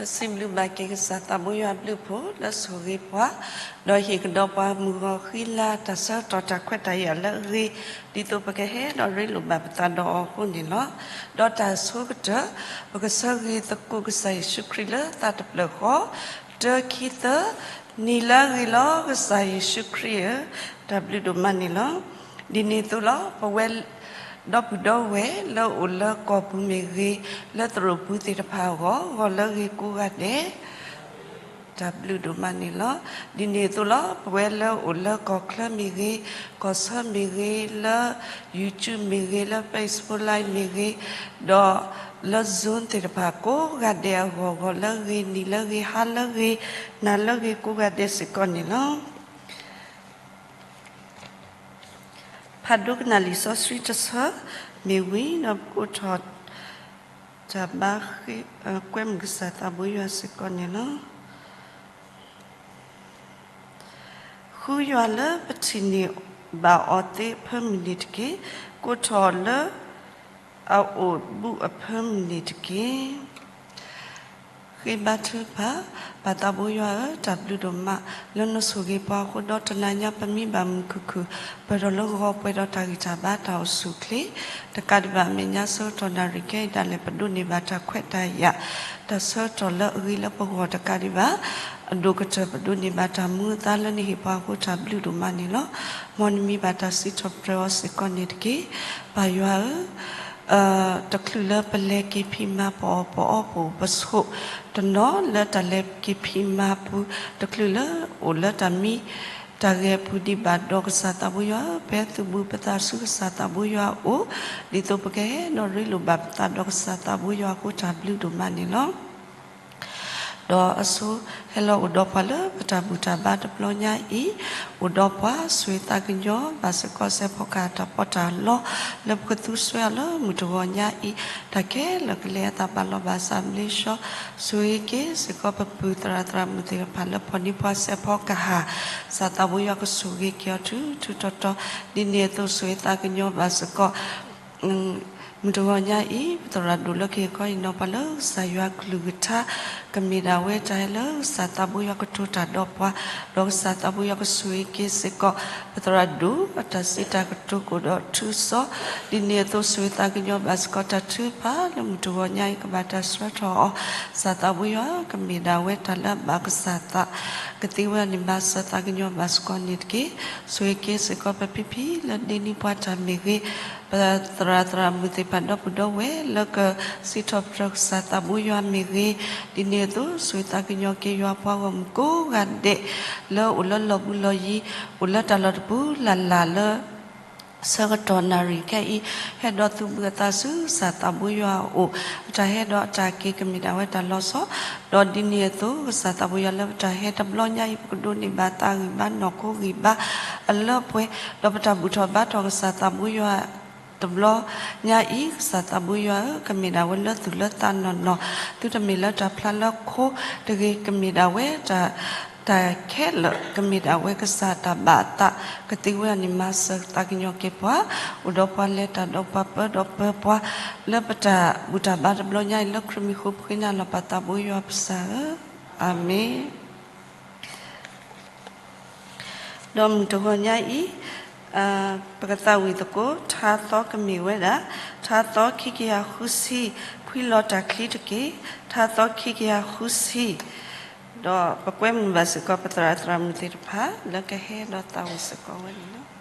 ပစံးဘျုးဘၣ်က့ၤကစၢ်သးဘိယွၤအဘျုးအဖှိၣ်လၢဆိၣ်ဂ့ၤပှၤ, ဒီးဟ့ၣ်ကဒီးပှၤမုၢ်ဂီၤဃံလၤတၢ်ဆၢကတီၢ်တၢ်ခွဲးတၢ်ယာ်လၢအဂ့ၤ, ဒ်သိးပကဟဲဒီးရ့လိာ်ဘၣ်ပသးဒီးအီၤအဃိန့ၣ်လီၤ. ဒီးတၢ်အဆိကတၢၢ်, ပကဆၢဂ့ၤသကိးကစၢ်ယ့ၣ်ၡူးခရံာ်လၢသးတဖျၢၣ်ဃီ, တၢ ခံ သၢ, နံၤလၢအဂ့ၤလီၤ ကစၢ်ယ့ၣ်ၡူးခရံာ်ဧၢ, တၢ်ဘျုးဒိၣ်မးန့ၣ်လီၤ. ဒ်န့ၣ်အသိးလီၤ ပဝဲ ဒီပုၢ်ဒီဝဲၢ်လၢအိၣ်လၢကီၢ်ပူၤမ့ၢ်ဂ့ၤ, လၢသရိာ်ပူၤသ့ၣ်တဖၣ်အဂီၢ်, ဂီၤလၢအဂ့ၤကိးဂၤဒဲး, တၢ်ဘျုးဒိၣ်မးန့ၣ်လီၤ. ဒ်န့ၣ်အသိးလီၤ ပဝဲလၢအိၣ်လၢကီၢ်ချၢမ့ၢ်ဂ့ၤ, ကီၢ်ဆၢမ့ၢ်ဂ့ၤ, လၢ YouTube မ့ၢ်ဂ့ၤ, လၢ Facebook Live မ့ၢ်ဂ့ၤ, ဒီးလၢ Zoom သ့ၣ်တဖၣ်ကိးဂၤဒဲးအဂီၢ်, ဂီၤလၢအဂ့ၤ, နံၤလၢအဂ့ၤ, ဟါလၢအဂ့ၤ, နၤလၢအဂ့ၤကိးဂၤဒဲးစ့ၢ်ကီးန့ၣ်လီၤ. ဖးဒိကနၣ်လံာ်စီဆှံတဆၢမ့ၢ်ဝံၤဒီး ပကအိးထီၣ်တၢ်ဘါဃ့, ကွဲမုာ်ကစၢ်သးဘိယွၤစ့ၢ်ကီးန့ၣ်လီၤ. ဃုယွၤလၢပထံၣ်န့ၢ်ဘၣ်အီၤသ့အဖၢမုၢ်န့ၣ်တက့ၢ်. ကိးထီၣ်လၢအအိၣ်ဘူးအဖၢမုၢ်န့ၣ်တက့ၢ်. ဃ့ဘါထုကဖၣ်, ပၢ်သးဘိယွၤဧၢ, တၢ်ဘျုးဒိၣ်မး လၢနဆိၣ်ဂ့ၤပှၤအဃိဒီး တနၤညါပမံဘၣ်မုာ်ခုၣ်ခုၣ် ပၢၢ်ထီၣ်လၢဂီၤပှဲၤဒီးတၢ်ဂံၢ်တၢ်ဘါတၢ်အိၣ်ဆူၣ်အိၣ်ချ့ တကးဒံးဘၣ် အမဲာ်ညါဆၢကတီၢ်နၣ်ရံၣ်ခဲအံၤဒၣ်လဲာ် ပဒိးန့ၢ်ဘၣ်တၢ်ခွဲးတၢ်ယာ် တၢ်ဆၢကတီၢ်လၢအဂ့ၤလၢပဂီၢ်တကးဒံးဘၣ် အဒိၣ်ကတၢၢ်ပဒိးန့ၢ်ဘၣ်တၢ်မူအသါလၢနဟ့ၣ်ပှၤအဃိ တၢ်ဘျုးဒိၣ်မးန့ၣ်လီၤ. မ်နမံဘၣ်တၢ်စံးထီၣ်ပတြၢၤအီၤစ့ၢ်ကီးန့ၣ်တက့ၢ်. ပၢ်ယွၤဧၢ, တချုးလၢပလဲၤက့ၤဖံးမၤပအီၣ်ပအီပအိၣ်ပဆိး တနီၤလၢတၢ်လဲၤက့ၤဖံးမၤပူၤ, တချုးလၢအိၣ်လၢတၢ်မံ တၢ်ဂဲၤအပူၤဒံးဘၣ်ဒီး ကစၢ်သးဘိယွၤဧၢ, ပဟဲသုးဘူးပသးဆူကစၢ်သးဘိယွၤအအိၣ် ဒ်သိးပကဟဲဒီးရ့လိာ်ဘၣ်ပသးဒီးကစၢ်သးဘိယွၤအဃိ တၢ်ဘျုးဒိၣ်မးန့ၣ်လီၤ. ဒီးအဆိ ဟဲလီၤအိၣ်ဒီးပှၤလၢပတၢ်ဘူၣ်တၢ်ဘါတဘျီညါအံၤ, အိၣ်ဒီးပှၤဆိၣ်ဂ့ၤသးကညီၤဘၣ်စ့ၢ်ကီး စဲးဖီကဟၣ်တၢ်ပီးတၢ်လီ လၢပကသူစွဲအီၤလၢမုၢ်တဂီၤညါအံၤ, တၢ်ခဲလၢာ်ကလဲၤအသးပာ်လီၤဘၣ်စၢ်ဘျ့ဆှီ, ဆိၣ်ဂ့ၤက့ၤစ့ၢ်ကီးပပုၢ်သရၣ်သရၣ်မုၣ်သ့ၣ်တဖၣ်လၢဖီၣ်န့ၢ်ပှၤစဲးဖီကဟၣ်, ကစၢ်သးဘိယွၤကဆိၣ်ဂ့ၤက့ၤအီၤထူထူတီတီ, ဒ်န့ၣ်အသိးဆိၣ်ဂ့ၤသးကညီၤဘၣ်စ့ၢ်ကီး မုၢ်တဂီၤညါအံၤ ပသရၣ်ဒိၣ်လၢကဟ့ၣ်ခီဟ့ၣ်နီၤပှၤလၢကစၢ်ယွၤကလုၢ်ကထါ ကမ့ၢ်ဒၣ်ဝဲတၢ်ဟဲလၢကစၢ်သးဘိယွၤကတိၤတၢ်ဒီးပှၤ, ဒီးကစၢ်သးဘိယွၤကဆိၣ်ဂ့ၤက့ၤစ့ၢ်ကီး ပသရၣ်ဒိၣ်အတၢ်စံးတၢ်ကတိၤကအိၣ်ဒီးထူစီ, ဒ်န့ၣ်အသိးဆိၣ်ဂ့ၤသးကညီၤဘၣ်စ့ၢ်ကီးတၢ်ထုကဖၣ်လၢမုၢ်တဂီၤညါအံၤ ကဘၣ်တၢ်ဆှၢထီၣ်အီၤ, ကစၢ်သးဘိယွၤကမ့ၢ်ဒၣ်ဝဲတၢ်လၢအဘၣ်ကစၢ်သး, ကသ့ဝဲန့ၣ်ဘၣ်စၢ်သးကညီၤဘၣ်စ့ၢ်ကီးန့ၣ်တက့ၢ်. ဆိၣ်ဂ့ၤက့ၤစ့ၢ်ကီးပဖံဖံလၢဒ့နံပှၤတၢ်မ့ၢ်ဂ့ၤ, ပသရၣ်သရၣ်မုၣ်သ့ၣ်တဖၣ်ဒီပုၢ်ဒီဝဲၢ်လၢကစံးထီၣ်ပတြၢၤကစၢ်သးဘိယွၤမ့ၢ်ဂ့ၤ, ဒ်န့ၣ်အသိးဆိၣ်ဂ့ၤသးကညီၤက့ၤယွၤပှၤဂီၢ်မုၢ်ကိးဂၤဒဲး လၢအိၣ်လၢလီၢ်ဘူးလီၢ်ယံၤ, အိၣ်လၢတၢ်လီၢ်တပူၤလၢ်လၢ်လၢ ဆၢကတီၢ်နၣ်ရံၣ်ခဲအံၤ ဟဲဒီးသုးဘူးအသးဆူကစၢ်သးဘိယွၤအအိၣ်, အတၢ်ဟဲဒီးအတၢ်က့ၤကမ့ၢ်ဒၣ်ဝဲတၢ်လီၤဆီ, ဒီးဒ်န့ၣ်အသိး ကစၢ်သးဘိယွၤလၢပတၢ်ဟဲတဘျီညါအံၤ ပကဒိးန့ၢ်ဘၣ်သးဂံၢ်ဘါနီၢ်ခိဂံၢ်ဘါအလၢပှဲၤ, ဒီးပတၢ်ဘူၣ်ထီၣ်ဘါထီၣ်ကစၢ်သးဘိယွၤ တဘျီညါအံၤ ကစၢ်သးဘိယွၤဧၢ, ကမ့ၢ်ဒၣ်ဝဲလၢသူၣ်လၢသးနီၢ်နီၢ်, သုတမ့ၢ်လၢတၢ်ဖျါလၢခိတဂ့ၤ, ကမ့ၢ်ဒၣ်ဝဲတၢ် တၢ်ခဲလၢာ် ကမ့ၢ်ဒၣ်ဝဲကစၢ်တၢ်ဘၣ်အသး, ကသ့ဝဲန့ၣ်မၤစၢၤသးကညီၤက့ၤပှၤ, အိၣ်ဒီးပှၤလဲၤတၢ်ဒီးပှၤပၢဒီးပၢပှၤ, လၢပတၢ်ဘူၣ်တၢ်ဘါတဘျီညါအံၤ လၢခရံာ်မံၤဃိပဃ့နၤလီၤပၢ်သးဘိယွၤပစၢ်ဧၢ, အၤမ့ၣ်. ဒီးမုၢ်တဂီၤညါအံၤ ပကသးဝံၣ်သကိး ထါသီကမ့ၢ်ဝဲဒၣ် ထါသီခံကယၤဃုဆံ, ဖှံလီၤတၢ်ချံတက့ၢ်, ထါသီခံကယၤဃုဆံ, ဒီးပကွဲမုာ်ဘၣ်စ့ၢ်ကီး ပသရၣ်သရၣ်မုၣ်သ့ၣ်တဖၣ် လၢကဟဲဒီးသးဝံၣ်စ့ၢ်ကီးဝဲန့ၣ်လီၤ.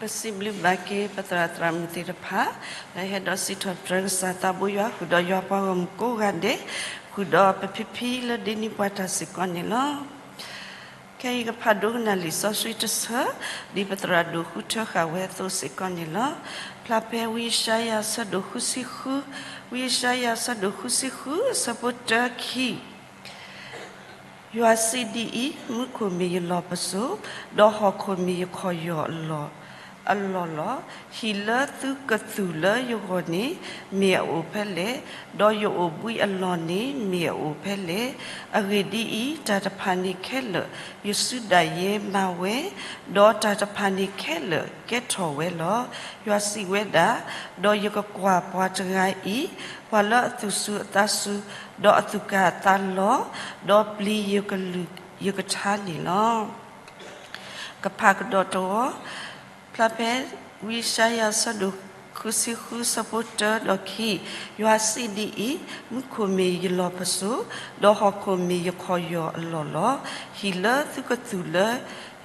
ပစံးဘျုးဘၣ်က့ၤပသရၣ်သရၣ်မုၣ်သ့ၣ်တဖၣ် လၢဟဲဒီးစံးထီၣ်ပတြၢၤကစၢ်သးဘိယွၤ ဃုာ်ဒီးယွၤပှၤဂီၢ်မုၢ်ကိးဂၤဒဲး, ဃုာ်ဒီးပဖံဖံလၢဒ့နံၣ်ပှၤတၢ်စ့ၢ်ကီးန့ၣ်လီၤ. ခဲအံၤကဖးဒိကနၣ်လံာ်စီဆှံတဆၢ, ဒ်ပသရၣ်ဒိၣ်ဃုထၢဃာ်ဝဲအသိးစ့ၢ်ကီးန့ၣ်လီၤ. ဖျါဖဲဝံယၡါယၤအဆၢဒိၣ်ဃုဆံဃု, ဝံယၡါယၤအဆၢဒိၣ်ဃုဆံဃု အဆၢဖိတၢ ခံ ယွၤစံးဒ်အံၤ, မူခိၣ်မ့ၢ်ယလီၢ်ပစိာ်, ဒီးဟီၣ်ခိၣ်မ့ၢ်ယခီၣ်ယီၢ်အလီၢ်လီၤ. ဟံၣ်လၢသုကသူၣ်လၢယဂီၢ်န့ၣ် မ့ၢ်အအိၣ်ဖဲလဲၣ်, ဒီးယအိၣ်ဘှံးအလီၢ်န့ၣ် မ့ၢ်အအိၣ်ဖဲလဲၣ်. အဂ့ၢ်ဒ်အံၤ, တၢ်တဖၣ်န့ၣ်ခဲလၢာ် ယစုဒၣ်ယဲမၤဝဲ, ဒီးတၢ်တဖၣ်န့ၣ်ခဲလၢာ်ကဲထီၣ်ဝဲလီၤ. ယွၤစံးဝဲဒၣ်, ဒီးယကကွၢ်ပှၤတဂၤအံၤ, ပှၤလၢအသူၣ်စူၤအသးစူၤ, ဒီးအသူၣ်ကၢ်အသးလီၤ, ဒီးပျံၤယကလုၢ်ယကထါန့ၣ်လီၤ. ကဖးကဒီးတဝီ, ဖျါဖဲဝံယၡါယၤအဆၢဒိၣ်ဃုဆံဃု အဆၢဖိတၢဒီးခံ, ယွၤစံးဒ်အံၤ, မူခိၣ်မ့ၢ်ယလီၢ်ပစိာ်, ဒီးဟီၣ်ခိၣ်မ့ၢ်ယခီၣ်ယီၢ်အလီၢ်လီၤ. ဟံၣ်လၢသုကသူၣ်လၢ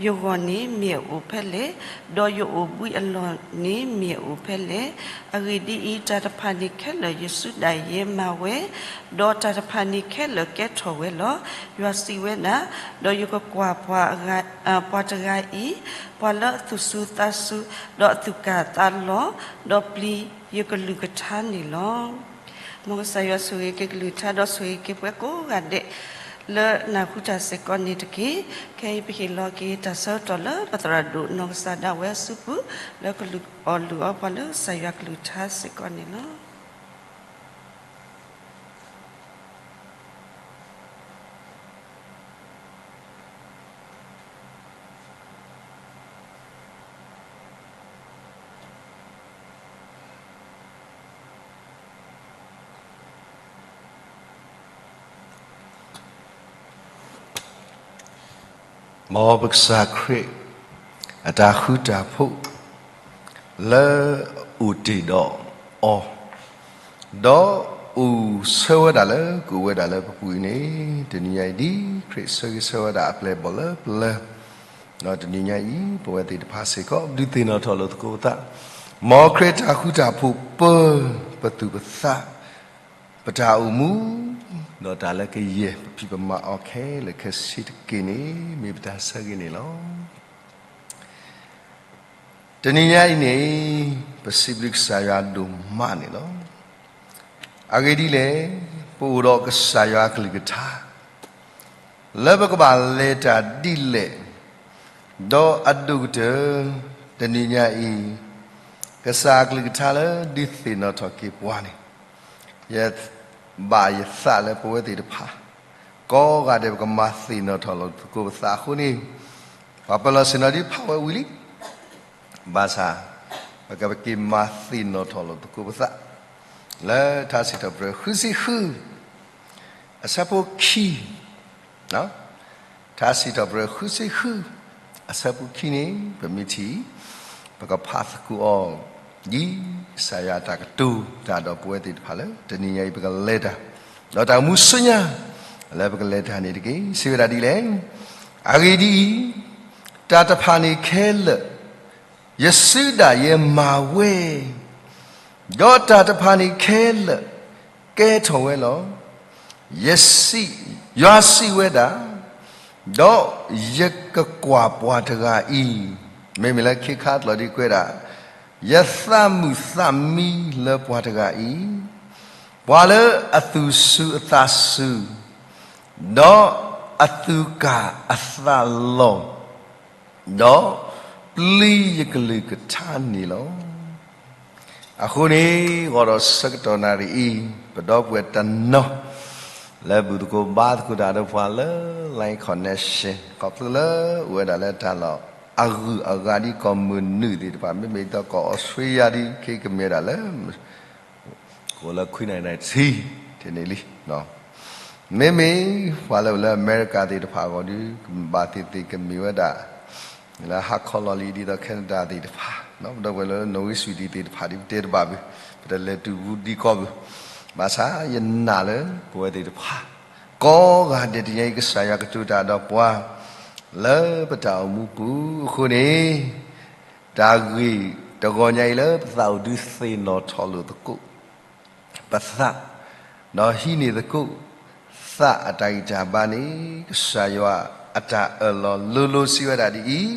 ယဂီၢ်န့ၣ် မ့ၢ်အအိၣ်ဖဲလဲၣ်, ဒီးယအိၣ်ဘှံးအလီၢ်န့ၣ် မ့ၢ်အအိၣ်ဖဲလဲၣ်. အဂ့ၢ်ဒ်အံၤ, တၢ်တဖၣ်န့ၣ်ခဲလၢာ်ယစုဒၣ်ယဲမၤဝဲ, ဒီးတၢ်တဖၣ်န့ၣ်ခဲလၢာ်ကဲထီၣ်ဝဲလီၤ. ယွၤစံးဝဲဒၣ်, ဒီးယကကွၢ်ပှၤအဂၤ, အ, ပှၤတဂၤအံၤ, ပှၤလၢအသူၣ်စူၤသးစူၤ, ဒီးအသူၣ်ကၢ်အသးလီၤ, ဒီးပျံၤယကလုၢ်ကထါန့ၣ်လီၤ. မ်ကစၢ်ယွၤဆိၣ်ဂ့ၤက့ၤကလုၢ်ကထါ ဒီးဆိၣ်ဂ့ၤက့ၤပှၤကိးဂၤဒဲး လၢနၢ်ဟူတၢ်စ့ၢ်ကီးန့ၣ်တက့ၢ်. ခဲအံၤပဟ့ၣ်လီၤက့ၤတၢ်ဆၢကတီၢ်လၢပသရၣ်ဒိၣ်နီၢ်ကစၢ်ဒၣ်ဝဲအစုပူၤ လၢကလူၤအီၣ်လုၢ်အီပှၤလၢကစၢ်ယွၤကလုၢ်ကထါစ့ၢ်ကီးန့ၣ်လီၤ. မ်ပကစၢ်ခရံာ်အတၢ်ဃူတၢ်ဖိး လၢအအိၣ်တ့ၢ်ဒီးအီၤ, ဒီးအိၣ်ဆၢဝဲဒၣ်လၢ ကအိၣ်ဝဲဒၣ်လၢပပူၤအံၤန့ၣ်, တနံၤညါအံၤဒ်ခရံာ်ဆၢဂ့ၤဆၢဝါဒၣ်အပျဲၢ်အဘီၣ်လၢပျၢၤ, ဒီးတနံၤညါအံၤ ပဝဲသ့ၣ်တဖၣ်စ့ၢ်ကီး ဒုးသ့ၣ်နီၣ်ထီၣ်လိာ်သကိးပသး, မ်ခရံာ်တၢ်ဃူတၢ်ဖိးပၢပသူၣ်ပသး, ပတၢ်အိၣ်မူ, ဒီးတၢ်လၢကယဲၢ်ပဖံးပမၤအီၤခဲလၢာ်ခဲဆ့တက့ၢ်န့ၣ် မ့ၢ်ပတၢ်ဆၢဂ့ၤန့ၣ်လီၤ. တနံၤညါအံၤန့ၣ် ပစံးဘျုးကစၢ်ယွၤဒိၣ်မးန့ၣ်လီၤ. အဂ့ၢ်ဒ်လဲၣ်, ပအိၣ်ဒီးကစၢ်ယွၤအကလုၢ်ကထါ လၢပကဘၣ်လဲၤတၢ်ဒ်လဲၣ်, ဒီးအဒိၣ်ကတၢၢ် တနံၤညါအံၤ ကစၢ်အကလုၢ်ကထါလၢဒုးသ့ၣ်နီၣ်ထီၣ်က့ၤပှၤန့ၣ်, ယဘၣ်ယသးလၢပဝဲသ့ၣ်တဖၣ် ကိးဂၤဒဲးပကမၤသ့ၣ်နီၣ်ထီၣ်လိာ်သကိးပသးအဃိန့ၣ်, ပှၤပၢၤလီၢ်ဆ့ၣ်နီၤဒ်ဖးဝဲဝံၤလံ, ဘၣ်ဆၣ် ပကက့ၤမၤသ့ၣ်နီၣ်ထီၣ်လိာ်သကိးပသး လၢထါစံးထီၣ်ပတြၢၤဃုဆံဃု အဆၢဖိခံ, ထါစံးထီၣ်ပတြၢၤဃုဆံဃု အဆၢဖိခံန့ၣ် ပမ့ၢ်ထံၣ် ပကဖးသကိးအီၤ ဒ်ကစၢ်ယွၤအတၢ်ကတိၤတၢ်ဒီးပဝဲသ့ၣ်တဖၣ်လၢ တနံၤညါအံၤပကလဲၤတၢ်, ဒီးတၢ်အိၣ်မူဆူညါ လၢပကလဲၤတၢ်န့ၣ်တက့ၢ်. စံးဝဲဒၣ်ဒ်လဲၣ်, အဂ့ၢ်ဒ်အံၤ, တၢ်တဖၣ်န့ၣ်ခဲလၢာ် ယစုဒၣ်ယဲမၤဝဲ, ဒီးတၢ်တဖၣ်န့ၣ်ခဲလၢာ် ကဲထီၣ်ဝဲလီၤ. ယစံး, ယွၤစံးဝဲဒၣ်, ဒီးယကကွၢ်ပှၤတဂၤအံၤ, မ့မ့ၢ်လၢခ့ခါအကျိာ်ဒ်ကွဲးဒၣ်, ယသးမုာ်သးမံလၢပှၤတဂၤအံၤ, ပှၤလၢအသူၣ်စူၤအသးစူၤ, ဒီးအသူၣ်ကၢ်အသးလီၤ, ဒီးပျံၤယကလုၢ်ကထါန့ၣ်လီၤ. အဃိန့ၣ် ဂီၢ်ဒီးဆၢကတီၢ်နၣ်ရံၣ်အံၤ ပဒီပုၢ်ဝဲၢ်တနီၤ လၢဘူၣ်သကိးဘါသကိးတၢ်ဒီးပှၤလၢ Line Connection ခီဖျိလၢအိၣ်ဝဲဒၣ်လၢတၢ်လီၢ် အဂုၤအဂၤဒ်ကီၢ်မုၢ်နုာ်သ့ၣ်တဖၣ် မ့မ့ၢ်ဒ်သိးကီၢ်အီစထြ့လယါဒ်ခဲကမ့ၢ်ဒၣ်လၢ ကအိၣ်လၢခွံနၣ်ရံၣ်နၣ်ရံၣ်ဆံ တန့ၣ်လံ. မ့မ့ၢ်ပှၤလၢအိၣ်လၢအမဲရကၤသ့ၣ်တဖၣ်အဂီၢ်ဒီး ကဘၣ်သ့ၣ်သ့ၣ်ကမ့ၢ်ဝဲဒၣ် လၢဟါခီလီၤလံဒ်သိး Canada သ့ၣ်တဖၣ်, ဒီပုၢ်ဝဲၢ်လၢ Norway Sweden သ့ၣ်တဖၣ်ဒ်ပတဲတဘၣ်ဘၣ်, ပတလဲၤတုၤဘူးဒံကီၢ်ဘၣ်. ဘၣ်ဆၣ်ယနာ်လၢပဝဲသ့ၣ်တဖၣ် ကိးဂၤဒဲးတနံၤအံၤ ကစၢ်ယွၤကတိၤတၢ်ဒီးပှၤ လၢပတၢ်အိၣ်မူပူၤအဃိန့ၣ် တၢ်ဂ့ၢ်တဂီၤညါအံၤလၢပသးအိၣ်ဒုးသ့ၣ်နီၣ်ထီၣ်လိာ်သကိး ပသး, ဒီးဟံးန့ၢ်သကိး သးအတၢ်ဂံၢ်တၢ်ဘါန့ၣ် ကစၢ်ယွၤအတၢ်အၢၣ်လီၤလိၤလိၤစံးဝဲဒၣ်ဒ်အံၤ,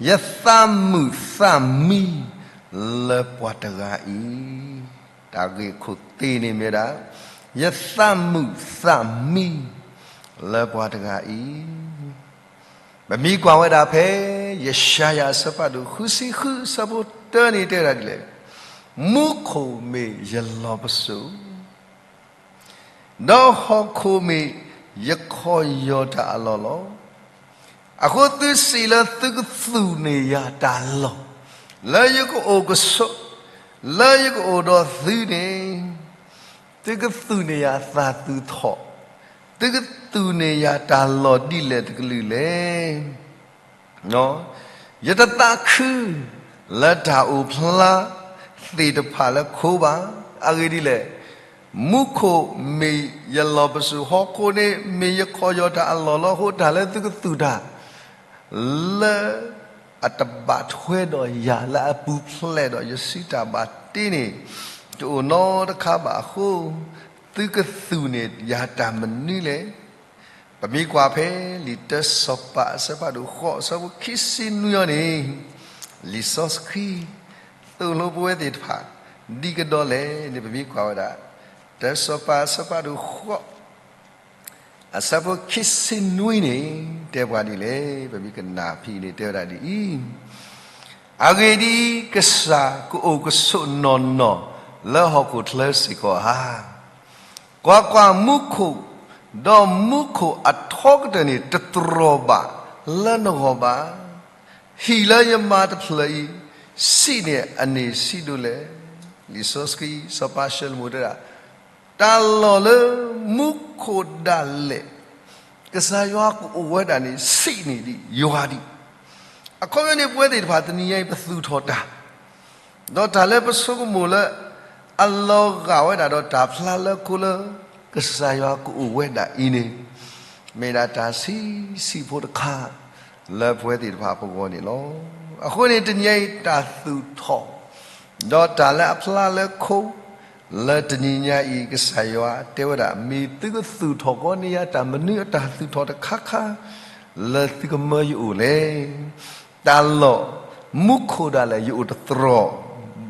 ယသးမုာ်သးမံလၢပှၤတဂၤအံၤ, တၢ်ဂ့ၢ်ခိၣ်သ့ၣ်န့ၣ်မ့ၢ်ဝဲဒၣ်, ယသးမုာ်သးမံလၢပှၤတဂၤအံၤ ပမ့ၢ်ကွၢ်ဝဲဒၣ်ဖဲ ယၡါယၤအဆၢဖးဒိၣ်ဃုဆံဃု အဆၢဖိတၢန့ၣ်တဲဝဲဒၣ်ဒ်လဲၣ်, မူခိၣ်မ့ၢ်ယလီၢ်ပစိာ်, ဒီးဟီၣ်ခိၣ်မ့ၢ်ယခီၣ်ယီၢ်တၢ်အလီၢ်လီၤ. အဃိသုစံးလၢသုကသူၣ်န့ၢ်ယၤတၢ်လီၢ်, လၢယကအိၣ်ကဆိး, လၢယကအိၣ်ဒီးသုန့ၣ် သုကသူၣ်န့ၢ်ယၤသးသူၣ်ထီၣ်, သုကသူၣ်န့ၢ်ယၤတၢ်လီၢ်ဒ်လဲၣ်တကလုာ်လဲၣ်. ယတသးခုလၢတၢ်အိၣ်ဖျါသ့ၣ်တဖၣ်လၢခိဘၣ်. အဂ့ၢ်ဒ်လဲၣ်, မူခိၣ်မ့ၢ်ယလီၢ်ပစိာ်, ဟီၣ်ခိၣ်န့ၣ်မ့ၢ်ယခီၣ်ယီၢ်တၢ်အလီၢ်လီၤ. အဃိတၢ်လၢသုကသူၣ်တၢ် လၢအတဘၣ်ထွဲဒီးယၤ လၢအပူၤဖျဲးဒီးယစုတၢ်ဘၣ်တ့န့ၣ် တအိၣ်နီတခါဘၣ်အဃိ, သုကသူၣ်န့ၢ်ယၤတၢ်မနုၤလဲၣ်. ပမ့ၢ်ကွၢ်ဖဲလံာ်တၢစီၤပၤအဆၢဖးဒိၣ်ဃိး အဆၢဖိခံဆံနွံအံၤန့ၣ်, လံာ်စီဆှံသိၣ်လိပဝဲသ့ၣ်တဖၣ် ဒ်ကဒီးလဲၣ်န့ၣ် ပမ့ၢ်ကွၢ်ဝဲဒၣ် တၢစီၤပၤအဆၢဖးဒိၣ်ဃိး အဆၢဖိခံဆံနွံန့ၣ် တဲပှၤဒ်လဲၣ်, ပမ့ၢ်ကနၣ်ဖဲအံၤန့ၣ် တဲဝဲဒၣ်ဒ်အံၤ, အဂ့ၢ်ဒ်အံၤ, ကစၢ်ကအိၣ်ကဆိးနီၢ်နီၢ်လၢဟီၣ်ခိၣ်ချၢစ့ၢ်ကီးဧါ. ကွၢ်ကွၢ်, မူခိၣ်, ဒီးမူခိၣ်အထီကတၢၢ်န့ၣ် တတြီၢ်ဘၣ်လၢနဂီၢ်ဘၣ်. ဟံၣ်လၢယမၤတဖျၢၣ်အံၤ ဆံးန့ၢ်အန့ၣ်ဆံးဒိၣ်လဲၣ်. လံာ်စီဆှံစီၤပၤၡလိၤမိၤတဲဒၣ်, တၢ်လီၢ်လၢမူခိၣ်ဒၣ်လဲာ် ကစၢ်ယွၤကအိၣ်ဝဲဒၣ်န့ၣ် ဆံးန့ၢ်ဒံးယွၤဒံး. အခီပညီန့ၣ် ပဝဲသ့ၣ်တဖၣ်တနံၤညါအံၤ ပသူၣ်ထီၣ်တၢ် ဒီးတၢ်လၢပဆိကမိၣ်လၢအလီၤဂာ်ဝဲဒၣ်ဒီးတၢ်ဖျါလၢခိလၢ ကစၢ်ယွၤကအိၣ်ဝဲဒၣ်အံၤန့ၣ်, မ့ၢ်ဒၣ်တၢ်ဆံးဆံးဖိတခါ လၢပဝဲသ့ၣ်တဖၣ်ပဂီၢ်န့ၣ်လီၤ. အဃိန့ၣ် တနံၤညါအံၤတၢ်သူၣ်ထီၣ် ဒီးတၢ်လၢအဖျါလၢခိ လၢတနံၤညါအံၤ ကစၢ်ယွၤတဲဝဲဒၣ် မ့ၢ်သုကသူၣ်ထီၣ်ကီန့ၢ်ယၤတၢ်မနုၤ အတၢ်သူၣ်ထီၣ်တခါခါ လၢသုကမၢယအိၣ်လဲၣ်. တၢ်လီၢ်မူခိၣ်ဒၣ်လဲာ် ယအိၣ်တတြီၢ်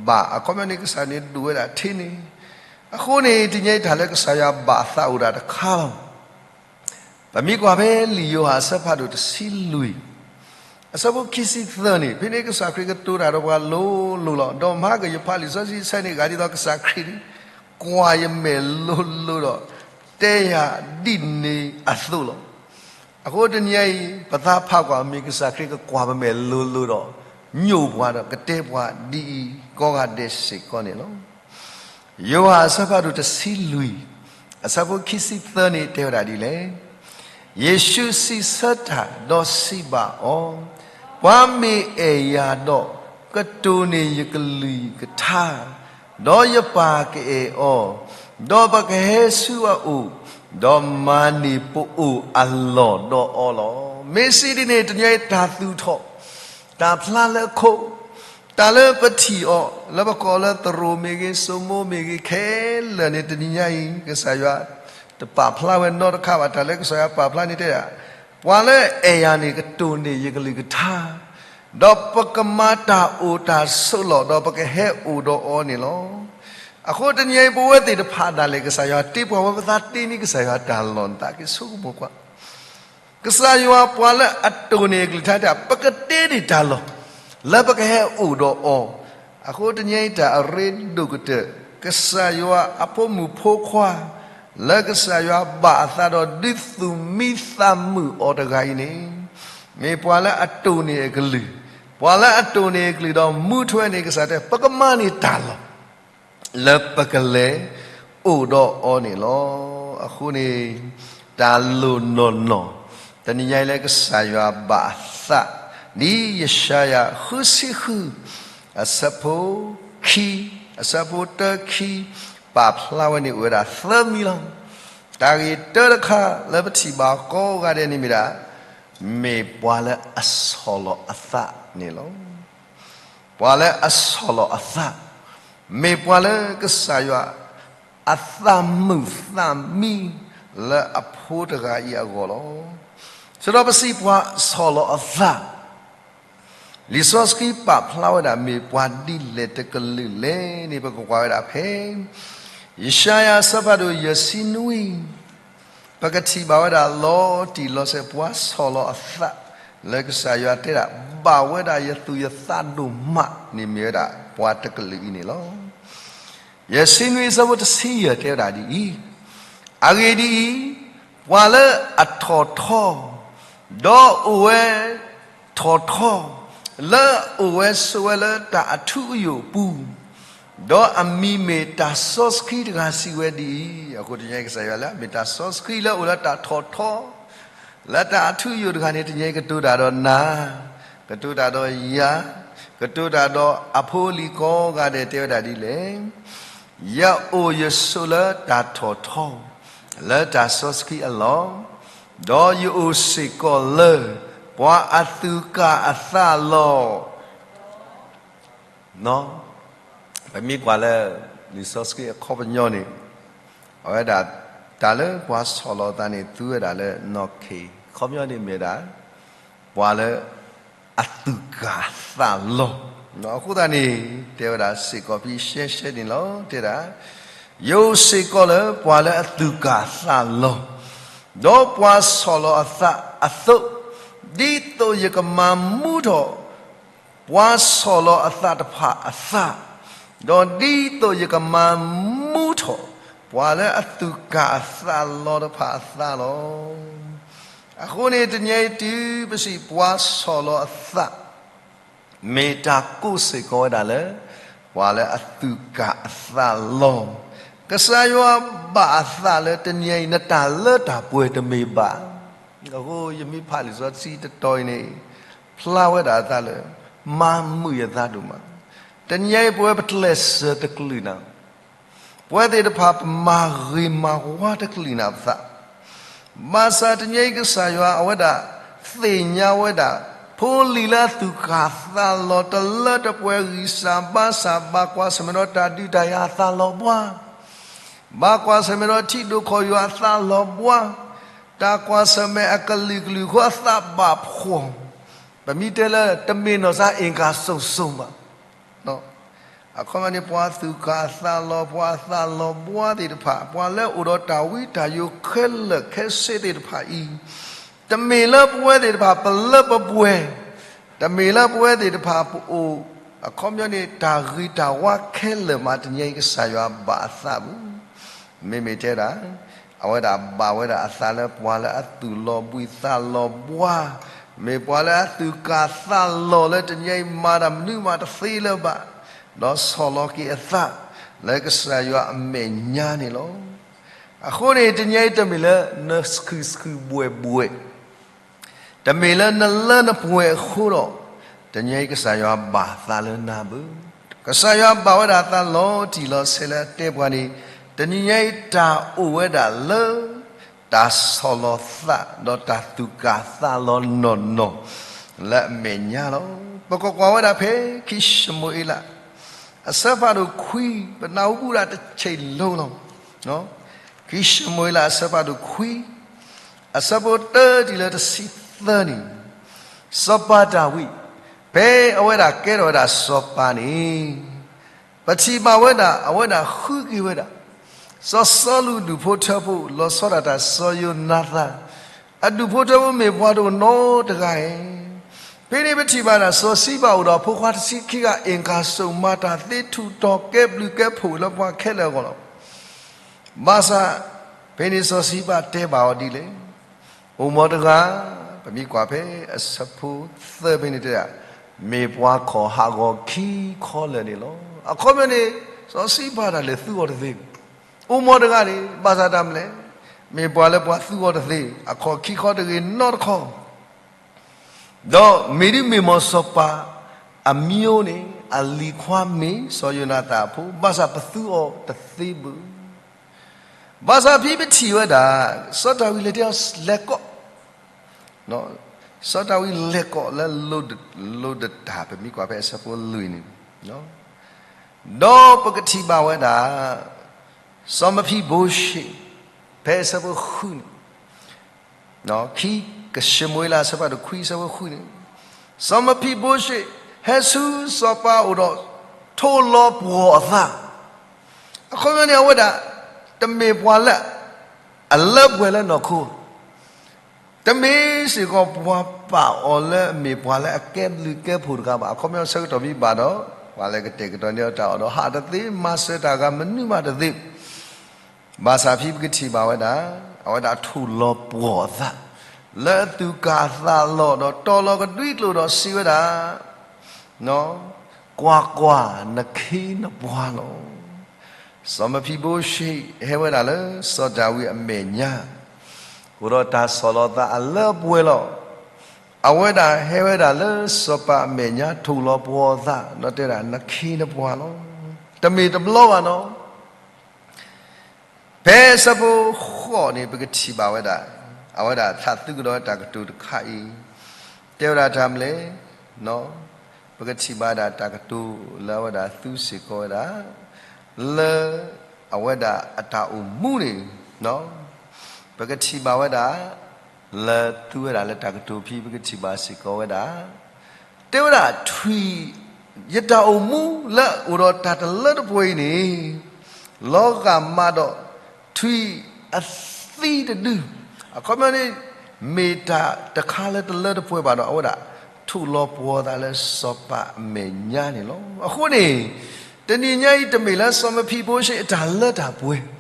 ဘၣ်. အခီပညီန့ၣ် ကစၢ်န့ၣ်ဒိၣ်ဝဲဒၣ်ထဲန့ၣ်. အဃိန့ၣ် တနံၤညါအံၤတၢ်လၢကစၢ်ယွၤဘၣ်အသးအိၣ်ဒၣ်တခါလီၤ. ပမ့ၢ်ကွၢ်ဖဲလံာ်ယိၤဟၣ်အဆၢဖးဒိၣ်တဆံလွံၢ် အဆၢဖိခံဆံသၢန့ၣ်, ဖဲန့ၣ်ကစၢ်ခရံာ်ကတိၤတၢ်ဒီးပှၤလိၤလိၤလီၤ. ဒီးမဟါကယဖးလံာ်စီဆှံအဆၢန့ၣ် ဂၤဒ်သိးကစၢ်ခရံာ်န့ၣ် ကွၢ်ယမဲာ်လိၤလိၤဒီး တဲယၤဒ်န့ၣ်အသိးလီၤ. အဃိတနံၤညါအံၤ ပသးဖးကွၢ် မ့ၢ်ကစၢ်ခရံာ်ကကွၢ်ပမဲာ်လိၤလိၤဒီး ညိၣ်ပှၤဒီးကတဲပှၤဒ်အံၤ ကိးဂၤဒဲးစ့ၢ်ကီးန့ၣ်လီၤ. ယိၤဟၣ်အဆၢဖးဒိၣ်တဆံလွံၢ် အဆၢဖိခံဆံသၢန့ၣ် တဲဝဲဒၣ်ဒ်လဲၣ်. ယ့ၣ်ၡူးစံးဆၢတၢ်ဒီးစံးဘၣ်အီၤ, ပှၤမ့ၢ်အဲၣ်ယၤဒီး ကတိၢ်န့ၢ်ယကလုၢ်ကထါ, ဒီးယပၢ်ကအဲၣ်အီၤ, ဒီးပကဟဲဆူအအိၣ်, ဒီးမၤန့ၢ်ပအိၣ်အလီၢ်ဒီးအီၤလီၤ. မ့ၢ်စံးဒ်န့ၣ် တနံၤညါအံၤတၢ်သူၣ်ထီၣ် တၢ်ဖျါလၢခိ တၢ်လၢပထံၣ်အီၤ လၢပကိးလၢသရိာ်မ့ၢ်ဂ့ၤ စိမိၣ်မ့ၢ်ဂ့ၤ ခဲလၢာ်န့ၣ် တနံၤညါအံၤ ကစၢ်ယွၤတပာ်ဖျါဝဲနီတခါဘၣ်. တၢ်လၢကစၢ်ယွၤပာ်ဖျါန့ၣ်တဲဒၣ်, ပှၤလၢအဲၣ်ယၤန့ၣ် ကတိၢ်န့ၢ်ယကလုၢ်ကထါ, ဒီးပကမၤတၢ်အိၣ်တၢ်ဆိးလီၢ် ဒီးပကဟဲအိၣ်ဒီးအီၤန့ၣ်လီၤ. အဃိတနံၤညါအံၤ ပဝဲသ့ၣ်တဖၣ်ဒၣ်လဲာ် ကစၢ်ယွၤတ့ပှၤဝဲ ပသးတ့န့ၢ်ကစၢ်ယွၤတၢ်လီၢ် နသးက့ၤဆိကမိၣ်ကွၢ် ကစၢ်ယွၤပှၤလၢအတိၢ်န့ၢ်အကလုၢ်ကထါတၢ် ပကတ့န့ၢ်တၢ်လီၢ် လၢပကဟဲအိၣ်ဒီးအီၤ. အဃိတနံၤညါအံၤတၢ်အရ့ဒိၣ်ကတၢၢ် ကစၢ်ယွၤအဖိမုၣ်ဖိခွါ လၢကစၢ်ယွၤဘၣ်အသးဒီးဒုးသူၣ်မံသးမုာ်အီၤတဂၤအံၤန့ၣ် မ့ၢ်ပှၤလၢအတိၢ်န့ၢ်အကလုၢ်, ပှၤလၢအတိၢ်န့ၢ်အကလုၢ်ဒီးမူထွဲန့ၢ်ကစၢ်တဲ ပကမၤန့ၢ်တၢ်လီၢ် လၢပကလဲၤအိၣ်ဒီးအီၤန့ၣ်လီၤ. အဃိန့ၣ် တၢ်လိၣ်နီၢ်နီၢ် တနံၤညါအံၤလၢကစၢ်ယွၤဘၣ်အသး ဒ်ယၡါယၤဃုဆံဃု အဆၢဖိခံ, အဆၢဖိတၢခံ ပာ်ဖျါဝဲန့ၣ်အိၣ်ဝဲဒၣ်သၢမံၤလီၤ. တၢ်ဂ့ၢ်တၢတခါလၢပထံၣ်ဘၣ်ကိးဂၤဒဲးန့ၣ်မ့ၢ်ဒၣ် မ့ၢ်ပှၤလၢအဆီၣ်လီၤအသးန့ၣ်လီၤ. ပှၤလၢအဆီၣ်လီၤအသး, မ့ၢ်ပှၤလၢကစၢ်ယွၤအသးမုာ်သးမံလၢအဖိတဂၤအံၤအဂီၢ်လီၤ. ဆၢဒီးပစံးပှၤဆီၣ်လီၤအသး, လံာ်စီဆှံပာ်ဖျါဝဲဒၣ်မ့ၢ်ပှၤဒ်လဲၣ်တကလုာ်လဲၣ်န့ၣ် ပကကွၢ်ဝဲဒၣ်ဖဲ ယၡါယၤအဆၢဖးဒိၣ်ယဲၢ်ဆံနွံ ပကထံၣ်ဘၣ်ဝဲဒၣ်လီၤတံၢ်လီၤဆဲး ပှၤဆီၣ်လီၤအသး လၢကစၢ်ယွၤတဲဒၣ် ဘၣ်ဝဲဒၣ်ယသူၣ်ယသးဒိၣ်မးန့ၣ် မ့ၢ်ဝဲဒၣ်ပှၤတကလုာ်အံၤန့ၣ်လီၤ. ယဲၢ်ဆံနွံအဆၢဖိတဆံယဲၢ်တဲဝဲဒၣ်ဒ်အံၤ, အဂ့ၢ်ဒ်အံၤ, ပှၤလၢအထီၣ်ထီ, ဒီးအိၣ်ဝဲထီၣ်ထီ, လၢအအိၣ်ဝဲဆိးဝဲလၢတၢ်အထူအယိာ်အပူၤ, ဒီးအမံၤမ့ၢ်တၢ်စီဆှံတဂၤစံးဝဲဒ်အံၤ, အဃိတနံၤအံၤကစၢ်ယွၤလၢအမ့ၢ်တၢ်စီဆှံလၢအအိၣ်လၢတၢ်ထီၣ်ထီ လၢတၢ်အထူအယိာ်တဂၤန့ၣ် တနံၤအံၤကတိၤတၢ်ဒီးနၤ, ကတိၤတၢ်ဒီးယၤ, ကတိၤတၢ်ဒီးအဖိအလံၤကိးဂၤဒဲး တဲဝဲဒၣ်ဒ်လဲၣ်, ယအိၣ်ယဆိးလၢတၢ်ထီၣ်ထီ, လၢတၢ်စီဆှံအလီၢ်, ဒီးယအိၣ်စ့ၢ်ကီးလၢ ပှၤအသူၣ်ကၢ်အသးလီၢ် ပမ့ၢ်ကွၢ်လၢလံာ်စီဆှံအခီပညီန့ၣ်, အဝဲဒၣ်တၢ်လၢပှၤဆီၣ်လီၤအသးန့ၣ် သူဝဲဒၣ်လၢနီၢ်ခ့, အခီပညီန့ၣ်မ့ၢ်ဝဲဒၣ် ပှၤလၢအသူၣ်ကၢ်သးလီၤ. အဃိသတးန့ၣ် တဲဝဲဒၣ်စ့ၢ်ကီးဖဲရှဲရှဲန့ၣ်လီၤ. တဲဒၣ်, ယအိၣ်စ့ၢ်ကီးလၢပှၤလၢအသူၣ်ကၢ်သးလီၤ, ဒီးပှၤဆီၣ်လီၤအသးအသိး, ဒ်သိးယကမၤမူထီၣ် ပှၤဆီၣ်လီၤအသးတဖၣ်အသး, ဒီးဒ်သိးယကမၤမူထီၣ် ပှၤလၢအသူၣ်ကၢ်အသးလီၤတဖၣ်အသးလီၤ. အဃိန့ၣ် တနံၤအံၤတုၤပစံးပှၤဆီၣ်လီၤအသး, မ့ၢ်တၢ်ကိးစ့ၢ်ကီးဝဲဒၣ်လၢ ပှၤလၢအသူၣ်ကၢ်အသးလီၤ. ကစၢ်ယွၤဘၣ်အသးလၢတနံၤအံၤ နတၢ်လၢတၢ်ပှဲၤတမ့ၢ်ဘၣ်. အဃိယမ့ၢ်ဖးလံာ်စီဆှံတတီၤအံၤန့ၣ် ဖျါဝဲဒၣ်အသးလၢ မၤမုာ်ယသးဒိၣ်မး. တနံၤအံၤပဝဲပကျဲးစၢးတကလုာ်နၤ ပဝဲသ့ၣ်တဖၣ်ပမၤဂ့ၤမၤဝါတကလုာ်နၤပသး, ဘၣ်ဆၣ်တနံၤအံၤကစၢ်ယွၤအဝဲဒၣ်သ့ၣ်ညါဝဲဒၣ် ဖိလံၤလၢအသူၣ်ကၢ်သးလီၤတလၢတပှဲၤဂံၢ်စၢ်ဘါစၢ် ဘၣ်ကွၢ်ဆၢၣ်မဲာ်ဒီးတၢ်ဒုးတၢ်ယၤအသးလီၤဘှါ, ဘၣ်ကွၢ်ဆၢၣ်မဲာ်ဒီးထံဒိၣ်ခီၣ်ယွၤအသးလီၤဘှါ, တၢ်ကွၢ်ဆၢၣ်မဲာ်အကလုာ်ကလုာ်အဃိအသးဘၣ်ဖှီၣ်, ပမ့ၢ်တဲလၢတမ့ၢ်နီၢ်စါအ့ၣ်ကၣ်စိၣ်စိၣ်ဘၣ် အခီပညီန့ၣ် ပှၤသူၣ်ကၢ်သးလီၤ ပှၤအသးလီၤဘှါသ့ၣ်တဖၣ်, ပှၤလၢအိၣ်ဒီးတၢ်ဝံတၢ်ယိးခဲလၢာ်ခဲဆ့သ့ၣ်တဖၣ်အံၤ, တမ့ၢ်လၢပဝဲသ့ၣ်တဖၣ်ပလၢပပှဲၤ, တမ့ၢ်လၢပဝဲသ့ၣ်တဖၣ်ပအိၣ်, အခီပညီန့ၣ် တၢ်ဂ့ၤတၢ်ဝါခဲလၢာ်မး တနံၤအံၤကစၢ်ယွၤဘၣ်အသးပူၤ မ့မ့ၢ်တဲဒၣ်, အဝဲဒၣ်ဘၣ်ဝဲဒၣ်အသးလၢပှၤလၢအသူၣ်လီၤဘှံးသးလီၤဘှါ, မ့ၢ်ပှၤလၢအသူၣ်ကၢ်သးလီၤလၢတနံၤအံၤမၤတၢ်မနုၤမးတသ့လၢၤဘၣ်, ဒီးဆီၣ်လီၤက့ၤအသး လၢကစၢ်ယွၤအမဲာ်ညါန့ၣ်လီၤ. အဃိန့ၣ် တနံၤအံၤတမ့ၢ်လၢနဆှုၣ်ဆှုၣ်ဘှဲၣ်ဘှဲၣ် တမ့ၢ်လၢနလၢနပှဲၤအဃိဒီး, တနံၤအံၤကစၢ်ယွၤဘၣ်သးလၢနၤဘၣ်. ကစၢ်ယွၤဘၣ်ဝဲဒၣ်သးလီၤတံၢ်လီၤဆဲးလၢအတဲပှၤန့ၣ်, တနံၤအံၤတၢ်အိၣ်ဝဲဒၣ်လၢ တၢ်ဆီၣ်လီၤသး ဒီးတၢ်သူၣ်ကၢ်သးလီၤနီၢ်နီၢ် လၢအမဲာ်ညါလီၤ. ပကကွၢ်ဝဲဒၣ်ဖဲခံၡမူၤအ့လး အဆၢဖးဒိၣ်ခွံ, ပနၢ်ဟူဘူးဒၣ်တဆံးလိၤလီၤ. ခံၡမူၤအ့လးအဆၢဖးဒိၣ်ခွံ, အဆၢဖိတၢတုၤလၢတဆံသၢန့ၣ်, စီၤပၤဒၤဝံး, ဖဲအဝဲဒၣ်ကဲထီၣ်ဝဲဒၣ်စီၤပၤန့ၣ်, ပထံၣ်ဘၣ်ဝဲဒၣ် အဝဲဒၣ်ဃုက့ၤဝဲဒၣ် စီၤစီလူးအဒူၣ်ဖိထၢဖိ လီၤဆီဒၣ်တၢ်စီၤယိၤနၤသၣ် အဒူၣ်ဖိထၢဖိမ့ၢ်ပှၤတအိၣ်နီတဂၤဧါ. ဖဲန့ၣ်ပထံၣ်ဘၣ်ဒၣ်စီၤစံဘၣ်အိၣ်ဒီးအဖိခွါတဆံခံဂၤ အ့ၣ်ကၣ်စိၣ်မၤတၢ်သ့ ထူးတီၤကဲဘျုးကဲဖှိၣ်လၢပှၤခဲလၢာ်အဂီၢ်လီၤ. ဘၣ်ဆၣ် ဖဲန့ၣ်စီၤစံဘၣ်တဲဘၣ်အီၤဒ်လဲၣ်, အိၣ်မီတဂၤ, ပမ့ၢ်ကွၢ်ဖဲအဆၢဖိသၢဖဲန့ၣ်တဲဒၣ်, မ့ၢ်ပှၤခီၣ်ဟးဂီၤခံခီလၢာ်န့ၣ်လီၤ. အခီပညီန့ၣ် စီၤစံဘၣ်တၢ်လဲၤသူအီၤတသ့, အိၣ်မီတဂၤန့ၣ် ဘၣ်ဆၣ်တၢ်မနုၤလဲၣ်, မ့ၢ်ပှၤလၢပှၤသူအီၤတသ့ အခီၣ်ခံခီတဂ့ၤနီတခီ ဒီးမ့ၢ်ဒုးမ့ၢ်မီၢ်စီၤပၤအမံၤအိၣ်န့ၣ် အလံၤခွါမ့ၢ်စီၤယိၤနၤသၣ်အဖိ, ဘၣ်ဆၣ်ပသူအီၤတသ့ဘၣ်. ဘၣ်ဆၣ်ဖဲပထံၣ်ဝဲဒၣ် စီၤဒၤဝံးလဲၤတဲအီၤလဲၤကိး, စီၤဒၤဝံးလဲၤကိးလၢ လိဒတၢ်, ပမ့ၢ်ကွၢ်ဖဲအဆၢဖိလွံၢ်န့ၣ်, ဒီးပကထံၣ်ဘၣ်ဝဲဒၣ် စီၤမဖံဘိရှ့း ဖဲအဆၢဖိဃုန့ၣ်, ခံကၡမူၤအ့လး အဆၢဖးဒိၣ်ခွံ အဆၢဖိဃုန့ၣ်, စီၤမဖံဘိရှ့း ဟဲဆူစီၤပၤအအိၣ်ဒီး ထိၣ်လီၤပှီၢ်အသး. အခီပညီန့ၣ် အဝဲဒၣ် တမ့ၢ်ပှၤလၢ အလၢပှဲၤလၢနီၢ်ခိ တမ့ၢ်စ့ၢ်ကီးပှၤပာ်အီၤလၢအမ့ၢ်ပှၤလၢအကဲဘျုးကဲဖှိၣ်တဂၤဘၣ်. အခီပညီဆၢကတီၢ်မ့ၢ်ဘၣ်ဒီး ပှၤလၢကတဲာ်ကတီၤန့ၢ်အီၤတၢ်အီၣ်ဒီး ဟးတသ့ မၤစၢၤတၢ်ဂၤမနုၤမးတသ့. ဘၣ်ဆၣ်ဖဲပကထံၣ်ဘၣ်ဝဲဒၣ် အဝဲဒၣ်ထိၣ်လီၤပှီၢ်အသး လၢအသူၣ်ကၢ်သးလီၤဒီး တီၤလီၤကဒွံကျိာ်ဒီးစံးဝဲဒၣ် ကွၢ်ကွၢ်, နခ့နပှၤလီၤ. စီၤမဖံဘိရှ့း ဟဲဝဲဒၣ်လၢစီၤဒၤဝံးအမဲာ်ညါ, အိၣ်ဒီးတၢ်ဆီၣ်လီၤသးအလၢအပှဲၤလီၤ. အဝဲဒၣ်ဟဲဝဲဒၣ်လၢစီၤပၤအမဲာ်ညါ ထိၣ်လီၤပှီၢ်အသး ဒီးတဲဝဲဒၣ် နခ့နပှၤလီၤ. တမ့ၢ်တဘျီဘၣ်နီၤ ဖဲဆၢဖိဃိးန့ၣ် ပကထံၣ်ဘၣ်ဝဲဒၣ် အဝဲဒၣ်ထးသူကဒီးတၢ်ကတိၤတခါအံၤ တဲဝဲဒၣ်တၢ်မနုၤလဲၣ်, ပကထံၣ်ဘၣ်ဒၣ်တၢ်ကတိၤလၢအဝဲဒၣ်သူစ့ၢ်ကီးဝဲဒၣ် လၢအဝဲဒၣ်အတၢ်အိၣ်မူန့ၣ်, ပကထံၣ်ဘၣ်ဝဲဒၣ် လၢသူဝဲဒၣ်လၢတၢ်ကတိၤဖဲ ပကထံၣ်ဘၣ်စ့ၢ်ကီးဝဲဒၣ် တဲဝဲဒၣ်ထွံၣ်, ယတၢ်အိၣ်မူလၢအအိၣ်ဒီးတၢ်တလၢတပှဲၤအံၤန့ၣ် လီၤဂာ်မးဒီးထွံၣ်အသံတဒု, အခီပညီန့ၣ် မ့ၢ်တၢ်တခါလၢတလၢတပှဲၤဘၣ်ဒီး အဝဲဒၣ်ထိၣ်လီၤပှီၢ်သးလၢစီၤပၤအမဲာ်ညါန့ၣ်လီၤ. အဃိန့ၣ် တနံၤညါအံၤ တမ့ၢ်လၢစီၤမဖံဘိရှ့းအတၢ်လၢတၢ်ပှဲၤ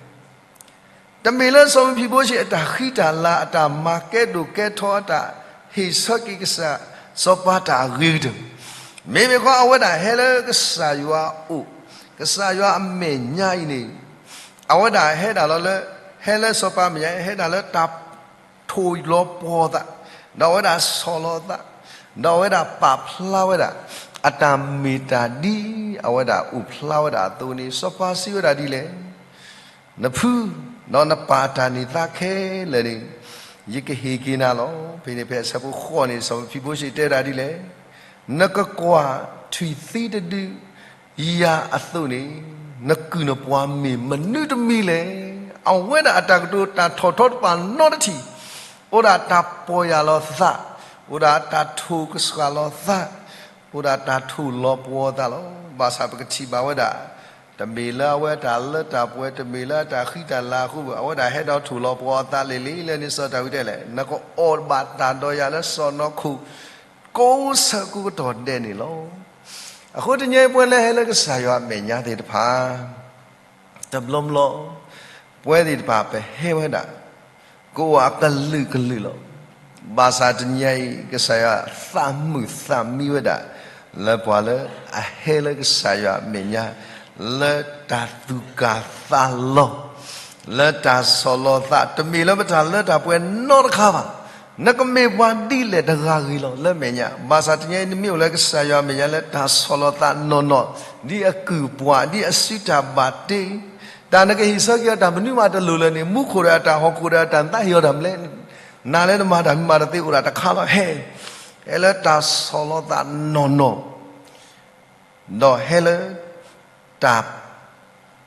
တမ့ၢ်လၢစီၤမဖံဘိရှ့းအတၢ်ဃံတၢ်လၤ အတၢ်မၤကဲဒိၣ်ကဲထီ အတၢ်ဟ့ၣ်ဆၢက့ၤကစၢ်စီၤပၤတၢ်အဂ့ၤကတၢၢ်, မ့မ့ၢ်ခီ အဝဲဒၣ်ဟဲလၢကစၢ်ယွၤအအိၣ်, ကစၢ်ယွၤအမဲာ်ညါအံၤန့ၣ် အဝဲဒၣ်ဟဲဒၣ်လီၤလၢ, ဟဲလၢစီၤပၤအမဲာ်ညါ ဟဲဒၣ်လၢတၢ်ထိၣ်လီၤပှီၢ်သး, ဒီးအဝဲဒၣ်ဆီၣ်လီၤသး, ဒီးအဝဲဒၣ်ပာ်ဖျါဝဲဒၣ် အတၢ်မ့ၢ်တၢ်ဒ် အဝဲဒၣ်အိၣ်ဖျါဝဲဒၣ်အသိးန့ၣ် စီၤပၤစံးဝဲဒၣ်ဒ်လဲၣ်, နဖု, ဒီးနပၢ်တၢ်န့ၢ်သါခဲလၢာ်န့ၣ် ယကဟ့ၣ်က့ၤနၤလီၤ. ဖဲန့ၣ်ဖဲအဆၢဖိဃိးန့ၣ် စီၤမဖံဘိရှ့းတဲဒၣ်ဒ်လဲၣ်, နကကွၢ်ထွံၣ်သံတဒု ယၤအသိးန့ၣ် နကုၢ်နပှၤမ့ၢ်မနုၤတမံၤလဲၣ်. အဝဲဒၣ်အတၢ်ကတိၤတၢ်ထီၣ်ထီတဖၣ်နီတထံၣ် အိၣ်ဒၣ်တၢ်ပီၢ်ယၢ်လီၤသး, အိၣ်ဒၣ်တၢ်ထိၣ်ကစှၤလီၤသး, အိၣ်ဒၣ်တၢ်ထိၣ်လီၤပှီၢ်သးလီၤ. ဘၣ်ဆၣ်ပကထံၣ်ဘၣ်ဝဲဒၣ် တမ့ၢ်လၢအဝဲတၢ်လၢတၢ်ပှဲၤ တမ့ၢ်လၢအတၢ်ဃံတၢ်လၤအဃိ အဝဲဒၣ်ဟဲဒီးထိၣ်လီၤပှီၢ်အသးလံၤလံၤလၢန့ၣ် စီၤဒၤဝံးတဲလဲၣ်, နကအိးထီၣ်ဘၣ်တၢ်ဒီးယၤလၢစီၣ်နီၤခိၣ် ကိးဆၢကိးကတီၢ်ဒဲးန့ၣ်လီၤ. အဃိတနံၤအံၤ ပဝဲလၢဟဲလၢကစၢ်ယွၤအမဲာ်ညါသ့ၣ်တဖၣ် တဘျီဘျီ ပဝဲသ့ၣ်တဖၣ်ပဟဲဝဲဒၣ် ကအိၣ်အကလုာ်ကလုာ်လီၤ. ဘၣ်ဆၣ်တနံၤအံၤ ကစၢ်ယွၤသးမုာ်သးမံဝဲဒၣ် လၢပှၤလၢအဟဲလၢကစၢ်ယွၤအမဲာ်ညါ လၢတၢ်သူၣ်ကၢ်သးလီၤ လၢတၢ်ဆီၣ်လီၤသး တမ့ၢ်လၢပတၢ်လၢတၢ်ပှဲၤနီတခါဘၣ်. နကမ့ၢ်ပှၤဒ်လဲၣ်တဂၤဂ့ၤလီၤ လၢမဲာ်ညါ. ဘၣ်ဆၣ်တနံၤအံၤ နမ့ၢ်အိၣ်လၢကစၢ်ယွၤအမဲာ်ညါ လၢတၢ်ဆီၣ်လီၤသးနီၢ်နီၢ် ဒ်အကုၢ်ပှၤ ဒ်အစုတၢ်ဘၣ်တ့ တၢ်နကဟ့ၣ်ဆၢက့ၤအီၤတၢ်မနုၤမးတလိၤလၢၤန့ၣ် မူခိၣ်ဒီးအတၢ် ဟီၣ်ခိၣ်ဒီးအတၢ် နသးဟ့ၣ်အီၤတၢ်မနုၤလဲၣ်. နၤလၢနမၤတၢ်မနုၤမးတသ့ အိၣ်ဒၣ်တခါလီၤ. ဟဲ, ဟဲလၢတၢ်ဆီၣ်လီၤသးနီၢ်နီၢ် ဒီးဟဲလၢ တၢ်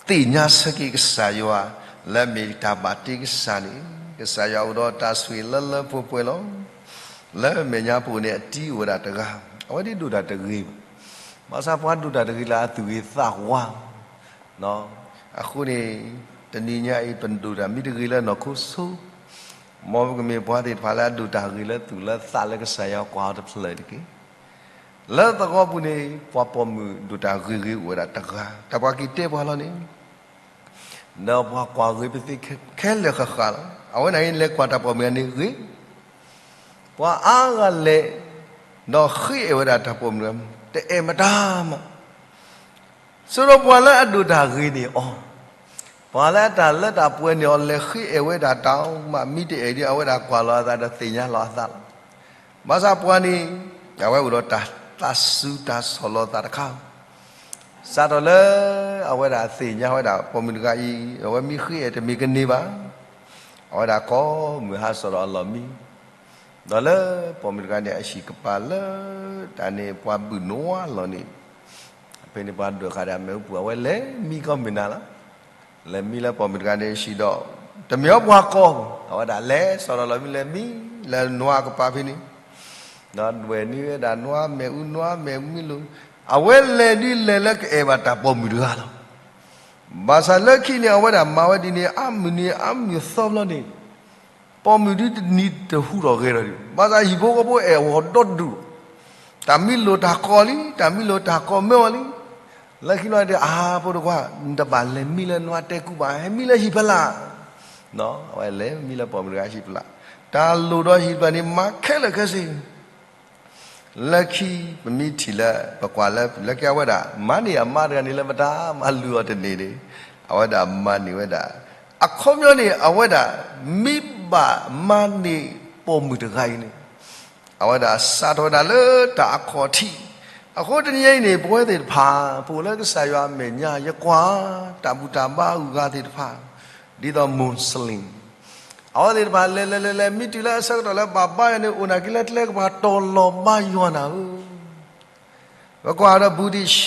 သ့ၣ်ညါဆၢက့ၤကစၢ်ယွၤ လၢအမ့ၢ်တၢ်ဘၣ်တ့ကစၢ်န့ၣ် ကစၢ်ယွၤအိၣ်ဒီးတၢ်ဆိၣ်ဂ့ၤလၢလၢပှဲၤပှဲၤလီၤ. လၢမဲာ်ညါပူၤန့ၣ် အတံၤအိၣ်ဝဲဒၣ်တဂၤ, အဝဲဒၣ်ဒိၣ်တၢ်တဂ့ၤဘၣ်. ဘၣ်ဆၣ်ပှၤဒိၣ်တၢ်တဂ့ၤလၢအသူၣ်ဂ့ၤသးဝါ အဃိန့ၣ် တနံၤညါအံၤ ပဒိၣ်တၢ်မ့ၢ်တဂ့ၤလၢနီၢ်ခိဆိ မ်ပကမ့ၢ်ပှၤသ့ၣ်တဖၣ်လၢအဒိၣ်တၢ်ဂ့ၤလၢသူၣ်လၢသးလၢကစၢ်ယွၤကွၢ်အီၤတဖျၢၣ်တက့ၢ်. လၢသဝီပူၤန့ၣ် ပှၤပိာ်မုၣ်ဒိၣ်တၢ်ဂ့ၤဂ့ၤအိၣ်ဝဲဒၣ်တဂၤ, တၢ်ပှၤက့ၤတဲပှၤလီၤန့ၣ် ဒီးပှၤကွၢ်ဂ့ၤပသ့ခဲလၢာ်ဃၣ်ဃၣ်လီၤ. အဝဲန့ၣ်အံၤ လဲၤကွၢ်တၢ်ပိာ်မုၣ်အန့ၣ်ဂ့ၤ, ပှၤအါဂၤလဲၤ ဒီးဃ့အဲၣ်ဝဲဒၣ်တၢ်ပိာ်မုၣ်, တအဲၣ်မတၤမး. ဆိဒီးပှၤလၢအဒိၣ်တၢ်ဂ့ၤန့ၢ်အီၤ, ပှၤလၢအတၢ်လၢတၢ်ပှဲၤန့ၢ်အီၤ လဲၤဃ့အဲၣ်ဝဲဒၣ်တၢ်မး, မ့ၢ်တအဲၣ်ဒ်အဝဲဒၣ်ကွၢ်လီၤအသးဒီးသ့ၣ်ညါလီၤအသးလီၤ. ဘၣ်ဆၣ်ပှၤန့ၣ် အဝဲအိၣ်ဒီးတၢ်သးစူၤတၢ်ဆီၣ်လီၤသးတခါ စးထီၣ်လၢ အဝဲဒၣ်သ့ၣ်ညါဝဲဒၣ် ပိာ်မုၣ်တဂၤအံၤ အဝဲမ့ၢ်ဃ့အဲၣ်တမ့ၢ်ကန့ၢ်ဘၣ်. အဝဲဒၣ်ကိးမုၢ်ဟါစးထီၣ်အလီၢ်မံ, ဒီးလၢပိာ်မုၣ်တဂၤန့ၣ် အဟံၣ်ကပၤလၢ တၢ်န့ၣ်ပှၤဘုၣ်နွါလီၤန့ၣ်, ဖဲန့ၣ်ပှၤဒွဲၣ်ဃာ်ဒီးအမ့ၣ်အူပူၤ အဝဲလဲၤမံကီၢ်မုၢ်နၤလီၤ. လဲၤမံလၢပိာ်မုၣ်တဂၤန့ၣ်ဟံၣ်ဒီး, တမ့ၢ်အီၤပှၤကိး, အဝဲဒၣ်လဲၤစီၤလီၤလီၤမံလဲၤမံ, လၢနွါကပၤဖဲန့ၣ် ဒီးဒွဲၣ်န့ၢ်ဝဲဒၣ်နွါမ့ၣ်အူ နွါမ့ၣ်အူမံလိၤ, အဝဲလဲၤဒုးလဲၤလၢကအဲၣ်ဘၣ်တၢ်ပိာ်မုၣ်တဂၤလီၤ. ဘၣ်ဆၣ်လၢခံန့ၣ် အဝဲဒၣ်မၤဝဲဒ်န့ၣ် အါမုၢ်နံၤအါမုၢ်သီဘျီန့ၣ်, ပိာ်မုၣ်ဒုးတနံၤတဟူးထီၣ်ဂဲၤထီၣ်ဒံး, ဘၣ်ဆၣ်ဟံၣ်ဖိဃီဖိအဲၣ်အီၤဒီဒူၣ်, တၢ်မံလိာ်တၢ်ကိးလံ, တၢ်မံလိာ်တၢ်ကိးမၢအီၤလံ. လၢခံလီၤန့ၣ် အဖိတကွၢ်, နတဘၣ်လဲၤမံလၢနွါတဲကူဘၣ်, ဟဲမံလၢဟံၣ်ဖီလာ်, အဝဲလဲၤမံလၢပိာ်မုၣ်တဂၤဟံၣ်ဖီလာ်, တၢ်လိၣ်ဒီးဟံၣ်တဖျၢၣ်န့ၣ် မၤခဲလၢာ်ခဲဆ့ လၢခံပမ့ၢ်ထံၣ်လၢ ပကွၢ်လၢ လၢခံအဝဲဒၣ် မၤန့ၢ်အမါတဂၤန့ၣ်လၢပတၢ်မၤလုၢ်အီၤတန့ၢ်န့ၣ်, အဝဲဒၣ်မၤန့ၢ်ဝဲဒၣ်, အခီပညီန့ၣ် အဝဲဒၣ် မ့ၢ်ဘၣ်မၤန့ၢ်ပိာ်မုၣ်တဂၤအံၤန့ၣ်, အဝဲဒၣ်စးထီၣ်ဝဲဒၣ်လၢတၢ်အခီၣ်ထံး, အဃိတနံၤအံၤန့ၣ် ပဝဲသ့ၣ်တဖၣ် ပအိၣ်လၢကစၢ်ယွၤအမဲာ်ညါ ယကွၢ် တၢ်ဘူၣ်တၢ်ဘါအုၣ်ဂၤသ့ၣ်တဖၣ်, ဒ်သိး Muslim အဝဲသ့ၣ်တဖၣ်လဲၤလဲၤလဲၤလဲၤ မ့ၢ်တုၤလၢအဆၢကတီၢ်လၢဘၣ်ဘါယွၤန့ၣ် အိၣ်နာ်က့လၢကျဲကပၤတီၤလီၤဘါယွၤနၤဧၢ, ပကွၢ်ဒီး Buddhist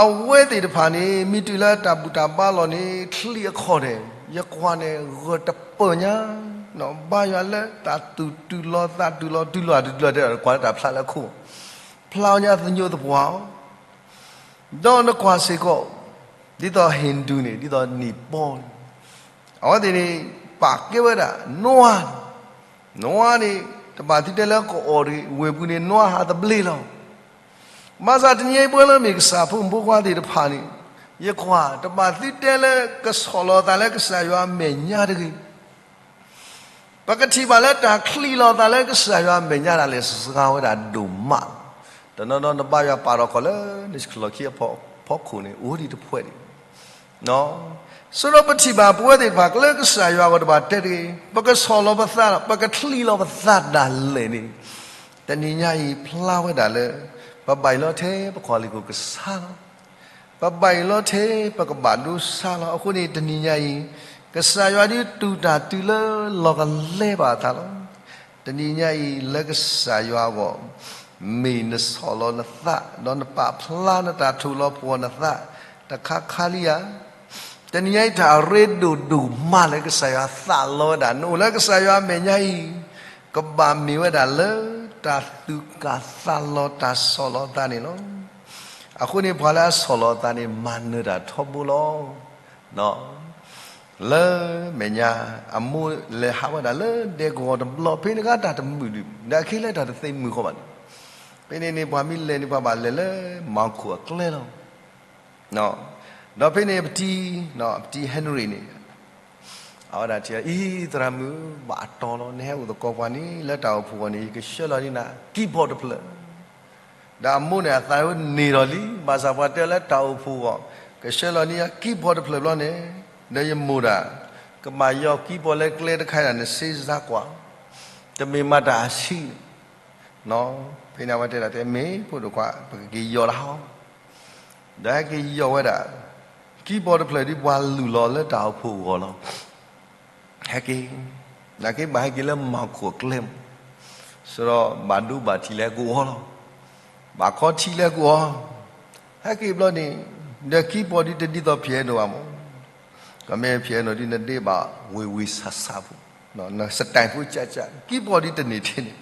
အဝဲသ့ၣ်တဖၣ်န့ၣ် မ့ၢ်တုၤလၢတၢ်ဘူၣ်တၢ်ဘါလီၢ်န့ၣ် ချံးအခီၣ်ဒဲး ယကွၢ်န့ၣ် ဂၢၢ်တပၢၢ်ညါ, ဘါယွၤလၢတၢ်သူၣ်တုၤလီၤသးတုၤလီၤ တုၤလီၤတတုၤလီၤတဲ ကွၢ်လၢတၢ်ဖျါလၢခိၣ်, ဖျါညါသညိသပှၢ်အီၤ, ဒီးနကွၢ်စ့ၢ်ကီး ဒ်သိး Hindu န့ၣ် ဒ်သိး နံၣ်ပီန့ၣ် အဝဲသ့ၣ်န့ၣ် ပာ်ကဲဝဲဒၣ် နွါန့ၣ်, နွါန့ၣ် တဘၣ်သုတဲလၢကအီၣ်တဂ့ၤ, ဝ့ၢ်ပူၤန့ၣ် နွါဟးသဘျ့လီၤ. ဘၣ်ဆၣ်တနံၤအံၤ ပဝဲလၢမ့ၢ်ကစၢ်ဖိမုၣ်ဖိခွါသ့ၣ်တဖၣ်န့ၣ်, ယကွၢ် တဘၣ်သုတဲလၢကဆီၣ်လီၤသးလၢကစၢ်ယွၤအမဲာ်ညါတဂ့ၤ. ပကထံၣ်ဘၣ်လၢတၢ်ချံးလီၤသးလၢကစၢ်ယွၤအမဲာ်ညါဒၣ်လဲာ် စှၤဝဲဒၣ်ဒိၣ်မးလီၤ. တနီၤနီၤနဘါယွၤပာ်ထီၣ်ခီၣ်လၢနလီၢ်ခံအဖီခိၣ်န့ၣ် အိၣ်ဒံးတဖှဲးဒံး ဆိဒီးပထံၣ်ဘၣ်ပဝဲသ့ၣ်တဖၣ် ကလၢကစၢ်ယွၤအဂီၢ်တဘၣ်တဲတဂ့ၤ, ပကဆီၣ်လီၤပသးဒီး ပကချံးလီၤပသးဒၣ်လဲာ်န့ၣ်, တနံၤညါအံၤဖျါဝဲဒၣ်လၢ ပဘၣ်အံၤလီၤထဲပခီၣ်လ့ၢ်ခိၣ်ကဆါလီၤ. ပဘၣ်အံၤလီၤထဲပကဘၣ်ဒိဆါလီၤ. အဃိန့ၣ်တနံၤညါအံၤ, ကစၢ်ယွၤဒုးတူၢ်တၢ်တုၤလၢလီၢ်ကလဲဘၣ်အသးလီၤ. တနံၤညါအံၤလၢကစၢ်ယွၤအဂီၢ် မ့ၢ်နဆီၣ်လီၤနသး ဒီးနပာ်ဖျါနတၢ်ထူၣ်လီၤပှီၢ်နသး တခါခါလံဧါ. တနံၤညါအံၤတၢ်အရ့ဒိၣ်ဒိၣ်မးလၢကစၢ်ယွၤသးလီဝဲဒၣ် နအိၣ်လၢကစၢ်ယွၤအမဲာ်ညါအံၤ, ကဘၣ်မ့ၢ်ဝဲဒၣ်လၢတၢ်သူၣ်ကၢ်သးလီၤတၢ်ဆီၣ်လီၤသးန့ၣ်လီၤ. အဃိန့ၣ်ပှၤလၢအဆီၣ်လီၤအသးန့ၣ် မၤနၢၤတၢ်ထီဘိလီၤ. လၢမဲာ်ညါ အမိၢ်လဲၤဟးဝဲဒၣ်လၢဒဲကဝီၤတဘျီ ဖဲန့ၣ်ကတၢ်တမုာ်ဒံး ဒီးအခဲလၢတၢ်တသ့မုာ်ဃီဘၣ်န့ၣ်, ဖဲန့ၣ်န့ၣ် ပှၤမ့ၢ်လဲၤန့ၣ် ပှၤဘၣ်လဲၤလၢမၤခိၣ်အကျဲလီၤ. ဒီးဖဲန့ၣ်ပတံၤ, ပတံၤ Henry န့ၣ် အဝဲဒၣ်တဲအံၤ သရၣ်မုၣ် ဘၣ်အတီလီၤ နဟဲအိၣ်သကိးပှၤန့ၣ် လၢတၢ်အိၣ်ဖှိၣ်အဂီၢ်န့ၣ် ယကဆှၢလီၤန့ၢ်နၤ keyboard တဖျၢၣ် ဒီးအမိၢ်န့ၣ် အသးန့ၣ်ဒီးလံ, ဘၣ်ဆၣ်ပှၤတဲလၢတၢ်အိၣ်ဖှိၣ်အဂီၢ် ကဆှၢလီၤန့ၢ်ယၤ keyboard တဖျၢၣ်ဘျီန့ၣ်, ဒီးယမိၢ်ဒၣ် ကဘၣ်ယီၤ keyboard လၢကျဲတခါန့ၣ် နစ့စါကွၢ်, တမ့ၢ်မၤတၢ်အဆံးန့ၣ်, ဖဲန့ၣ်အဝဲတဲဒၣ်တဲ မ့ၢ်ဖိဒိၣ်ခွါ ပကက့ၤယီၤလၢဟီ, ဒီးဟဲက့ၤယီၤဝဲဒၣ် keyboard တဖျၢၣ်ဒ်ပှၤလုၢ်လီၤလၢတၢ်အိၣ်ဖှိၣ်အဂီၢ်လီၤ. ဟဲက့ၤ, နာ်က့ဘၣ်ဟဲက့ၤလၢမၤခိၣ်အကျဲမး, ဆိဒီးဘၣ်ဒိဘၣ်ထံးလၢကအိၣ်လီၤ, ဘၣ်ခီထံးလၢကအိၣ်, ဟဲက့ၤဘျီန့ၣ်, ဒီး keyboard ဒ်တဒ်သိး piano ဘၣ်မး, ကမ့ၢ် piano ဒ်နဒ့ဘၣ်ဝ့ၤဝ့ၤဆးဆးဖိ, န style ဖိကၠးကၠး, keyboard ဒ်တန့ၢ်ထဲန့ၣ်,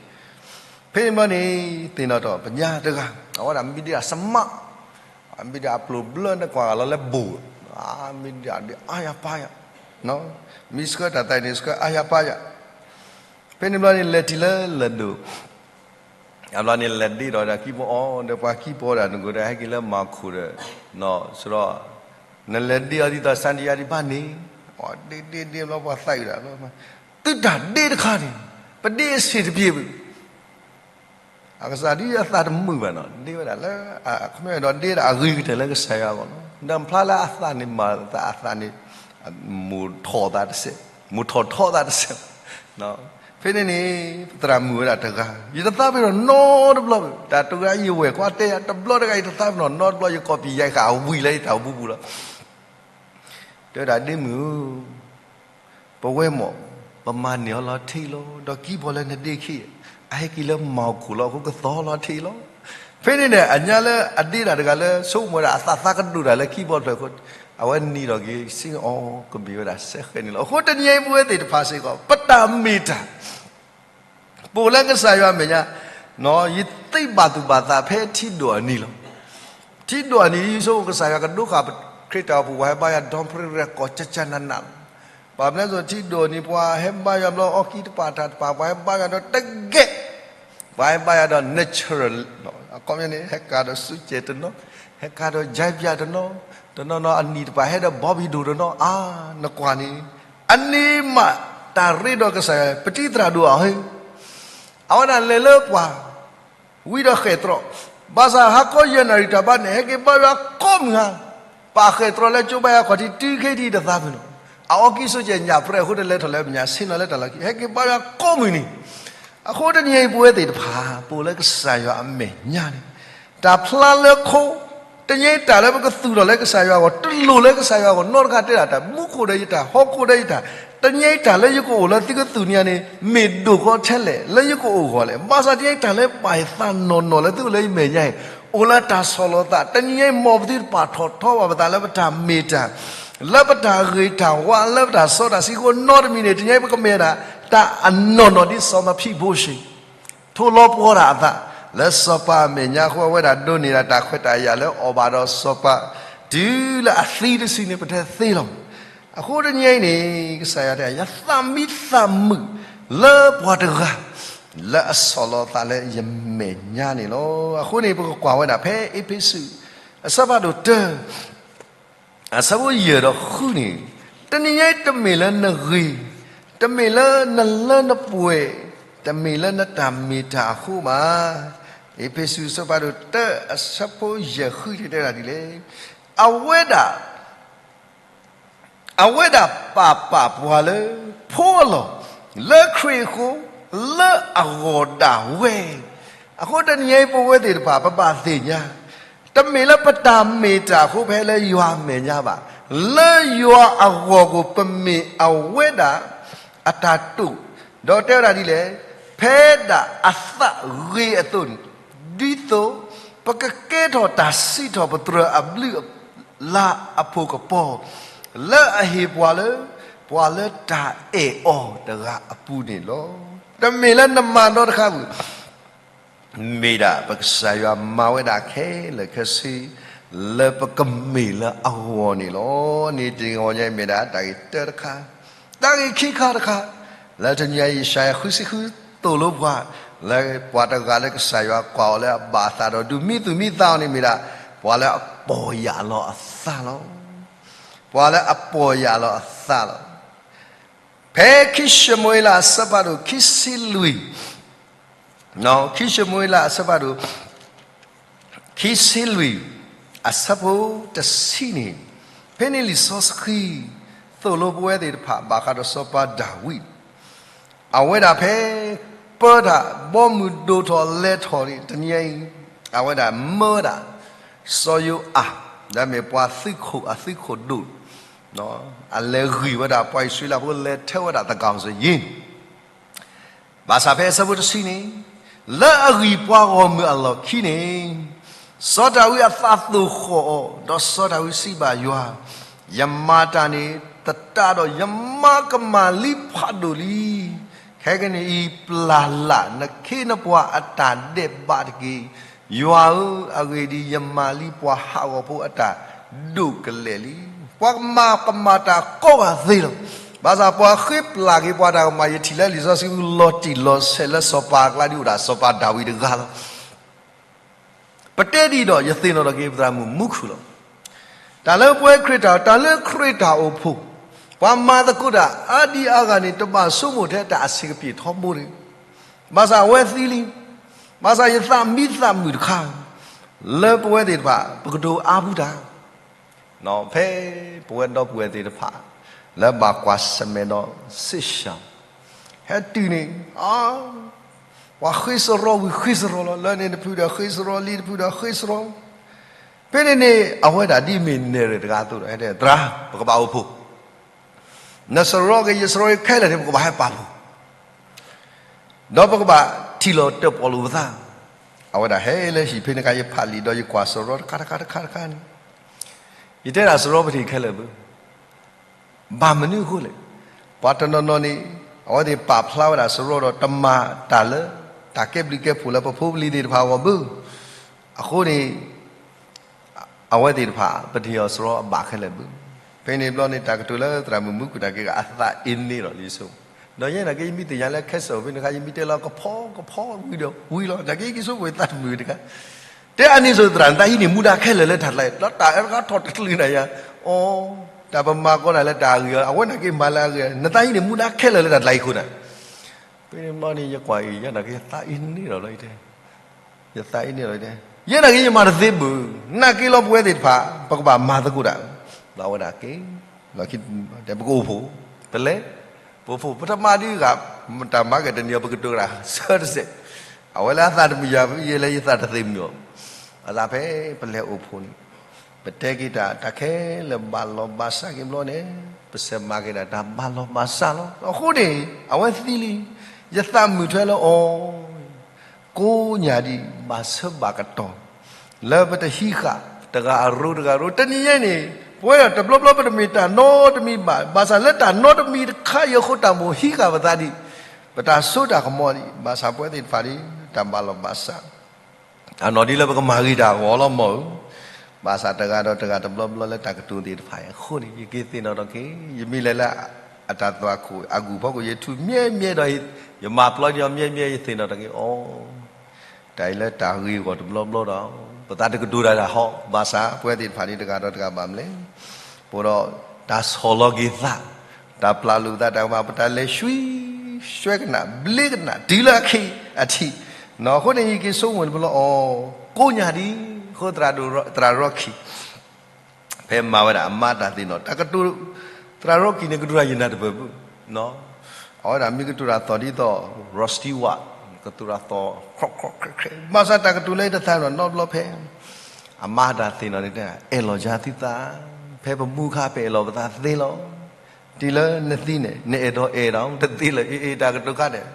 ဖဲန့ၣ်ဘျီန့ၣ် သ့ၣ်နီၣ်ထီၣ်ပညါတဂၤ, အဝဲဒၣ်မံဒၣ်အ smart မံဒၣ်အပျိၢ်ဘျၢနကွၢ်ဂၤလီၤလၢဘိၣ်, မံဒၣ်ဒ်အါယၤပါယၤ, မ့ၢ်ဆှၢတၢ်သးန့ၣ် ဆှၢအါယၤပါယၤ, ဖဲန့ၣ်ဘျီန့ၣ် လဲၤတုၤလၢလၢၢ်ဒိၣ်, အဘျီန့ၣ် လဲၤဒ့ဒီးဒီး keyboard အီၤ ဒီးပှၤ keyboard ဒၣ်နကိးဒီး ဟဲက့ၤလၢမၤခိၣ်ဒီး, ဆိဒီး နလဲၤဒ့အီၤဒ်သိး စၣ်ဒံယါဒံးဘၣ်န့ၣ်, ဒ့ဒ့ဒ့ဘျီ ပှၤသးအုးဒၣ်ဘျီ, သုတၢ်ဒ့တခါန့ၣ် ပဒ့အဆံးတပျ့ၤဘၣ် အကစၢ်ဒ်အသးတမုာ်ဘၣ်နီၤ, ဒ့ဝဲဒၣ်လၢ ခီမ့ၢ်ဒီးဒ့ဒၣ်အဂ့ၤကတၢၢ်လၢကစၢ်ယွၤအဂီၢ်လီၤ. ဒီးဖျါလၢအသးန့ၣ်မၤသး အသးန့ၣ် မိၢ်ထီၣ်သးတစဲး, မိၢ်ထီၣ်ထီသးတစဲး. ဖဲန့ၣ်န့ၣ် ပသရၣ်မုၣ်ဝဲဒၣ်တဂၤ, ယတသးပ့ၤနီၣ်နီတဘျီဘၣ်, တၢ်တဂၤအံၤယဝဲၢ်ကွၢ်တဲယၤ တဘျီတဂၤအံၤတသးပ့ၤနီၣ်နီတဘျီ ယကိးပံာ်ယါဃာ်အဝံၤလၢယတၢ်အိၣ်မူပူၤလီၤ. တဲဝဲဒၣ်ဒ့မုၣ်ဧၢ, ပဝဲမ့ၢ် ပမၤန့ၢ်အီၤလီၤထံးလီၤ. ဒီးကံဘီလၢနဒ့ခံ, အဟဲက့ၤလၢမၤအခိၣ်လီၤ. အဃိကသီလီၤထံးလီၤ. ဖဲန့ၣ်န့ၣ် အညါလၢအဒ့တၢ်တဂၤလၢ ဆိကမိၣ်ဝဲဒၣ် အသးသးကဒိၣ်တၢ်လၢကံဘီတဖျၢၣ်အဃိ, အဝဲနံၤထီၣ်က့ၤ စ့အီၤ ကမ့ၢ်ဝဲဒၣ်စဲဃဲန့ၣ်လီၤ. အဃိတနံၤအံၤပဝဲသ့ၣ်တဖၣ်စ့ၢ်ကီး ပတၢ်မ့ၢ်တၢ် ပအိၣ်လၢကစၢ်ယွၤအမဲာ်ညါ, ယသ့ဘၣ်သူၣ်ဘၣ်သးဖဲထံဒိၣ်အနံၤလီၤ. ထံဒိၣ်အနံၤ ယဆိကမိၣ်ကစၢ်ယွၤကဒိဃာ်ခရံာ်တၢ်အိၣ်ဖှိၣ် ပှၤဟဲဘါယွၤ ဒီပြ့ရၢၣ် ကီၢ်ကၠၢကၠၢနးနးလီၤ. ဘၣ်မနုၤအဃိ ထံဒိၣ်အနံၤ ပှၤဟဲဘါယွၤဘျီ အီကံတပာ်တၢ်တပာ် ပှၤဟဲဘါယွၤဒီးတကဲး ပှၤဟဲဘါယွၤဒီး natural အခီပညီန့ၣ် ဟဲကၤဒီးစူကဲးတနီၤ, ဟဲကၤဒီး ကၠဲပၠးတနီၤ, တနီၤနီၤအနံၣ်တပၤဟဲဒီး ဘီဘံၣ်ဒိၣ်တနီၤ, အါ, နကွၢ်န့ၣ်, အန့ၣ်မးတၢ်ရ့ဒီးကစၢ်ယွၤ ပတံၤသရၣ်ဒိၣ်အီၤဟ့ၣ်, အဝဲဒၣ်လဲၤလၢပှၤ ဝံၤဒီးဃဲၣ်တြီ, ဘၣ်ဆၣ်ဟါခီယဲၢ်နၣ်ရံၣ်တၢ်ဘါန့ၣ် ဟဲက့ၤဘါယွၤကိးမုၢ်ဟါ, ပာ်ဃဲၣ်တြီလၢကၠိဘါယွၤခီၣ်ထံးတုၤခဲအံၤတသးပ့ၤနီၣ်, အအီကံစူကဲးညၣ်ပြဲးအဃိတလဲၤထီၣ်လၢမဲာ်ညါ ဆ့ၣ်နီၤလၢတၢ်လီၢ်ခံ ဟဲက့ၤဘါယွၤကိးမုၢ်နံၤ, အဃိတနံၤအံၤပဝဲသ့ၣ်တဖၣ် ပအိၣ်လၢကစၢ်ယွၤအမဲာ်ညါန့ၣ်, တၢ်ဖျါလၢခိ တနံၤအံၤတၢ်လၢပကသူၣ်ထီၣ်လၢကစၢ်ယွၤအဂီၢ် တလိၣ်လၢကစၢ်ယွၤအဂီၢ် နီတဂၤတဲဒၣ်တၢ် မူခိၣ်ဒီးယတၢ် ဟီၣ်ခိၣ်ဒီးယတၢ်, တနံၤအံၤတၢ်လၢယကအိၣ်လၢသုကသူၣ်န့ၢ်န့ၣ် မ့ၢ်ဒိၣ်ကီထဲလဲၣ် လၢယကအိၣ်အဂီၢ်လဲၣ်, ဘၣ်ဆၣ်တနံၤအံၤတၢ်လၢပာ်ယသးနီၢ်နီၢ်လၢသုအိၣ်လၢယမဲာ်ညါအံၤ အိၣ်လၢတၢ်ဆီၣ်လီၤသး, တနံၤအံၤမ်ပသုတပာ်ထီၣ်ထီဘၣ်ပသးလၢပတၢ်မ့ၢ်တၢ် လၢပတၢ်ဂ့ၤတၢ်ဝါ လၢပတၢ်စီတၢ်ဆှံအဃိ နီတမံၤန့ၣ် တနံၤအံၤပကမ့ၢ်ဝဲဒၣ် တၢ်အနီၢ်နီၢ်ဒ်စီၤမၤဖံးဘိၣ်ၡ့ၣ် ထိၣ်လီၤပှီၤတၢ်အသး လၢစီၤပၤအမဲာ်ညါအဃိ အဝဲဒၣ်ဒိးန့ၢ်ဒၣ်တၢ်ခွဲးတၢ်ယာ်လၢအီၣ်ဘၣ်ဒီးစီၤပၤ တုၤလၢအသံတစုန့ၣ် ပတဲသ့လီၤ. အဃိတနံၤအံၤန့ၣ် ကစၢ်ယွၤတဲ ယသးမံသးမုာ်လၢပှၤတဂၤ လၢအဆီၣ်လီၤသးလၢယမဲာ်ညါန့ၣ်လီၤ. အဃိန့ၣ် ပကကွၢ်ဝဲဒၣ်ဖဲအ့းဖ့းစူး အဆၢဖးဒိၣ်တၢ အဆၢဖိယဲၢ်ဒီးဃုန့ၣ်, တနံၤညါအံၤတမ့ၢ်လၢနဂ့ၤ, တမ့ၢ်လၢနလၢနပှဲၤ, တမ့ၢ်လၢနတၢ်မ့ၢ်တၢ်အဃိဘၣ်. အ့းဖ့းစူးအဆၢဖးဒိၣ်တၢ အဆၢဖိယဲၢ်ဃုန့ၣ်တဲဒၣ်ဒ်လဲၣ်, အဝဲဒၣ် အဝဲဒၣ်ပာ်ပာ်ပှၤလၢ ဖိအလီၢ်, လၢခရံာ်အဃိ, လၢအဂီၢ်ဒၣ်ဝဲ, အဃိတနံၤအံၤပဝဲသ့ၣ်တဖၣ် ပဘၣ်သ့ၣ်ညါ, တမ့ၢ်လၢပတၢ်မ့ၢ်တၢ်အဃိ ပဟဲလၢယွၤအမဲာ်ညါဘၣ်. လၢယွၤအဂီၢ်အဃိ ပမ့ၢ်အဝဲဒၣ် အတၢ်တိာ်, ဒီးတဲဝဲဒၣ်ဒ်လဲၣ်, ဖဲဒၣ်အသးဂ့ၤအသိးန့ၣ်, ဒ်သိး ပကကဲထီၣ်တၢ်စံးထီၣ်ပတြၢၤအဘျုးအလၤအဖှိၣ်ကပီၤ, လၢအဟ့ၣ်ပှၤလၢ ပှၤလၢတၢ်အဲၣ်အီၤတဂၤအပူၤန့ၣ်လီၤ. တမ့ၢ်လၢနမၤဒီတခါပူၤ မ့ၢ်ဒၣ်ပကစၢ်ယွၤမၤဝဲဒၣ်ခဲလၢာ်ခဲဆ့ လၢပကမ့ၢ်လၢအဂီၢ်န့ၣ်လီၤ. န့ၣ်တဂီၤညါအံၤမ့ၢ်ဒၣ်တၢ်ဂ့ၢ်တၢတခါ, တၢ်ဂ့ၢ်ခံခါတခါ, လၢတနံၤအံၤ ယၡါယၤဃုဆံဃုသိၣ်လိပှၤ, လၢပှၤတဂၤလၢကစၢ်ယွၤကွၢ်အီၤလၢအဘၣ်အသးဒီးဒုးမံသူၣ်မံသးအီၤန့ၣ်မ့ၢ်ဒၣ် ပှၤလၢအပီၢ်ယၢ်လီၤအသးလီၤ. ပှၤလၢအပီၢ်ယၢ်လီၤအသးလီၤ. ဖဲခံၡမူၤအ့လးအဆၢဖးဒိၣ်ခံဆံလွံၢ်, ခံၡမူၤအ့လးအဆၢဖးဒိၣ် ခံဆံလွံၢ် အဆၢဖိတဆံန့ၣ်, ဖဲန့ၣ်လံာ်စီဆှံ သိၣ်လိပဝဲသ့ၣ်တဖၣ်ဘၣ်ဃးဒီးစီၤပၤဒၤဝံး, အဝဲဒၣ်ဖဲပၢတၢ်ဘီမုၢ်ဒိၣ်ထီၣ်လဲၤထီၣ်န့ၣ် တနံၤအံၤ အဝဲဒၣ်မၢဝဲဒၣ် စီၤယိၤအၤ, ဒီးမ့ၢ်ပှၤသုးခိၣ်အသုးခိၣ်ဒိၣ်, အလဲၤဂံၢ်ဝဲဒၣ်ပှၤအံၣ်စရ့လးဖိ လဲၤထၢဝဲဒၣ်သးကီၢ်စ့ယ့ၣ် ဘၣ်ဆၣ်ဖဲအဆၢဖိတဆံန့ၣ်, လၢအဂံၢ်ပှၤဂီၢ်မုၢ်အလီၢ်ခံန့ၣ်, စီၤဒၤဝံးအသးသိၣ်ဃီၣ်အီၤ, ဒီးစီၤဒၤဝံးစံးဘၣ်ယွၤ, ယမၤတၢ်န့ၣ်သတးဒီး ယမၤကမၣ်လံဖးဒိၣ်လံ. ခဲကနံၣ်အံၤ ပျၢ်လၢ်နခ့နပှၤအတၢ်ဒဲးဘးတက့ၢ်. ယွၤဧၢ, အဂ့ၢ်ဒ်အံၤ, ယမၤလံပှၤဟးဂီၤဖိအတၢ်ဒိၣ်ကလဲာ်လံ. ပှၤကမၤကမၣ်တၢ်ကိးဂၤသ့လီၤ. ဘၣ်ဆၣ်ပှၤဃ့ပျၢ်က့ၤပှၤတၢ်ကမၣ် ယထံၣ်လၢလံာ်စီဆှံပူၤ လီၤတံၢ်လီၤဆဲးလၢစီၤပၤအကျါ ဒ်အိၣ်ဒၣ်စီၤပၤဒၤဝံးတဂၤလီၤ. ပတဲဒ်အံၤဒီး ယသ့ၣ်နီၣ်ထီၣ်က့ၤပသရၣ်မုၣ်မူခိၣ်လီၤ. တၢ်လၢပဝဲခရံာ်တၢ်, တၢ်လၢခရံာ်တၢ်အိၣ်ဖှိၣ်, ပှၤမၤသကိးတၢ်အါဒံအါဂၤန့ၣ် တဘၣ်ဆိကမိၣ်ထဲတၢ်အဆံးကပံာ်ထီဘိန့ၣ်, ဘၣ်ဆၣ်အဝဲသံလံ. ဘၣ်ဆၣ်ယသးမံသးမုာ်တခါ, လၢပဝဲသ့ၣ်တဖၣ် ပကတိၤအါပူၤတၢ် ဖဲပဝဲဒီပုၢ်ဝဲၢ်သ့ၣ်တဖၣ် လၢဘၣ်ကွၢ်ဆၢၣ်မဲာ်ဒီးစ့ၢ်ဆၢၣ် ဟဲတုၤန့ၣ်, အါ, ပှၤဃ့စရီဝံၤဃ့စရီလီၤ. လၢန့ၣ်တဖုဒီးဃ့စရီ, လံတဖုဒီးဃ့စရီ. ဖဲန့ၣ်န့ၣ် အဝဲဒၣ်ဒ်မ့ၢ်နဲၣ်ရွဲၣ်တဂၤအသိးဒီး ဟဲတဲ သရၣ်, ပကဘၣ်အိၣ်ဖှိၣ် နစရီက့ၤ ယစရီက့ၤခဲလၢာ်န့ၣ် ပကဘၣ်ဟဲပာ်ဖှိၣ် ဒီးပကဘၣ်ထံၣ်လိာ်တၢၣ်ပီၣ်လိာ်ပသး. အဝဲဒၣ်ဟဲလၢဟံၣ်ဖဲန့ၣ်အခါ ယဖးလံာ်ဒီး ယကွၢ်စရီတခါတခါတခါတခါန့ၣ်, ယတဲဒၣ်စရီပထံၣ်ခဲလၢာ်ဘၣ်. ဘၣ်မနုၤအဃိလဲၣ်. ပှၤတနီၤနီၤန့ၣ် အဝဲသ့ၣ်ပာ်ဖျါဝဲဒၣ်စရီဒီးတမၤတၢ်လၢ တၢ်ကဲဘျုးကဲဖှိၣ်လၢပဖိပလံၤသ့ၣ်တဖၣ်အဂီၢ်ဘၣ်. အဃိန့ၣ် အဝဲသ့ၣ်တဖၣ် ပထံၣ်အီၤစရီအဘၣ်ခဲလၢာ်ဘၣ်. ဖဲန့ၣ်ဘျီန့ၣ် တၢ်ကတိၤလၢသရၣ်မုၣ်မူခိၣ်တၢ်က့ၤဂၤ အသးအ့န့ၣ်လီၤလံဆိ. ဒီးယဲနာ်က့ ယမ့ၢ်သ့ၣ်ညါလၢခဲစၢၣ်ဖဲန့ၣ်အခါ ယမ့ၢ်တဲလီၤကဖီကဖီဝံၤဒီးဝံၤလီၤ. နာ်က့ ယက့ၤဆိကမိၣ်သးတမုာ်တခါ တဲအန့ၣ်ဆိသရၣ်န့ၣ် နသးဟံးန့ၢ်မူဒါခဲလၢာ်လၢတၢ်ကျါအံၤ ဒီးတၢ်အၢတခါထီၣ်တချုးနၤယၤ, အိ, တၢ်ပမၤကီးနၤလၢတၢ်ဂ့ၤအီၤ အဝဲနာ်က့မၤလၢအဂ့ၤ, နသးဟံးန့ၢ်မူဒါခဲလၢာ်လၢတၢ်ကျါအံၤအဃိန့ၣ်. ဖဲန့ၣ်ဘျီန့ၣ် ယကွၢ်အံၤ ယဲနာ်က့ ယသးအ့န့ၢ်လီၤလီၤ ယတဲ ယသးအ့န့ၢ်လီၤတဲ, ယဲနာ်က့ ယမၤတသ့ဘၣ်, နာ်က့လီၤ ပဝဲသ့ၣ်တဖၣ် ပကဘၣ်မၤသကိးတၢ်, ဒီးအဝဲဒၣ်က့ၤ လီၤခံ တဲပကအိၣ်ဖှိၣ်, ပလဲၤ, ပအိၣ်ဖှိၣ် ပတမၤဒ်ဂၤ, တၢ်မၤကတၢၢ်န့ၣ် ပကတိၤတၢ်ဆၢတစဲး, အဝဲလၢအသးတမုာ်ယၤ ယဲလၢယသးတသ့မုာ်အီၤ, အသးဖဲပလဲၤအိၣ်ဖှိၣ်န့ၣ် ပတဲက့ၤတၢ် တၢ်ခဲလၢာ်ဘၣ်လီၤဘၣ်စးက့ၤဘျီန့ၣ် ပစးမၤက့ၤဒၣ်တၢ်ဘၣ်လီၤဘၣ်စးလီၤ. အဃိန့ၣ် အဝဲသံလံ, ယသးမုာ်ထွဲလၢအီၤ ကိးညါဒံး ဘၣ်ဆၢဘၣ်ကတီၢ် လၢပတဟံးဃာ် တဂၤအရိတဂၤအရိ, တနံၤညါအံၤန့ၣ် ပဝဲဒၣ်တဘျီဘျီ ပတမ့ၢ်တၢ်နီတမံၤဘၣ်, ဘၣ်ဆၣ်လၢတၢ်နီတမံၤတခါအံၤအဃိ တၢ်မိၣ်ဟံးဃာ်ပသးဒံး, ပတၢ်စိတၢ်ကမီၤဒံး, ဘၣ်ဆၣ်ပဝဲသ့ၣ်တဖၣ်န့ၣ် တၢ်ဘၣ်လီၤဘၣ်စး အနီၢ်ဒ်လၢပကမၤဂ့ၤတၢ်အဂီၢ်လီၤမၢ်ဧၢ, ဘၣ်ဆၣ်တဂၤဒီးတဂၤတဘျီဘျီလၢတၢ်ကတိၤသ့ၣ်တဖၣ်အံၤအဃိန့ၣ် ယက့ၤသ့ၣ်နီၣ်ထီၣ်က့ၤ, ယမ့ၢ်လဲၤလၢအတၢ်သွၣ်ခိၣ်အဂုၤဖီခိၣ် ယထုးမံၤမံၤဒီး ယမၤပျီန့ၢ်အီၤမံၤမံၤ ယသ့ၣ်နီၣ်ထီၣ်က့ၤအီၤ, တၢ်အံၤလၢတၢ်ဂ့ၤအဂီၢ်တဘျီဘျီဒီး ပသးတကတိၤတၢ်တၢ်ဟီ, ဘၣ်ဆၣ်ပဝဲသ့ၣ်တဖၣ်န့ၣ် တဂၤဒီးတဂၤဘၣ်မနုၤလဲၣ် ပဒီးတၢ်ဆီၣ်လီၤက့ၤသး, တၢ်ပျၢ်လိာ်သးတၢ်ကမၣ် ပတၢ်လဲၤဆှံ, ဆှဲကနၣ် ဘျ့ကနၣ် တုၤလၢအခံအထံး, အဃိန့ၣ် ယက့ၤဆိကမိၣ်တဘျီအီၤ, ကိးညါဒံး, ဃိသရၣ်ဒိၣ် သရၣ်ရီခံ ဖဲမၤဝဲဒၣ်အမါတၢ်သ့ၣ်နီၣ် တၢ်ကတိၤ, သရၣ်ရီခံန့ၣ် ကတိၤတၢ်ယနၢ်တပၢၢ်ဘၣ်, အဝဲဒၣ်မ့ၢ်ကတိၤတၢ်သီၣ်ဒ်သိး Rod Stewart ကတိၤတၢ်သီၣ် ခြီၣ်ခြီၣ်ခြဲးခြဲး, ဘၣ်ဆၣ်တၢ်ကတိၤလၢတသးနီၣ်နီတဘျီဖဲ အမါတၢ်သ့ၣ်နီၣ်န့ၣ် အဲၣ်လီၤယၤသုသး, ဖဲပမူခါ ပအဲၣ်လီၤပသးသ့လီၤ. တုၤလၢနသံန့ၣ် နအဲၣ်ဒိးအဲၣ်ဒီးတသ့လၢၤ, အ့ၣ် တၢ်ကတိၤခါန့ၣ်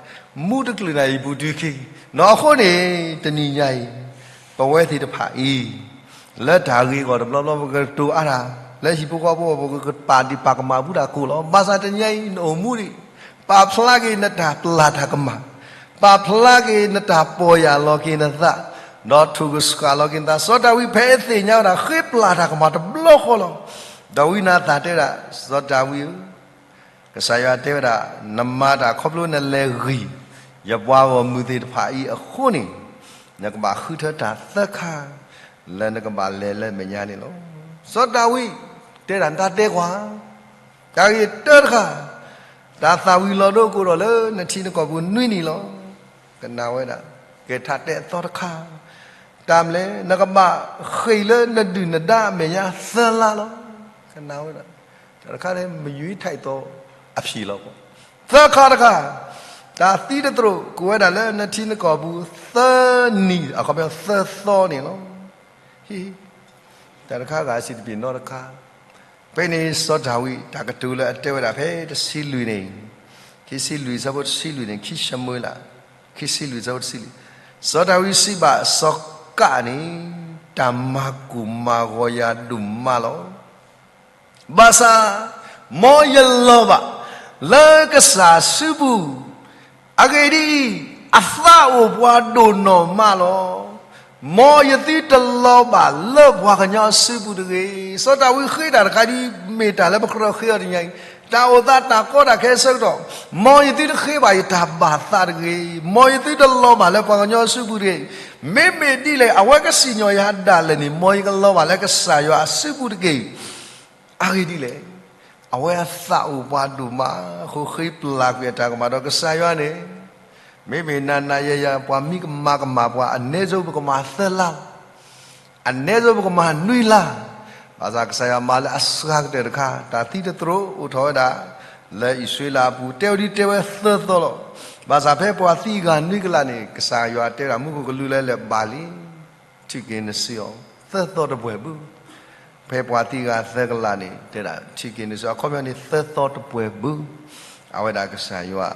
မူတချုးနၤအံၤပူၤတုၤခံ, နီၢ်အဃိန့ၣ် တနံၤညါအံၤ ပဝဲသ့ၣ်တဖၣ်အံၤ လၢတၢ်ဂ့ၤအဂီၢ်တဘျီဘျီ ပကတိၤအါတၢ်, လၢဟံၣ်ဖိဃီဖိအပူၤ ပကပာ်ဒံးပာ်ကမၣ်ဘူးတၢ်ကိၢ်လီၤ. ဘၣ်ဆၣ်တနံၤညါအံၤ နအိၣ်မူဒံး, ပာ်ဖျါက့ၤနတၢ်ပျၢ်တၢ်ကမၣ်, ပာ်ဖျါက့ၤနတၢ်ပီၢ်ယၢ်လီၤက့ၤနသး, ဒီးထိၣ်ကဆှၣ်လီၤက့ၤနသး, စီၤဒၤဝံးဖဲအသ့ၣ်ညါဝဲဒၣ် ဃ့ပျၢ်တၢ်ကမၣ်တဘျီဃီလီၤ. ဒီးဝံနၤသၣ်တဲဝဲဒၣ်, စီၤဒၤဝံးဧၢ, ကစၢ်ယွၤတဲဝဲဒၣ်, နမၤတၢ်ခီဖျိနလဲၤဂံၢ် ယပှၤဂီၢ်မုၢ်သ့ၣ်တဖၣ်အံၤအဃိန့ၣ်, နကဘၣ်ဃုထၢတၢ်သၢခါ လၢနကဘၣ်လဲၤလၢမဲာ်ညါန့ၣ်လီၤ. စီၤဒၤဝံးတဲဒၣ် နတၢ်တဲကွၢ်, တၢ်ဂ့ၢ်တၢတခါ, တၢ်သၣ်ဝံၤလီၤဒိကိးဒီးလၢနထံနကီၢ်ပူၤနွံနံၣ်လီၤ. ကနၣ်ဝဲဒၣ်, ကဲထီၣ်တဲအသီတခါ, တၢ်မနုၤလဲၣ်, နကဘၣ်ဃ့ၢ်လၢနဒုၣ်နဒါအမဲာ်ညါသၢလါလီၤ. ကနၣ်ဝဲဒၣ်, တၢ်တခါန့ၣ် မ့ၢ်ယွၤထံၣ်သိးအဖံးလီၤ. သၢခါတခါ, တၢ်သံတသရိာ် ကဝဲဒၣ်လၢနထံနကီၢ်ပူၤ သၢနံၣ်, အခီပညီသၢသီန့ၣ်လီၤ. ဟ့ၣ်, တၢ်တခါဂၤစံးတဘ့ၣ်နီတခါ, ဖဲန့ၣ်စီၤဒၤဝံး တၢ်ကတိၤလၢအတဲဝဲဒၣ်ဖဲတဆံလွံၢ်န့ၣ်, ခံဆံလွံၢ်ဆၢဖိတဆံလွံၢ်န့ၣ်, ခံၡမူၤအ့လး, ခံဆံလွံၢ်ဆၢဖိတဆံလွံၢ်, စီၤဒၤဝံးစံးဘၣ်စီၤကးန့ၣ်, တၢ်မၤကိၢ်မၤဂီၤယၤဒိၣ်မးလီၤ. ဘၣ်ဆၣ်, မ်ယလီၤဘၣ်လၢကစၢ်အစုပူၤ, အဂ့ၢ်ဒ်အံၤ, အသးအိၣ်ပှၤဒိၣ်နီၢ်မးလီၤ. မ်ယသုတလီၤဘၣ်လၢပှၤကညီအစုပူၤတဂ့ၤ. စီၤဒၤဝံးဃ့တၢ်တခါဒ်အံၤ မ့ၢ်တၢ်လၢပကြၢးဃ့အီၤတနံၤအံၤ, တၢ်အိၣ်သးတၢ်ကီတၢ်ခဲအဆၢကတီၢ်, မ်ယသုတဃ့ဘၣ်ယတၢ်ဘၣ်သးတဂ့ၤ. မ်ယသုတလီၤဘၣ်လၢပှၤကညီအစုပူၤတဂ့ၤ. မ့မ့ၢ်ဒ်လဲၣ် အဝဲကစံၣ်ညီၣ်ယၤဒၣ်လဲာ်န့ၣ်, မ်ယကလီၤဘၣ်လၢကစၢ်ယွၤအစုပူၤတက့ၢ်. အဂ့ၢ်ဒ်လဲၣ်, အဝဲအသးအိၣ်ပှၤဒိၣ်မးအဃိ ဃ့ပျၢ်ကွံာ်အတၢ်ကမၣ်ဒီးကစၢ်ယွၤန့ၣ်, မ့မ့ၢ်နၤနၤယၤယၤ ပှၤမံကမၤကမၣ်ပှၤ အနည်းဆုံး ပကမၤသၢလါ, အနည်းဆုံး ပကမၤနွံလါ, ဘၣ်ဆၣ်ကစၢ်ယွၤမၤလၢအစှၤကတၢၢ်တခါ, တၢ်သံတသရိာ်အိၣ်ထီၣ်ဝဲဒၣ် လၢအံၣ်စရ့လးအပူၤ တဲဝဲဒ်တဲဝဲသၢသီလီၤ. ဘၣ်ဆၣ်ဖဲပှၤသံဂၤနွံကလးန့ၣ် ကစၢ်ယွၤတဲဝဲဒၣ် မူခိၣ်ကလူးလၢလဲၤဘၣ်လံ, ထံၣ်က့ၤနစုအီၤ သၢသီတပှဲၤဘၣ်. ဖဲပှၤသံဂၤသၢကလးန့ၣ် တဲဒၣ်ထံၣ်က့ၤန့ၣ် ဆူအခီပညီန့ၣ် သၢသီတပှဲၤဘၣ်, အဝဲဒၣ်ကစၢ်ယွၤ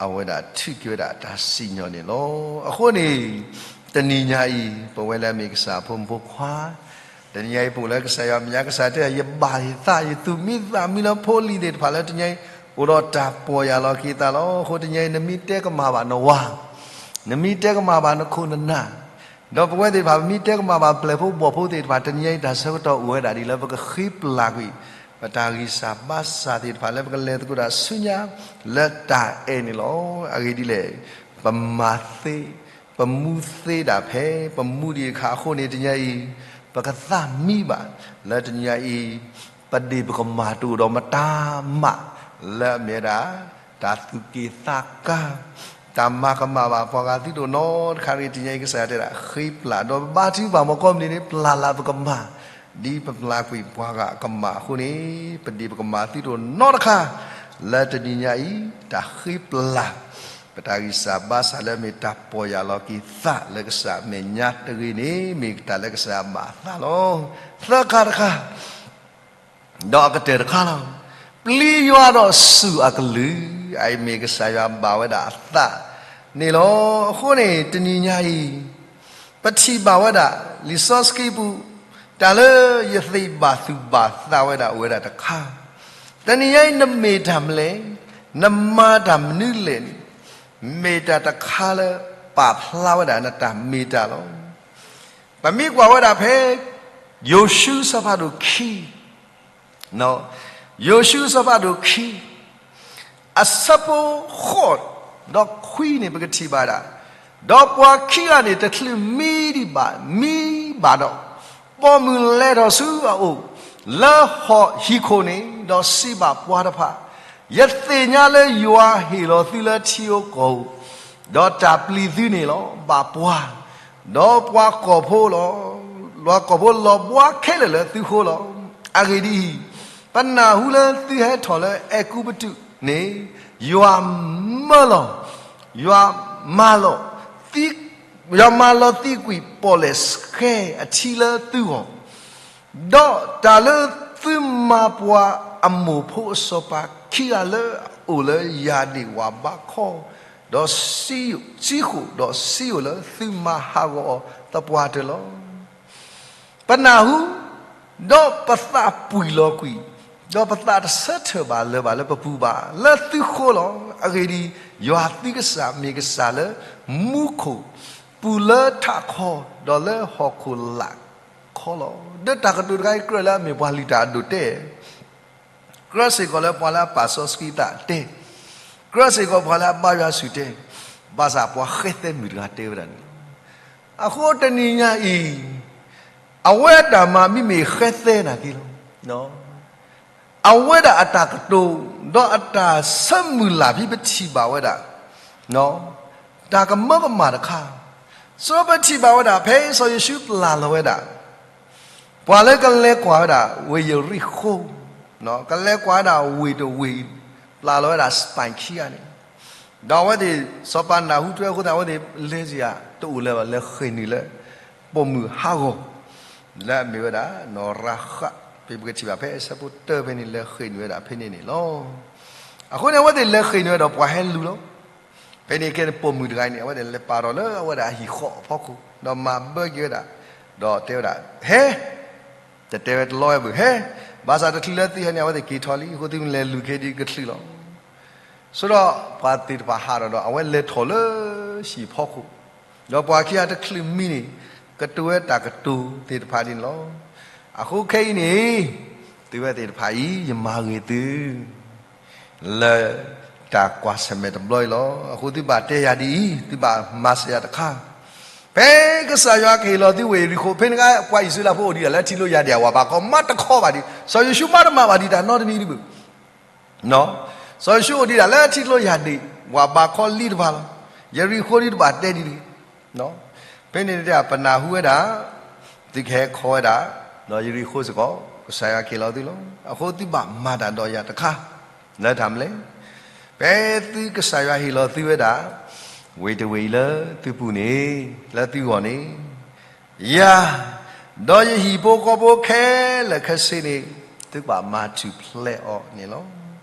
အဝဲဒၣ်ထံၣ်က့ၤဝဲဒၣ်တၢ်စံၣ်ညီၣ်န့ၣ်လီၤ. အဃိန့ၣ် တနံၤညါအံၤ ပဝဲလၢအမ့ၢ်ကစၢ်အဖိမုၣ်ဖိခွါ တနံၤညါအံၤ ပအိၣ်လၢကစၢ်ယွၤမဲာ်ညါ ကစၢ်တဲ ယဘၣ်ယသး ယသူၣ်မံသးမံလၢဖိလံၤသ့ၣ်တဖၣ်လၢတနံၤအံၤ အိၣ်ဒီးတၢ်ပီၢ်ယၢ်လီၤက့ၤသးလီၤ. အဃိတနံၤအံၤ နမ့ၢ်တဲကမၣ်ဘၣ်နဝၤ, နမ့ၢ်တဲကမၣ်ဘၣ်နခိၣ်နနၢ်, ဒီးပဝဲသ့ၣ်တဖၣ် ပမ့ၢ်တဲကမၣ်ဘၣ်ပျဲၢ်ဖိဘီၣ်ဖိသ့ၣ်တဖၣ် တနံၤအံၤတၢ်ဆၢကတီၢ်အိၣ်ဝဲဒၣ်ဒ်လၢပကဃ့ပျၢ်ကွံာ် ပတၢ်ဂံၢ်စၢ်ဘါစၢ်သ့ၣ်တဖၣ်လၢပကလဲၤသကိးတၢ်ဆူညါလၢတၢ်အဲၣ်န့ၣ်လီၤ. အဂ့ၢ်ဒ်လဲၣ်, ပမၤသ့, ပမူသ့ဒၣ်ဖဲ ပမူဒံးအခါအဃိန့ၣ် တနံၤအံၤ ပကသးမံဘၣ် လၢတနံၤအံၤ ပဒ့ၣ်ပကမၢ်တအိၣ်ဒီးမတၤမး လၢအမ့ၢ်ဝဲဒၣ် တၢ်သူၣ်က့ၣ်သးကါ, တၢ်မၤကမၣ်ဘၣ်ပှၤဂၤသုတအိၣ်နီတခါတဂ့ၤ. တနံၤအံၤကစၢ်ယွၤတဲဒၣ် ဃ့ပျၢ် ဒီးပဘါထုကဖၣ်မ့ၢ်ကိးမုၢ်နံၤန့ၣ် ပျၢ်လၢပကမၢ် ဒ်ပပျၢ်ကွံာ်ပှၤဂၤအကမၣ်အဃိန့ၣ် ပဒ့ၣ်ပကမၢ်သုတအိၣ်နီတခါ လၢတနံၤညါအံၤ တၢ်ဃ့ပျၢ် ပတၢ်ဂံၢ်စၢ်ဘါစၢ်လၢအမ့ၢ်တၢ်ပီၢ်ယၢ်လီၤက့ၤသးလၢကစၢ်အမဲာ်ညါတဂ့ၤန့ၣ် မ့ၢ်တၢ်လၢကစၢ်ယွၤဘၣ်အသးလီၤ. သၢခါတခါ ဒီးအကတၢၢ်တခါလီၤ. ပျံၤယွၤဒီးစူၢ်အကလုၢ်, အအံၤမ့ၢ်ကစၢ်ယွၤဘၣ်ဝဲဒၣ်အသးန့ၣ်လီၤ. အဃိန့ၣ် တနံၤညါအံၤ ပထံၣ်ဘၣ်ဝဲဒၣ် လံာ်စီဆှံပူၤ တၢ်လၢယသ့ၣ်ဘၣ်သူၣ်ဘၣ်သးဝဲဒၣ်အိၣ်ဝဲဒၣ်တခါ, တနံၤညါအံၤ နမ့ၢ်တၢ်မနုၤလဲၣ်, နမၤတၢ်မနုၤလဲၣ်န့ၣ် မ့ၢ်တၢ်တခါလၢပာ်ဖျါဝဲဒၣ်နတၢ်မ့ၢ်တၢ်လီၤ. ပမ့ၢ်ကွၢ်ဝဲဒၣ်ဖဲ ယိၤၡူအဆၢဖးဒိၣ်ခံ, ယိၤၡူအဆၢဖးဒိၣ်ခံ အဆၢဖိဃိး ဒီးခွံန့ၣ် ပကထံၣ်ဘၣ်ဒၣ်, ဒီးပှၤခံဂၤန့ၣ် တချုးမံဒံးဘၣ် မံဘၣ်ဒီး, ပိာ်မုၣ်လဲၤထီၣ်ဆူအအိၣ် လၢဟီၣ်ဟံၣ်ခိၣ်န့ၣ်, ဒီးစံးဘၣ်ပှၤတဖၣ်, ယသ့ၣ်ညါလၢယွၤဟ့ၣ်လီၤသုလၢထံဧိၤကီၢ်ဧိၤ, ဒီးတၢ်ပျံၤသုန့ၣ်လီၤ. ဘၣ်ပှၤ ဒီးပှၤကီၢ်ဖိလီၤ. ပှၤကီၢ်ဖိလီၤဘှါခဲလၢာ်လၢသုဃိလီၤ. အဂ့ၢ်ဒ်အံၤ, ပနၢ်ဟူလၢသုဟဲထီၣ်လၢအဲၤကူပတူးန့ၣ်, ယွၤမၢလီၤ, ယွၤမၤလီၤ, ယွၤမၤလီၤသံကွံာ်ပီၣ်လဲၣ်ဃဲအထံလၢသုဂီၢ်, ဒီးတၢ်လၢသုမၤပှၤအမိၢ်ဖိအစီၤပၤခံဂၤလၢအအိၣ်လၢယၢ်ဒ့ၣ်ဝၢ်ဘါခီ, ဒီးစံဃိၣ်, ဒီးစံယိၣ်လၢသုမၤဟးဂီၤအီၤသပှၢ်တၢၢ်လီၤ. ပနၢ်ဟူ, ဒီးပသးပှံၢ်လီၤကွံာ်, ဒီးပသးတဆၢထၢၣ်ဘၣ်လၢၤဘၣ်လၢပပူၤဘၣ်, လၢသုဃိလီၤ. အဂ့ၢ်ဒ်အံၤ, ယွၤသုကစၢ်မ့ၢ်ကစၢ်လၢမူခိၣ်ပူၤလၢထးခီ, ဒီးလၢဟီၣ်ခိၣ်လာ်ခီလီၤ. ဒီးတၢ်ကတိၤတခါအံၤ ကြၢးလၢအမ့ၢ်ပှၤလုၢ်တၢ်အဒိၣ်တဲ ကြၢးစ့ၢ်ကီးလၢပှၤလၢအပာ်စီဆှံသးတဲ, ကြၢးစ့ၢ်ကီးပှၤလၢအဘါယွၤဆူၣ်တဲ, ဘၣ်ဆၣ်ပှၤဃဲသဲမုၣ်တဂၤတဲဝဲဒၣ်န့ၣ်လီၤ. အဃိတနံၤညါအံၤ, အဝဲအတၢ်မၤမ့မ့ၢ်ဃဲသဲနာ်က့လီၤ. အဝဲဒၣ်အတၢ်ကတိၤ, ဒီးအတၢ်ဆၢမုၢ်လၢ်ဖဲပထံၣ်ဘၣ်ဝဲဒၣ် တၢ်ကမၢကမၣ်တခါ, စီၤပထံၣ်ဘၣ်ဝဲဒၣ် ဖဲစီၤယိၤၡူပျၢ်လီၤဝဲဒၣ် ပှၤလၢကလဲၤကွၢ်ဝဲဒၣ် ဝ့ၢ်ယရံၣ်ဃိၤ, ကလဲၤကွၢ်ဝဲဒၣ်ဝ့ၢ်တဝ့ၢ်, ပျၢ်လီၤဝဲဒၣ် spy ခံဂၤန့ၣ်, ဒီးအဝဲသ့ၣ် စီၤပၤနၢ်ဟူထွဲအဃိသတး အဝဲသ့ၣ်လဲၤစ့ၢ်ဧါ တအိၣ်လၢၤဘၣ် လဲၤဃ့ၢ်နုာ်လၢ ပိာ်မုၣ်ဟးဂီၤ လၢအမ့ၢ်ဝဲဒၣ် နီၢ်ရၤဃး, ဖဲပကထံၣ်ဘၣ်ဖဲအဆၢဖိတၢဖဲန့ၣ် လဲၤဃ့ၢ်နုာ်ဝဲဒၣ်ဖဲန့ၣ်န့ၣ်လီၤ. အဃိန့ၣ် အဝဲသ့ၣ်လဲၤဃ့ၢ်နုာ်ဝဲဒီးပှၤဟဲလူၤလီၤ. ဖဲန့ၣ်ကဲန့ၣ် ပိာ်မုၣ်တဂၤန့ၣ် အဝဲသ့ၣ်လဲၤပာ်ထီၣ်လၢအဝဲဒၣ်အဟံၣ်ဃီအဖီခိၣ်, ဒီးမၤဘၢက့ၤဝဲဒၣ်, ဒီးတဲဝဲဒၣ်, ဟဲ, တတဲဝဲတလီဝဲဘၣ်, ဟဲ, ဘၣ်ဆၣ်တချုးလၢသုဟဲန့ၣ် အဝဲသ့ၣ်က့ၤထီၣ်လံ, အဃိသုမ့ၢ်လဲၤလူၤက့ၤဒ်ကချုးလီၤ. ဆိဒီးပှၤသ့ၣ်တဖၣ်ဟးထီၣ်ဒီး အဝဲလဲၤထီၣ်လၢဟံၣ်ဖီခိၣ်, ဒီးပှၤခံဂၤတချုးမံန့ၣ် ကတိၤဝဲတၢ်ကတိၤသ့ၣ်တဖၣ်ဒ်န့ၣ်လီၤ. အဃိခဲအံၤန့ၣ် သုဝဲသ့ၣ်တဖၣ်အံၤ ယမၤဂ့ၤသု လၢတၢ်ကွၢ်ဆၢၣ်မဲာ်တဘျီအံၤလီၤ. အဃိသုဘၣ်တဲယၤဒ်အံၤ, သုဘၣ်မၤစၢၤယၤတခါ, ဖဲကစၢ်ယွၤကဟ့ၣ်လီၤသုဝ့ၢ်ယရံၣ်ဃိၤ ဖဲန့ၣ်အခါ ပှၤအံၣ်စရ့လးဖိအိၣ်ဒံးဒၣ်လၢထံကျိယၢ်ဒ့ၣ်ဝၢ်ဘးခီ မးတခီဘၣ်ဒံး, စီၤယိၤၡူမးတမၤဘၣ်ဒံးတၢ်နီတမံၤဒံးဘၣ်. စီၤယိၤၡူအိၣ်ဒံးဒၣ်လၢထံကျိယၢ်ဒ့ၣ် ဝၢ်ဘးခီလံတဖၣ်လီၤ. ယရံၣ်ဃိၤဒ်တဘၣ်တဲဒ်တဂ့ၤ. ဖဲန့ၣ်တဲပနၢ်ဟူဝဲဒၣ်, သုကဟဲခီဝဲဒၣ်, ဒီးယရံၣ်ဃိၤစ့ၢ်ကီး ကစၢ်ယွၤကဟ့ၣ်လီၤသုလီၤ. အဃိသုဘၣ်မၤတၢ်ဒီးယၤတခါ, လၢတၢ်မနုၤလဲၣ်. ဖဲသုကစၢ်ယွၤဟ့ၣ်လီၤသုဝဲဒၣ် ဝ့ၢ်တဝ့ၢ်အံၤလၢသုပူၤန့ၣ်, လၢသုဂီၢ်န့ၣ်, ယၤ ဒီးယဟံၣ်ဖိဃီဖိခဲလၢာ်ခဲဆ့န့ၣ် သုကဘၣ်မၤထူၣ်ဖျဲးအီၤန့ၣ်လီၤ.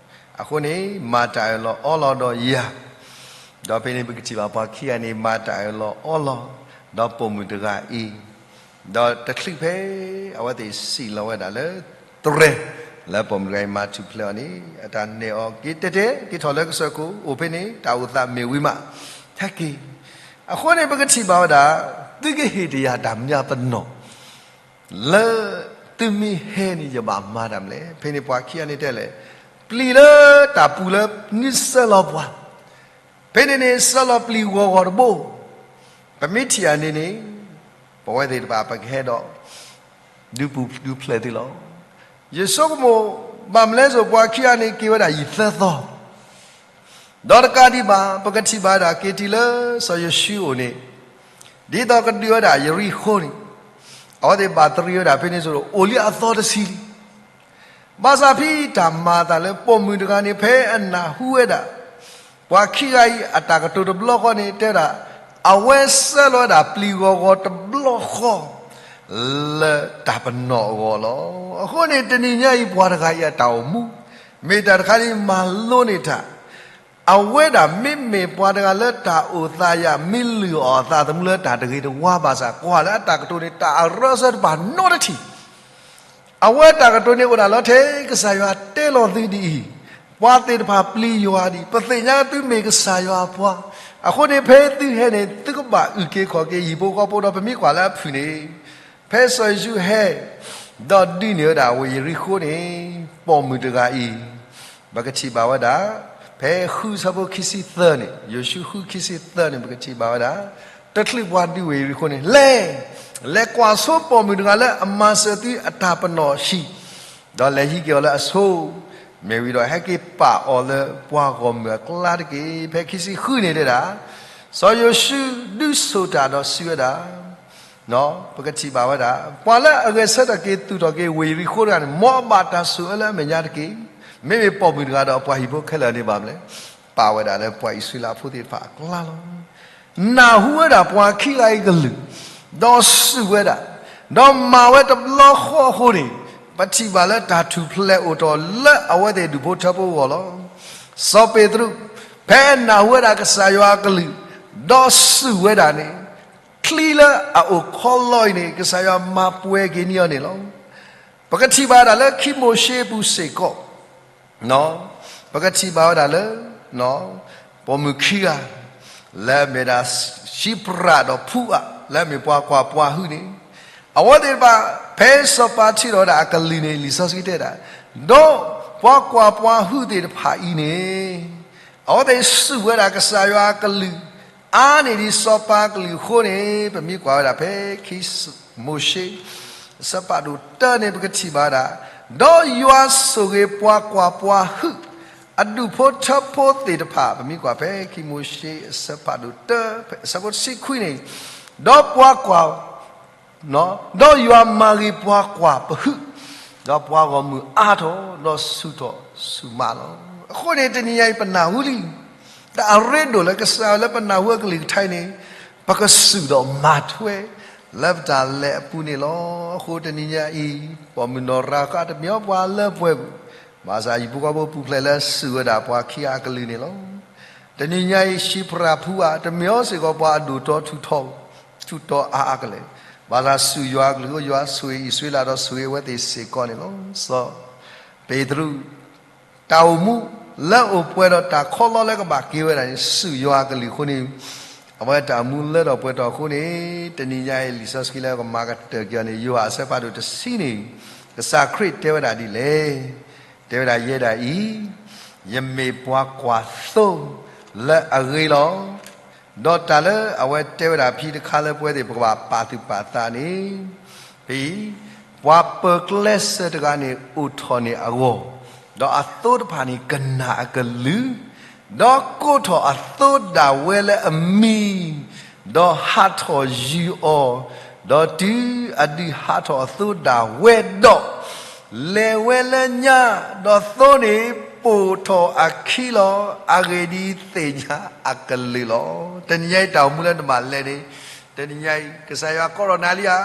အဃိန့ၣ် မၤတၢ်အၢၣ်လီၤအီလီၤဒီးယၤ, ဒီးဖဲန့ၣ်ပကထံၣ်ဘၣ်ပှၤခံဂၤန့ၣ် မၤတၢ်အၢၣ်လီၤအီလီၤ ဒီးပိာ်မုၣ်တဂၤအံၤ, ဒီးတချုးဖဲအဝဲသ့ၣ်စံၣ်လီၤဝဲဒၣ်လၢ သရဲ, လၢပိာ်မုၣ်တဂၤအံၤမၤထူၣ်ဖျဲးအီၤန့ၣ် အတၢ်နဲၣ်အီၤက့ၤတဲတဲ က့ၤထီၣ်လၢကစၢၢ်ခိၣ်အိၣ်ဖဲန့ၣ် တၢ်အိၣ်သးမ့ၢ်ဝံၤမး ထဲက့ၤ. အဃိန့ၣ် ပကထံၣ်ဘၣ်ဝဲဒၣ် သုကဟ့ၣ်တယၤတၢ်မညါပနီၣ် လၢသုမ့ၢ်ဟဲန့ၣ် ယဘၣ်မၤတၢ်မနုၤလဲၣ်. ဖဲန့ၣ်ပှၤခံဂၤန့ၣ်တဲလဲၣ်, ပျံၤလၢတၢ်ပူၤလၢနုၣ်စၢလီၤပှၤ, ဖဲန့ၣ်န့ၣ် စၢလီၤပျံၤဂီၤဂီၤတဘိ, ပမ့ၢ်ထံၣ်အန့ၣ်န့ၣ် ပဝဲသ့ၣ်တဖၣ်ပကဟဲဒီး ဒုးပူၤဒုးဖျဲးသုလီၤ. ယဆိကမိၣ် ဘၣ်မနုၤလဲၣ်စိၤ ပှၤခံဂၤန့ၣ်က့ၤဝဲဒၣ်ယံာ်သၢသီ ဒီးတကးဒံးဘၣ် ပကထံၣ်ဘၣ်ဝဲဒၣ်က့ၤတုၤလၢစီၤယိၤၡူအိၣ်န့ၣ်, ဒ်သိးကဒုးဝဲဒၣ်ယရံၣ်ဃိန့ၣ်, အဝဲသ့ၣ်ဘၣ်တရံးဝဲဒၣ်ဖဲန့ၣ်စိၤ အိၣ်လံအသီတဆံလံ. ဘၣ်ဆၣ်ဖဲတၢ်မၤအသးလၢပိာ်မုၣ်တဂၤန့ၣ် ဖဲအနၢ်ဟူဝဲဒၣ် ပှၤခံဂၤအံၤအတၢ်ကတိၤတဘျီဃီန့ၣ် တဲဝဲဒၣ် အဝဲစၢလီၤဝဲဒၣ်ပျံၤဂီၤဂီၤတဘျီဃီ လၢတၢ်ပနီၣ်အဂီၢ်လီၤ. အဃိန့ၣ် တနံၤညါအံၤပှၤတဂၤအံၤအတၢ်အိၣ်မူ မ့ၢ်တၢ်တခါန့ၣ်မၤလိန့ၢ်တၢ် အဝဲဒၣ်မ့မ့ၢ်ပှၤတဂၤလၢတၢ်အိၣ်သးယၤ မ့ၢ်လုၢ်အီၣ်အသးသမူလၢတၢ်တဂ့ၤတဝါဘၣ်ဆၣ် ကွၢ်လၢအတၢ်ကတိၤန့ၣ် တၢ်အရၢစၢတဖၣ်နီတထံၣ် အဝဲတၢ်ကတိၤန့ၣ်အိၣ်ဒၣ်လီၤထဲ ကစၢ်ယွၤတဲလီၤသုဒ်အံၤ, ပှၤသ့ၣ်တဖၣ်ပျံၤယွၤဒံး, ပသ့ၣ်ညါသုမ့ၢ်ကစၢ်ယွၤအပှၤ, အဃိန့ၣ်ဖဲသုဟဲန့ၣ် သုကဘၣ်အုၣ်က့ၤခီၣ်က့ၤယဟံၣ်ဖိဃီဖိဒီး ပမ့ၢ်ကွၢ်လၢအဖုၣ်န့ၣ် ဖဲစီၤယိၤၡူဟဲ ဒီးဒုးန့ၢ်ဝဲဒၣ်ဝ့ၢ်ယရံၣ်ဃိန့ၣ် ပိာ်မုၣ်တဂၤအံၤ ပကထံၣ်ဘၣ်ဝဲဒၣ် ဖဲဃုဆၢဖိခံဆံသၢန့ၣ် ယိၤၡူဃုခံဆံသၢန့ၣ် ပကထံၣ်ဘၣ်ဝဲဒၣ် တချုးပှၤဒုးဝ့ၢ်ယရံၣ်ဃိန့ၣ် လဲၤ, လဲၤကွၢ်ဆိပိာ်မုၣ်တဂၤလၢအမၤစၢၤသုအတၢ်ပနီၣ်ဟံၣ်, ဒီးလဲၤဟံးက့ၤအီၤလၢအဆိ, မ့ၢ်ဝံၤဒီးဟဲက့ၤပာ်အီၤလၢပှၤဂီၢ်မုၢ်အကျါတက့ၢ်. ဖဲခံဆံဃုန့ၣ်တဲဒၣ် စီၤယိၤၡူဒုးဆိၣ်တၢ်ဒီးစံးဝဲဒၣ် ပကထံၣ်ဘၣ်ဝဲဒၣ် ပှၤလၢအဂဲၤဆၢထၢၣ်က့ၤသူၣ်ထီၣ်က့ၤဝ့ၢ်ယရံၣ်ဃိတဂၤန့ၣ် မ်အဘၣ်တၢ်ဆိၣ်အၢလၢအမဲာ်ညါတက့ၢ်. မ့မ့ၢ်ပိာ်မုၣ်တဂၤဒီးပှၤဟံၣ်ဖိခဲလၢာ်န့ၣ်ဘၣ်မနုၤလဲၣ်, ပာ်ဝဲဒၣ်လၢပှၤအံၣ်စရ့လးဖိသ့ၣ်တဖၣ်အကျါလီၤ. နၢ်ဟူဝဲဒၣ်ပှၤခံဂၤအံၤကလုၢ်, ဒီးစူၢ်ဝဲဒၣ်, ဒီးမၤဝဲတဘျီဃီအဃိန့ၣ်, ပထံၣ်ဘၣ်လၢတၢ်ထူၣ်ဖျဲးအိၣ်ထီၣ်လၢအဝဲသ့ၣ်ဒူၣ်ဖိထၢဖိအဂီၢ်လီၤ. စီၤပ့းတရူး ဖဲအနၢ်ဟူဝဲဒၣ်ကစၢ်ယွၤအကလုၢ်, ဒီးစူၢ်ဝဲဒၣ်န့ၣ်, ချံလၢအအိၣ်ခီလီအံၤန့ၣ် ကစၢ်ယွၤမၤပှဲၤက့ၤန့ၢ်အီၤန့ၣ်လီၤ. ပကထံၣ်ဘၣ်ဒၣ်လၢခံမိၤၡ့အပူၤစ့ၢ်ကီး ပကထံၣ်ဘၣ်ဝဲဒၣ်လၢ ပိာ်မုၣ်ခံဂၤ လၢအမ့ၢ်ဒၣ် ၡံပြးဒီးဖူအး လၢအမ့ၢ်ပှၤကွၢ်ပှၤဟုၣ်န့ၣ်, အဝဲသ့ၣ်တဖၣ် ဖဲစီၤပၤထံၣ်ထီၣ်ဝဲဒၣ်အကလုၢ်န့ၣ် လံာ်စီဆှံတဲဒၣ်, ဒီးပှၤကွၢ်ပှၤဟုၣ်သ့ၣ်တဖၣ်အံၤန့ၣ် အဝဲသ့ၣ်စူၢ်ဝဲဒၣ်ကစၢ်ယွၤအကလုၢ် အါန့ၢ်ဒံးစီၤပၤအကလုၢ်အဃိန့ၣ် ပမ့ၢ်ကွၢ်ဝဲဒၣ်ဖဲခံမိၤၡ့ အဆၢဖးဒိၣ်တၢန့ၣ် ပကထံၣ်ဘၣ်ဝဲဒၣ်, ဒီးယွၤဆိၣ်ဂ့ၤပှၤကွၢ်ပှၤဟုၣ် အဒူၣ်ဖိထၢဖိသ့ၣ်တဖၣ်, ပမ့ၢ်ကွၢ်ဖဲခံမိၤၡ့အဆၢဖးဒိၣ်တၢ အဆၢဖိတဆံခွံန့ၣ်, ဒီးပှၤကွၢ် ဒီးယွၤမၤဂ့ၤပှၤကွၢ်ပဟုၣ်, ဒီးပှၤဂီၢ်မုၢ်အါထီၣ် ဒီးဆူၣ်ထီၣ်ဆူၣ်မးလီၤ. အဃိန့ၣ် တနံၤညါအံၤပနၢ်ဟူလံ တၢ်အရ့ဒိၣ်လၢကစၢ်ယွၤလၢပနၢ်ဟူအကလုၢ်ကထါအံၤန့ၣ်, ပကစူၢ်ဒီးမၤထွဲ လၢပတၢ်လဲၤအပူၤန့ၣ်လီၤ. အဃိတနံၤညါအံၤ ပိာ်မုၣ်နီၢ်ရၤဃးတမ့ၢ်အီၤပှၤလၢပှဲၤပူၤ, ဘၣ်ဆၣ်ဟံၣ်ဖိဃီဖိပူၤဖျဲးလၢစူၢ်ဝဲဒၣ်ပှၤခံဂၤအကလုၢ်န့ၣ်လီၤ. တနံၤညါအံၤ ၡံပြးဖူအး တမ့ၢ်အီၤစ့ၢ်ကီးပှၤအဒိၣ်တီထူၣ်တီ ထူၣ်တီအါအါကလဲာ်, ဘၣ်ဆၣ်စူၢ်ယွၤအကလုၢ်အဃိ ယွၤဆိၣ်ဂ့ၤအံၣ်စရ့လးဒီးဆိၣ်ဂ့ၤအဝဲသ့ၣ်စ့ၢ်ကီးန့ၣ်လီၤ. စီၤပ့းတရူး တၢ်အိၣ်မူ လၢအအိၣ်ပှဲၤဒီးတၢ်ခီလီလၢကဘၣ်က့ၤဝဲဒၣ်န့ၣ် စူၢ်ယွၤအကလုၢ်အဃိန့ၣ်, အဝဲတၢ်အိၣ်မူလၢထီၣ်ပှဲၤထီၣ်အဃိန့ၣ်, တနံၤညါအံၤလံာ်စီဆှံလၢကမၤကတၢၢ်က့ၤအီၤန့ၣ် ယိၤဟၣ်အဆၢဖးဒိၣ်တဆံန့ၣ်, ကစၢ်ခရံာ်တဲဝဲဒၣ်ဒ်လဲၣ်. တဲဝဲဒၣ်ယဲဒၣ်အံၤ, ယမ့ၢ်ပှၤကွၢ်သိလၢအဂ့ၤလီၤ. ဒီးတၢ်လၢအဝဲတဲဝဲဒၣ်ဖဲတခါလၢပဝဲသ့ၣ်ပကဘၣ်ပာ်သူၣ်ပာ်သးန့ၣ်, ဖဲအံၤ ပှၤပၢၤကျဲစၢၤတဂၤန့ၣ် အိၣ်ထီၣ်န့ၢ်အဂီၢ်, ဒီးအသိတဖၣ်န့ၣ်ကနၣ်အကလုၢ်, ဒီးကိးထီၣ်အသိဒၣ်ဝဲလၢအမံၤ, ဒီးဟးထီၣ်ယုၢ်အီၤ, ဒီးတုၤအဒုးဟးထီၣ်အသိဒၣ်ဝဲဒီး, လဲၤဝဲလၢညါ, ဒီးသိန့ၣ်ပိာ်ထီၣ်အခံလီၤ. အဂ့ၢ်ဒ်အံၤသ့ၣ်ညါအကလုၢ်လီၤ. တနံၤညါအံၤတၢ်အိၣ်မူလၢနဘၣ်လဲၤန့ၣ်, တနံၤညါအံၤ ကစၢ်ယွၤကိးထီၣ်နၤလံဧါ.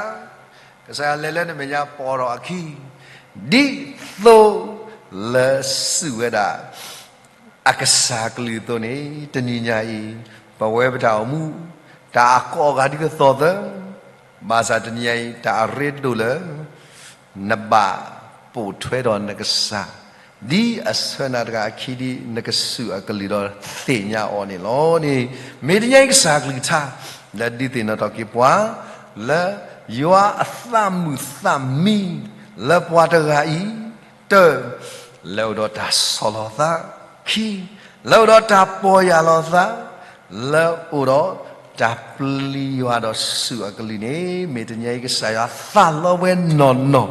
ကစၢ်ယွၤလဲၤလၢနမဲာ်ညါပိာ်ထီၣ်အခံ, ဒ်သိးလၢစံးဝဲဒၣ် အကစၢ်ကလုၢ်အသိးန့ၣ် တနံၤညါအံၤ ပဝဲပတၢ်အိၣ်မူ တၢ်အကိးဂၤဒ်သိးသိး, ဘၣ်ဆၣ်တနံၤညါအံၤ တၢ်အရ့ဒိၣ်လၢ နဘၣ်ပိာ်ထွဲဒီးနကစၢ် ဒ်အဆၢနၤတဂၤအခံ ဒ်နကစၢ်အကလုၢ်ဒီးသ့ၣ်ညါအီၤန့ၣ်လီၤန့ၣ်, မ့ၢ်တနံၤညါအံၤကစၢ်ကလုၢ်ကထါ လၢဒုးသ့ၣ်နီၣ်ထီၣ်က့ၤပှၤ လၢယွၤအသးမုာ်သးမံ လၢပှၤတဂၤအံၤ တၢ, လၢအိၣ်ဒီးတၢ်ဆီၣ်လီၤသး, ခံ, လၢအိၣ်ဒီးတၢ်ပီၢ်ယၢ်လီၤသး, လၢအိၣ်ဒီးတၢ်ပျံၤယွၤဒီးစူၢ်အကလုၢ်န့ၣ် မ့ၢ်တနံၤညါအံၤကစၢ်ယွၤသးလီဝဲနီၢ်နီၢ်,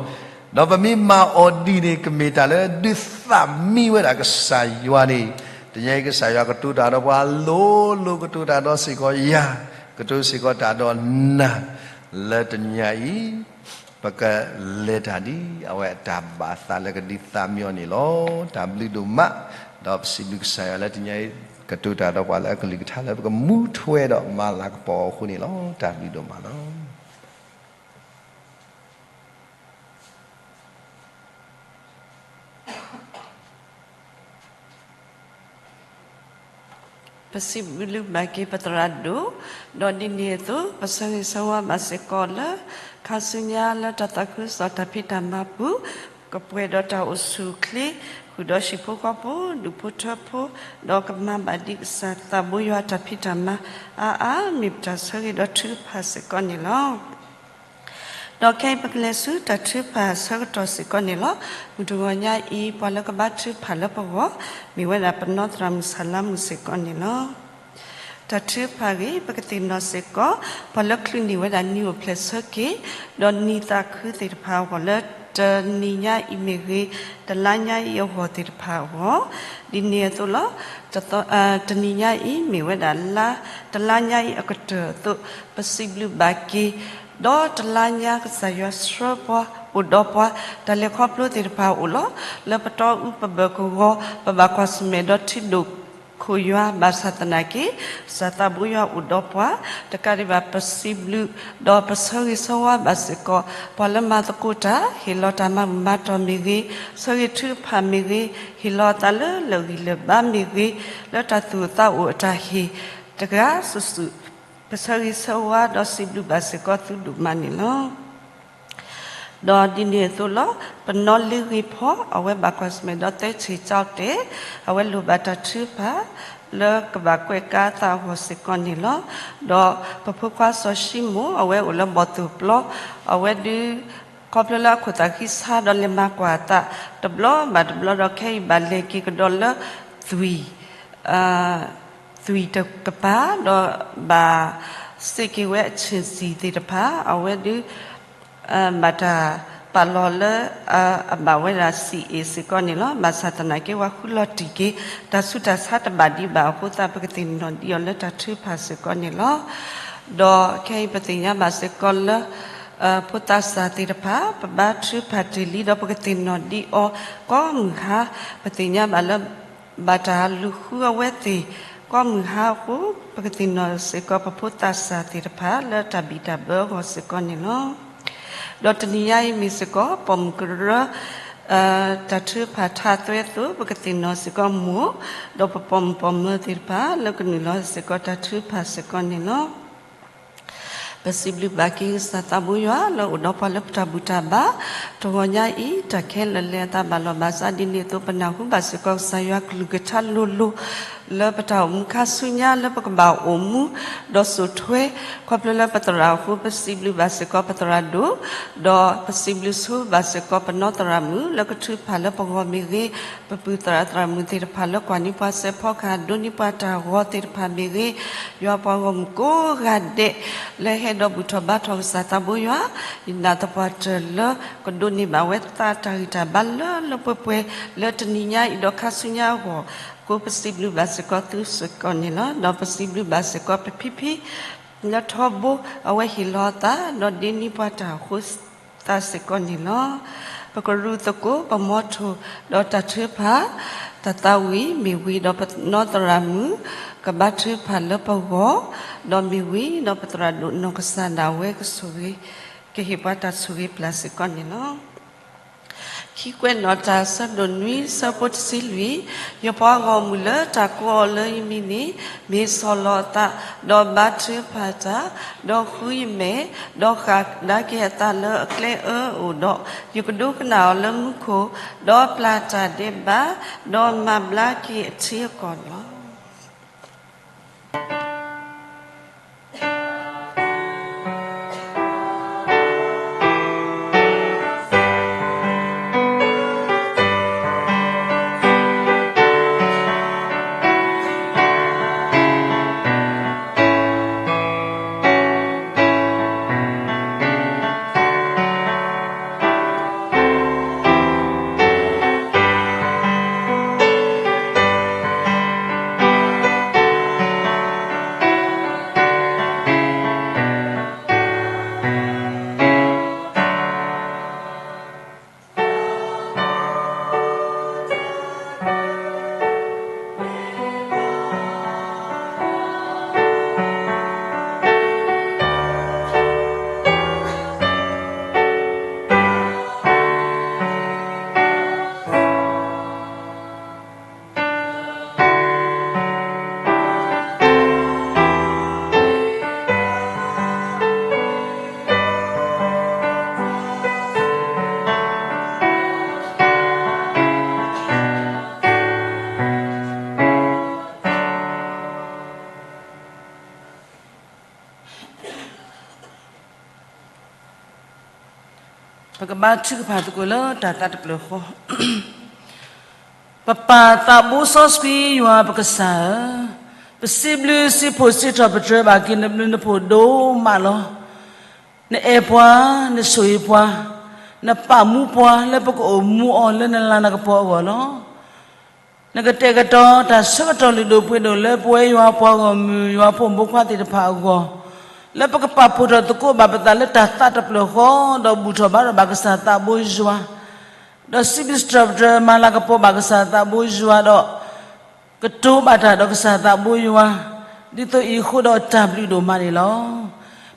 ဒီးပမ့ၢ်မၤအီၤဒ်န့ၣ် ကမ့ၢ်တၢ်လၢဒုးသးမံဝဲဒၣ်ကစၢ်ယွၤန့ၣ်, တနံၤညါအံၤကစၢ်ယွၤကတိၤတၢ်ဒီးပှၤလိၤလိၤ ကတိၤတၢ်ဒီးစ့ၢ်ကီးယၤ, ကတိၤစ့ၢ်ကီးတၢ်ဒီးနၤ, လၢတနံၤညါအံၤ ပကလဲၤတၢ်ဒ်အဝဲအတၢ်ဘၣ်သးလၢကဒုးသးမံအီၤန့ၣ်လီၤ. တၢ်ဘျုးဒိၣ်မး, ဒီးပစံးဘျုးကစၢ်ယွၤလၢတနံၤညါအံၤ ကတိၤတၢ်ဒီးပှၤလၢအကလုၢ်ကထါလၢပကမူထွဲဒီးမၤလၤကပီၤအဃိန့ၣ်လီၤ. တၢ်ဘျုးဒိၣ်မးလီၤ. ပစံးဘျုးဘၣ်က့ၤပသရၣ်ဒိၣ်, ဒီးဒ်န့ၣ်အသိး ပဆၢဂ့ၤဆၢဝါဘၣ်စ့ၢ်ကီးလၢ ခါဆူညါလၢတၢ်သးခုကစီၣ်တၢ်ဖံးတၢ်မၤပူၤ, ကပှဲၤဒီးတၢ်အိၣ်ဆူၣ်အိၣ်ချ့, ဃုာ်ဒီးဟံၣ်ဖိဃီဖိ, ဒူၣ်ဖိထၢဖိ, ဒီးကမၤဘၣ်ဒ်ကစၢ်သးဘိယွၤတၢ်ဖံးတၢ်မၤအါအါ, မ့ၢ်ပတၢ်ဆၢဂ့ၤဒီးထုကဖၣ်စ့ၢ်ကီးန့ၣ်လီၤ. ဒီးခဲအံၤပကလဲၤဆူတၢ်ထုကဖၣ်အဆၢကတီၢ်စ့ၢ်ကီးန့ၣ်လီၤ. မုၢ်တဂီၤညါအံၤ ပှၤလၢကဘါထုကဖၣ်လၢပဂီၢ် မ့ၢ်ဝဲဒၣ်ပနီၢ်သရၣ်မုၣ်စၤလါမုၣ်စ့ၢ်ကီးန့ၣ်လီၤ. တၢ်ထုကဖၣ်အဂ့ၢ် ပကသ့ၣ်နီၣ်စ့ၢ်ကီး ပှၤလၢချုးန့ၢ်ဝဲဒၣ်နံၤအိၣ်ဖျဲၣ်ဆၢက့ၤ ဒီးနံၤသးခုသ့ၣ်တဖၣ်အဂီၢ်လၢ တနံၤညါအံၤမ့ၢ်ဂ့ၤ, တလါညါအံၤအဂီၢ်သ့ၣ်တဖၣ်အဂီၢ်, ဒ်န့ၣ်အသိးလီၤ. တနံၤညါအံၤ မ့ၢ်ဝဲဒၣ်လါ, တလါညါအံၤအကတၢၢ်အသိး ပစံးဘျုးဘၣ်က့ၤ ဒီးတလါညါကစၢ်ယွၤဆှၢပှၤ အိၣ်ဒီးပှၤ တၢ်လဲၤခီဖျိသ့ၣ်တဖၣ်အိၣ်လီၤ. လၢပတီအူပဘၢၣ်ကဝီၤ ပဘၣ်ကွၢ်ဆၢၣ်မဲာ်ဒီးထံဒိၣ်ခိၣ်ယွၤ ဘၣ်ဆၣ်သနာ်က့ ကစၢ်သးဘိယွၤအိၣ်ဒီးပှၤ, တကးဒံးဘၣ်ပစံးဘျုး ဒီးပဆၢဂ့ၤဆၢဝါဘၣ်စ့ၢ်ကီး ပှၤလၢမၤသကိးတၢ် ဟ့ၣ်လီၤတၢ်မၤဘူၣ်မၤတီၢ်မ့ၢ်ဂ့ၤ, ဆၢဂ့ၤထုကဖၣ်မ့ၢ်ဂ့ၤ, ဟ့ၣ်လီၤအသးလၢလၢာ်ဂံၢ်လၢာ်ဘါမ့ၢ်ဂ့ၤ, လၢတၢ်သူၣ်အိၣ်သးအိၣ်အတၢ်ဟ့ၣ်တဂၤစုာ်စုာ်, ပဆၢဂ့ၤဆၢဝါဒီးစံးဘျုးဘၣ်စ့ၢ်ကီးသုဒိၣ်မးန့ၣ်လီၤ. ဒီးဒ်န့ၣ်အသိးလီၤ. ပနီၢ်လ့ဂ့ၤဖီ အဝဲဘၣ်ကွၢ်ဆၢၣ်မဲာ်ဒီးသၢဆံးကၠီၣ်တဲာ်, အဝဲလိၣ်ဘၣ်တၢ်ထုကဖၣ် လၢကဘၣ်ကွဲးကါအသးအဂီၢ်စ့ၢ်ကီးန့ၣ်လီၤ. ဒီးပဖိခွါစီၤၡံမိၣ် အဝဲအိၣ်လၢဘီၣ်သိၣ်ပျီ, အဝဲဒုး ခီဖျိလၢအခိၣ်သးဃံဆါဒီးလဲၤမၤကွၢ်အသး တဘျီဘၣ်တဘျီဒီးခဲအံၤဘၣ်လဲၤက့ၤကဒီးလၢ သွံၣ် သွံၣ်တကပၤ ဒီးဘၣ်စ့ၢ်က့ၤဝဲအဆ့ၣ်စံၣ်သ့ၣ်တဖၣ် အဝဲဒုး ဘၣ်တၢ်ပာ်လီၤလၢ အဘၣ်ဝဲဒၣ် စံၣ်အ့ၣ် စ့ၢ်ကီးန့ၣ်လီၤ. ဘၣ်ဆၣ်သနာ်က့ ပှၤဃုလီၤတံၢ်က့ၤ တၢ်ဆူးတၢ်ဆါတဘၣ်ဒံးဘၣ်အဃိသတး ပကသ့ၣ်နီၣ်ဒံးအီၤလၢတၢ်ထုကဖၣ်စ့ၢ်ကီးန့ၣ်လီၤ. ဒီးခဲအံၤပသ့ၣ်ညါဘၣ်စ့ၢ်ကီးလၢ ဖိသးစၢ်သ့ၣ်တဖၣ် ပဘါထုကဖၣ်တ့ၢ်လံဒီး ပကသ့ၣ်နီၣ်ဒံးအီၤကိးမုၢ်ဟါ, ပသ့ၣ်ညါဘၣ်လၢ ဘၣ်တၢ်လူၤဃုအဝဲသ့ၣ်ကိးမုၢ်ဟါအဃိ ပကသ့ၣ်နီၣ်စ့ၢ်ကီးပဖိသးစၢ်သ့ၣ်တဖၣ်လၢတၢ်ဘံၣ်တၢ်ဘၢအဂီၢ်စ့ၢ်ကီးန့ၣ်လီၤ. ဒီးတနံၤညါအံၤမ့ၢ်စ့ၢ်ကီး ပိာ်မုၣ်ကရၢ တၢ်ထုကဖၣ်ထါအသွဲအသိး ပကသ့ၣ်နီၣ်စ့ၢ်ကီးမိၢ် ဒီးပပိာ်မုၣ်ပိာ်မၢၤသ့ၣ်တဖၣ်လၢကနုာ်လီၤစ့ၢ်ကီးတၢ်ထုကဖၣ်စ့ၢ်ကီးန့ၣ်လီၤ. ပစံးဘျုးဘၣ်က့ၤကစၢ်သးဘိယွၤလၢအိၣ်ဒီးပှၤလၢပတၢ်ဘူၣ်တၢ်ဘါ, တဂီၤညါအံၤ တၢ်ခဲလၢာ်လဲၤအသးဘၣ်လီၤဘၣ်စးဒ်န့ၣ်အသိး ပနၢ်ဟူဘၣ်စ့ၢ်ကီးကစၢ်ယွၤကလုၢ်ကထါလိၤလိၤ လၢပတၢ်အိၣ်မူခါဆူညါလၢပကဘၣ်အိၣ်မူ ဒီးစိာ်ထွဲ ခီဖျိလၢပသရၣ်အဃိ ပစံးဘျုးဘၣ်စ့ၢ်ကီးပသရၣ်ဒိၣ်, ဒီးပစံးဘျုးဆိဘၣ်စ့ၢ်ကီးပနီၢ်သရၣ်မုၣ် လၢကထုကဖၣ်လၢပဂီၢ်မ့ၢ်ဂ့ၤ, ပပုၢ်သရၣ်သရၣ်မုၣ်သ့ၣ်တဖၣ်လၢကွၢ်န့ၢ်ပှၤစဲးဖီကဟၣ် ဒိးန့ၢ်ပှၤတၢ်ဂီၤသ့ၣ်တဖၣ်မ့ၢ်ဂ့ၤ, ယွၤပှၤဂီၢ်မုၢ်ကိးဂၤဒဲး လၢဟဲဒီးဘူၣ်ထီၣ်ဘါထီၣ်ကစၢ်သးဘိယွၤ, ယနာ်သပှၢ်တၢၢ်လၢကဒိးန့ၢ်ဘၣ်ဝဲသးတၢ်ဂံၢ်တၢ်ဘါလၢလၢပှဲၤပှဲၤ လၢတနံၤညါအံၤဒီးခါဆူညါအဂီၢ်, ကိးပစံးဘျုးဘၣ်စ့ၢ်ကီးသုစ့ၢ်ကီးန့ၣ်လီၤ. ဒီးပစံးဘျုးဘၣ်စ့ၢ်ကီးပဖံဖံ လၢထီဘိ အဝဲဟ့ၣ်လီၤအသး ဒီးဒ့န့ၢ်ပှၤတၢ်အဃိသတးစ့ၢ်ကီးန့ၣ်လီၤ. ပကရူၢ်သကိး ပမီထိၣ် ဒီးတၢ်ထုကဖၣ် တၢ်သးဝံၣ်မ့ၢ်ဝံၤဒီးပနီၢ်သရၣ်မုၣ် ကဘါထုကဖၣ်လၢပဂီၢ်, ဒီးမ့ၢ်ဝံၤဒီးပသရၣ်ဒိၣ်နီၢ်ကစၢ်ဒၣ်ဝဲကဆိၣ်ဂ့ၤ ကဟ့ၣ်ပှၤတၢ်ဆိၣ်ဂ့ၤပျၢ်စ့ၢ်ကီးန့ၣ်လီၤ. ခံကွဲးနီၣ်တၢ် ဆၢဒိၣ်နွံ ဆၢဖိတဆံလွံၢ်, ယပှၤဂီၢ်မုၢ်လၢတၢ်ကိးအီၤလၢယမံၤန့ၣ်, မ့ၢ်ဆီၣ်လီၤအသး, ဒီးဘါထုကဖၣ်တၢ်, ဒီးဃုယမဲာ်, ဒီးဃၣ်ကဒါက့ၤအသးလၢအကျဲအၢအအိၣ်ဒီး, ယကဒိကနၣ်အီၤလၢမူခိၣ်, ဒီးပျၢ်တၢ်ဒဲးဘး, ဒီးမၤဘျါက့ၤအထံအကီၢ်န့ၣ်လီၤ. ပကဘါထုကဖၣ်သကိးလၢတၢ်သးတဖျၢၣ်ဃီ. ပပၢ်သးဘိစီဆှံယွၤပကစၢ်ဧၢ, ပစံးဘျုးစံးဖှိၣ်စံးထီၣ်ပတြၢၤဘၣ်က့ၤနဘျုးနဖှိၣ်ဒိၣ်မးလီၤ. နအဲၣ်ပှၤ, နဆိၣ်ဂ့ၤပှၤ, နပာ်မူပှၤလၢပကအိၣ်မူအီၤလၢနလၤနကပီၤအဂီၢ်လီၤ. နကတဲာ်ကတီၤတၢ်ဆၢကတီၢ်လုၢ်ဒိၣ်ပှ့ၤဒိၣ်လၢပဝဲယွၤပှၤဂီၢ်မုၢ်ယွၤဖိမုၣ်ဖိခွါသ့ၣ်တဖၣ်အဂီၢ်, လၢပကပာ်ဖှိၣ်ထီၣ်သကိးဘၣ်ပသးလၢတၢ်သးတဖျၢၣ်ဃီ, ဒီးဘူၣ်ထီၣ်ဘါထီၣ်ဘၣ်ကစၢ်သးဘိယွၤ, ဒီးစံးဘျုးစံးထီၣ်ပတြၢၤမၤလၤကပီၤဘၣ်ကစၢ်သးဘိယွၤဒီး ကတိၤဘၣ်တၢ်ဒီးကစၢ်သးဘိယွၤ, ဒ်သိးအံၤအဃိဒီးတၢ်ဘျုးဒိၣ်မးန့ၣ်လီၤ.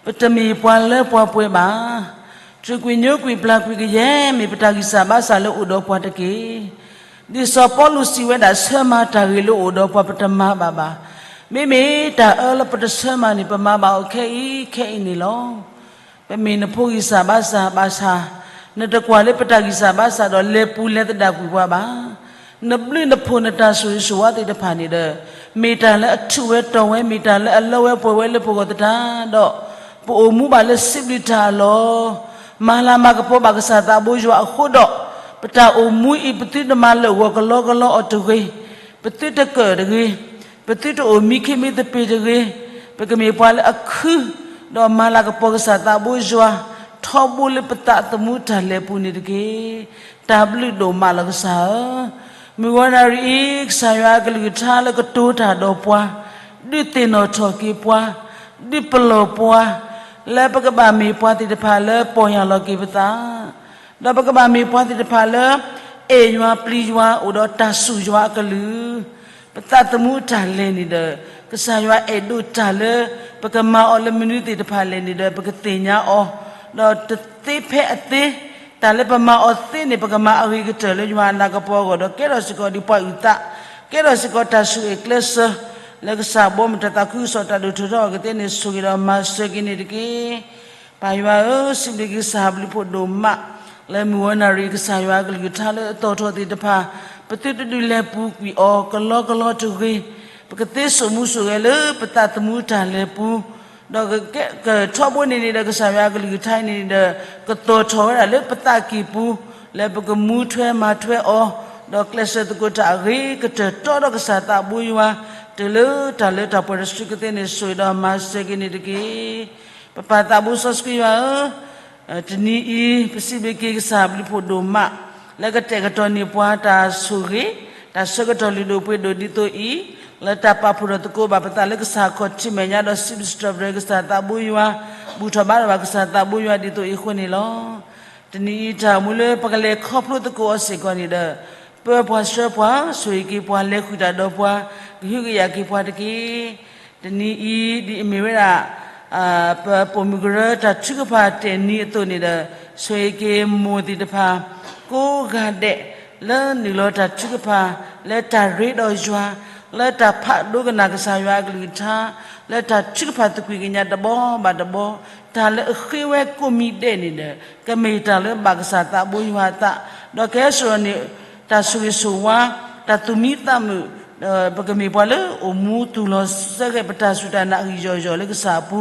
ပတမ့ၢ်ပှၤလၢပှၤပှဲၤဘၣ်. တြူာ်ကွံာ်ညိကွံာ်ပျၢ်ကွံာ်ကယဲၢ် မ့ၢ်ပတၢ်ဂံၢ်စၢ်ဘါစၢ်လၢအိၣ်ဒီးပှၤတက့ၢ်. ဒ်စီၤပီလူးစံးဝဲဒၣ် ဆၢမၤတၢ်ဂ့ၤလၢအိၣ်ဒီးပှၤပတမၤဘၣ်ဘၣ်. မ့မ့ၢ်တၢ်အၢလၢပတဆၢမၤန့ၣ် ပမၤဘၣ်အီၤခဲအံၤခဲအံၤန့ၣ်လီၤ. ပမ့ၢ်နဖိဂံၢ်စၢ်ဘါစၢ်ဘၣ်ဆၣ်, နတကွၢ်လၢပတၢ်ဂံၢ်စၢ်ဘါစၢ်ဒီးလဲၤပူၤလဲၤသဒၣ်ကွံာ်ပှၤဘၣ်. နဘျုးနဖှိၣ်နတၢ်ဆိၣ်ဂ့ၤဆိၣ်ဝါသ့ၣ်တဖၣ်န့ၣ်ဒီး, မ့ၢ်တၢ်လၢအထူးဝဲတီၤဝဲ မ့ၢ်တၢ်လၢအလၢဝဲပှဲၤဝဲလၢပဂီၢ်သတးဒီး, ပအိၣ်မူဘၣ်လၢစံးဘျုးတၢ်အလီၢ်, မၤလၤမၤကပီၤဘၣ်ကစၢ်သးဘိယွၤအဃိဒီး, ပတၢ်အိၣ်မူအံၤ ပသုတမၤလၢာ်ဂီၤကလီကလီအီၤတဂ့ၤ, ပသုတကၢၣ်တဂ့ၤ, ပသုတအိၣ်မံခ့မံသပ့ၤတဂ့ၤ, ပကမ့ၢ်ပှၤလၢအခု, ဒီးမၤလၤကပီၤကစၢ်သးဘိယွၤ, ထီဘိလၢပသးသမူတၢ်လဲၤပူၤန့ၣ်တက့ၢ်. တၢ်ဘျုးဒိၣ်မးလီၤကစၢ်ဧၢ, မုၢ်ဂီၤနၣ်ရံၣ်အံၤ ကစၢ်ယွၤအကလုၢ်ကထါလၢကတိၤတၢ်ဒီးပှၤ, ဒုးသ့ၣ်နီၣ်ထီၣ်က့ၤပှၤ, ဒုးပလီၢ်ပှၤ, လၢပကဘၣ်မ့ၢ်ပှၤသ့ၣ်တဖၣ်လၢပီၢ်ယၢ်လီၤက့ၤပသး ဒီးပကဘၣ်မ့ၢ်ပှၤသ့ၣ်တဖၣ်လၢ အဲၣ်ယွၤပျံၤယွၤအိၣ်ဒီးတၢ်စူၢ်ယွၤအကလုၢ်, ပသးသမူတၢ်လဲၤန့ၣ်ဒီး, ကစၢ်ယွၤအဲၣ်ဒိးတၢ်လၢ ပကမၤအီၤလၢမနုၤသ့ၣ်တဖၣ်လဲၣ်န့ၣ်ဒီး ပကသ့ၣ်ညါအီၤ, ဒီးတသ့ဖဲအသ့, တၢ်လၢပမၤအီၤသ့န့ၣ် ပကမၤအဂ့ၤကတၢၢ်လၢယွၤအလၤကပီၤအဂီၢ်ဒီး ကဲထီၣ်စ့ၢ်ကီးဒ်ပှၤအုၣ်သး, ကဲထီၣ်စ့ၢ်ကီးတၢ်ဆိၣ်ဂ့ၤကျဲးစၢး, လၢကစၢ်ဘီမုၢ်တၢ်သးခုကစီၣ်တၢ်ဒိၣ်ထီၣ်ထီအဂ့ၤသ့န့ၣ် ဆိၣ်ဂ့ၤဒီးမၤစၢၤက့ၤန့ၣ်တက့ၢ်. ပၢ်ယွၤဧၢ, စံးဘျုးက့ၤကစၢ်ဘျုးဖှိၣ်ဒိၣ်မး, လၢမုၢ်ဂီၤနၣ်ရံၣ်ကစၢ်ယွၤအကလုၢ်ကထါလၢအသီၣ်ထီၣ်သ့ၣ်တဖၣ်, ပသုတဒုးလဲၤပူၤကွံာ်အီၤကလီကလီတဂ့ၤ, ပကသ့စိာ်မူစိာ်ဂဲၤလၢပသးသမူတၢ်လဲၤပူၤ, ဒီးကထီဘိန့ၣ်န့ၣ်ဒီး ကစၢ်ယွၤအကလုၢ်ကထါအံၤန့ၣ်ဒီး ကသီၣ်ထီၣ်ဝဲဒၣ်လၢပသးကံၢ်ပူၤ, လၢပကမူထွဲမၤထွဲအီၤ, ဒီးကျဲးစၢးသကိးတၢ်အဂ့ၤကတၢၢ်တီဒီးကစၢ်သးဘိယွၤ, တုၤလၢတၢ်လၢတၢ်ပှဲၤတစုကသ့န့ၣ် ဆိၣ်ဂ့ၤဒီးမၤစၢၤက့ၤန့ၣ်တက့ၢ်. ပပၢ်သးဘိစီဆှံယွၤဧၢ, တနံၤအံၤ ပစံးဘျုးက့ၤကစၢ်ဘျုးဖှိၣ်ဒိၣ်မး, လၢကတဲာ်ကတီၤန့ၢ်ပှၤတၢ်ဆိၣ်ဂ့ၤ, တၢ်ဆၢကတီၢ်လုၢ်ဒိၣ်ပှ့ၤဒိၣ်ဒ်သိးအံၤ, လၢတၢ်ပာ်ဖှိၣ်ထီၣ်သကိးဘၣ်ပသးလၢကစၢ်ခီၣ်ထံးမဲာ်ညါဒီးစံးဘျုးစံးထီၣ်ပတြၢၤကစၢ်သးဘိယွၤ, ဘူၣ်ထီၣ်ဘါထီၣ်ဘၣ်ကစၢ်သးဘိယွၤဒ်သိးအံၤအဃိန့ၣ်လီၤ. တနံၤအံၤတၢ်အိၣ်မူလၢပကလဲၤခီဖျိသကိးအီၤစ့ၢ်ကီးန့ၣ်ဒီး, ပၢပှၤဆှၢပှၤ, ဆိၣ်ဂ့ၤက့ၤပှၤ, လဲၤဃုာ်တၢ်ဒီးပှၤ, ကဟုကယာ်က့ၤပှၤတက့ၢ်. တနံၤအံၤဒ်အမ့ၢ်ဝဲဒၣ် ပပိာ်မုၣ်ကရၢတၢ်ထုကဖၣ်တဲာ်နံၤအသိးန့ၣ်ဒီး ဆိၣ်ဂ့ၤက့ၤမိၢ်သ့ၣ်တဖၣ် ကိးဂၤဒဲး လၢနုာ်လီၤတၢ်ထုကဖၣ် လၢတၢ်ရ့ဒီးယွၤ, လၢတၢ်ဖးဒိကနၣ်ကစၢ်ယွၤအကလုၢ်ကထါ, လၢတၢ်ထုကဖၣ်သကွံာ်ကညးတဘီဘၣ်တဘီ, တၢ်လၢအဃ့ဝဲကိးမံၤဒဲးန့ၣ်ဒီး ကမ့ၢ်တၢ်လၢဘၣ်ကစၢ်သးဘိယွၤအသး, ဒီးကဟဲစိာ်န့ၢ် တၢ်ဆိၣ်ဂ့ၤဆိၣ်ဝါ, တၢ်သူၣ်မံသးမုာ်, ပကမ့ၢ်ပှၤလၢအိၣ်မူသူၣ်လီၤစဲဂဲၤ ပတၢ်စူၢ်တၢ်နာ်အဂံၢ်ယီၢ်ယီၢ်လၢကစၢ်အပူ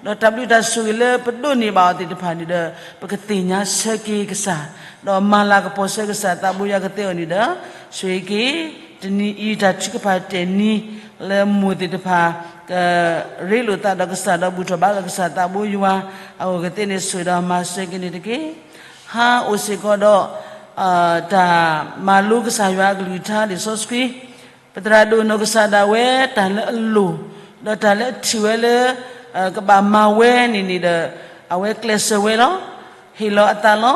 ၤ, ဒီးတၢ်ဘျုးတၢ်ဆိၣ်ဂ့ၤလၢပဒိးန့ၢ်ဘၣ်အီၤသ့ၣ်တဖၣ်န့ၣ်ဒီး ပကသ့ၣ်ညါဆၢက့ၤကစၢ်, ဒီးမၤလၤကပီၤဆၢကစၢ်သးဘိယွၤကသ့အီၤန့ၣ်ဒီး ဆိၣ်ဂ့ၤက့ၤ တနံၤအံၤတၢ်ထုကဖၣ်တဲာ်နံၤ လၢမိၢ်သ့ၣ်တဖၣ် ကရ့လိာ်သးဒီးကစၢ်ဒီးဘူၣ်ထီၣ်ဘါလိာ်ကစၢ်သးဘိယွၤအဂီၢ်ကသ့န့ၣ် ဆိၣ်ဂ့ၤဒီးမၤစၢၤက့ၤန့ၣ်တက့ၢ်. ဟါအိၣ်စ့ၢ်ကီးဒီး တၢ်မၤလိကစၢ်ယွၤအကလုၢ်ကထါလံာ်စီဆှံ, ပသရၣ်ဒိၣ်နီၢ်ကစၢ်ဒၣ်ဝဲတၢ်လၢအလိၣ်, ဒီးတၢ်လၢအထံၣ်ဝဲလၢ ကဘၣ်မၤဝဲန့ၣ်န့ၣ်ဒီး အဝဲကျဲးစၢးဝဲလီၤ. ဟ့ၣ်လီၤအသးလီ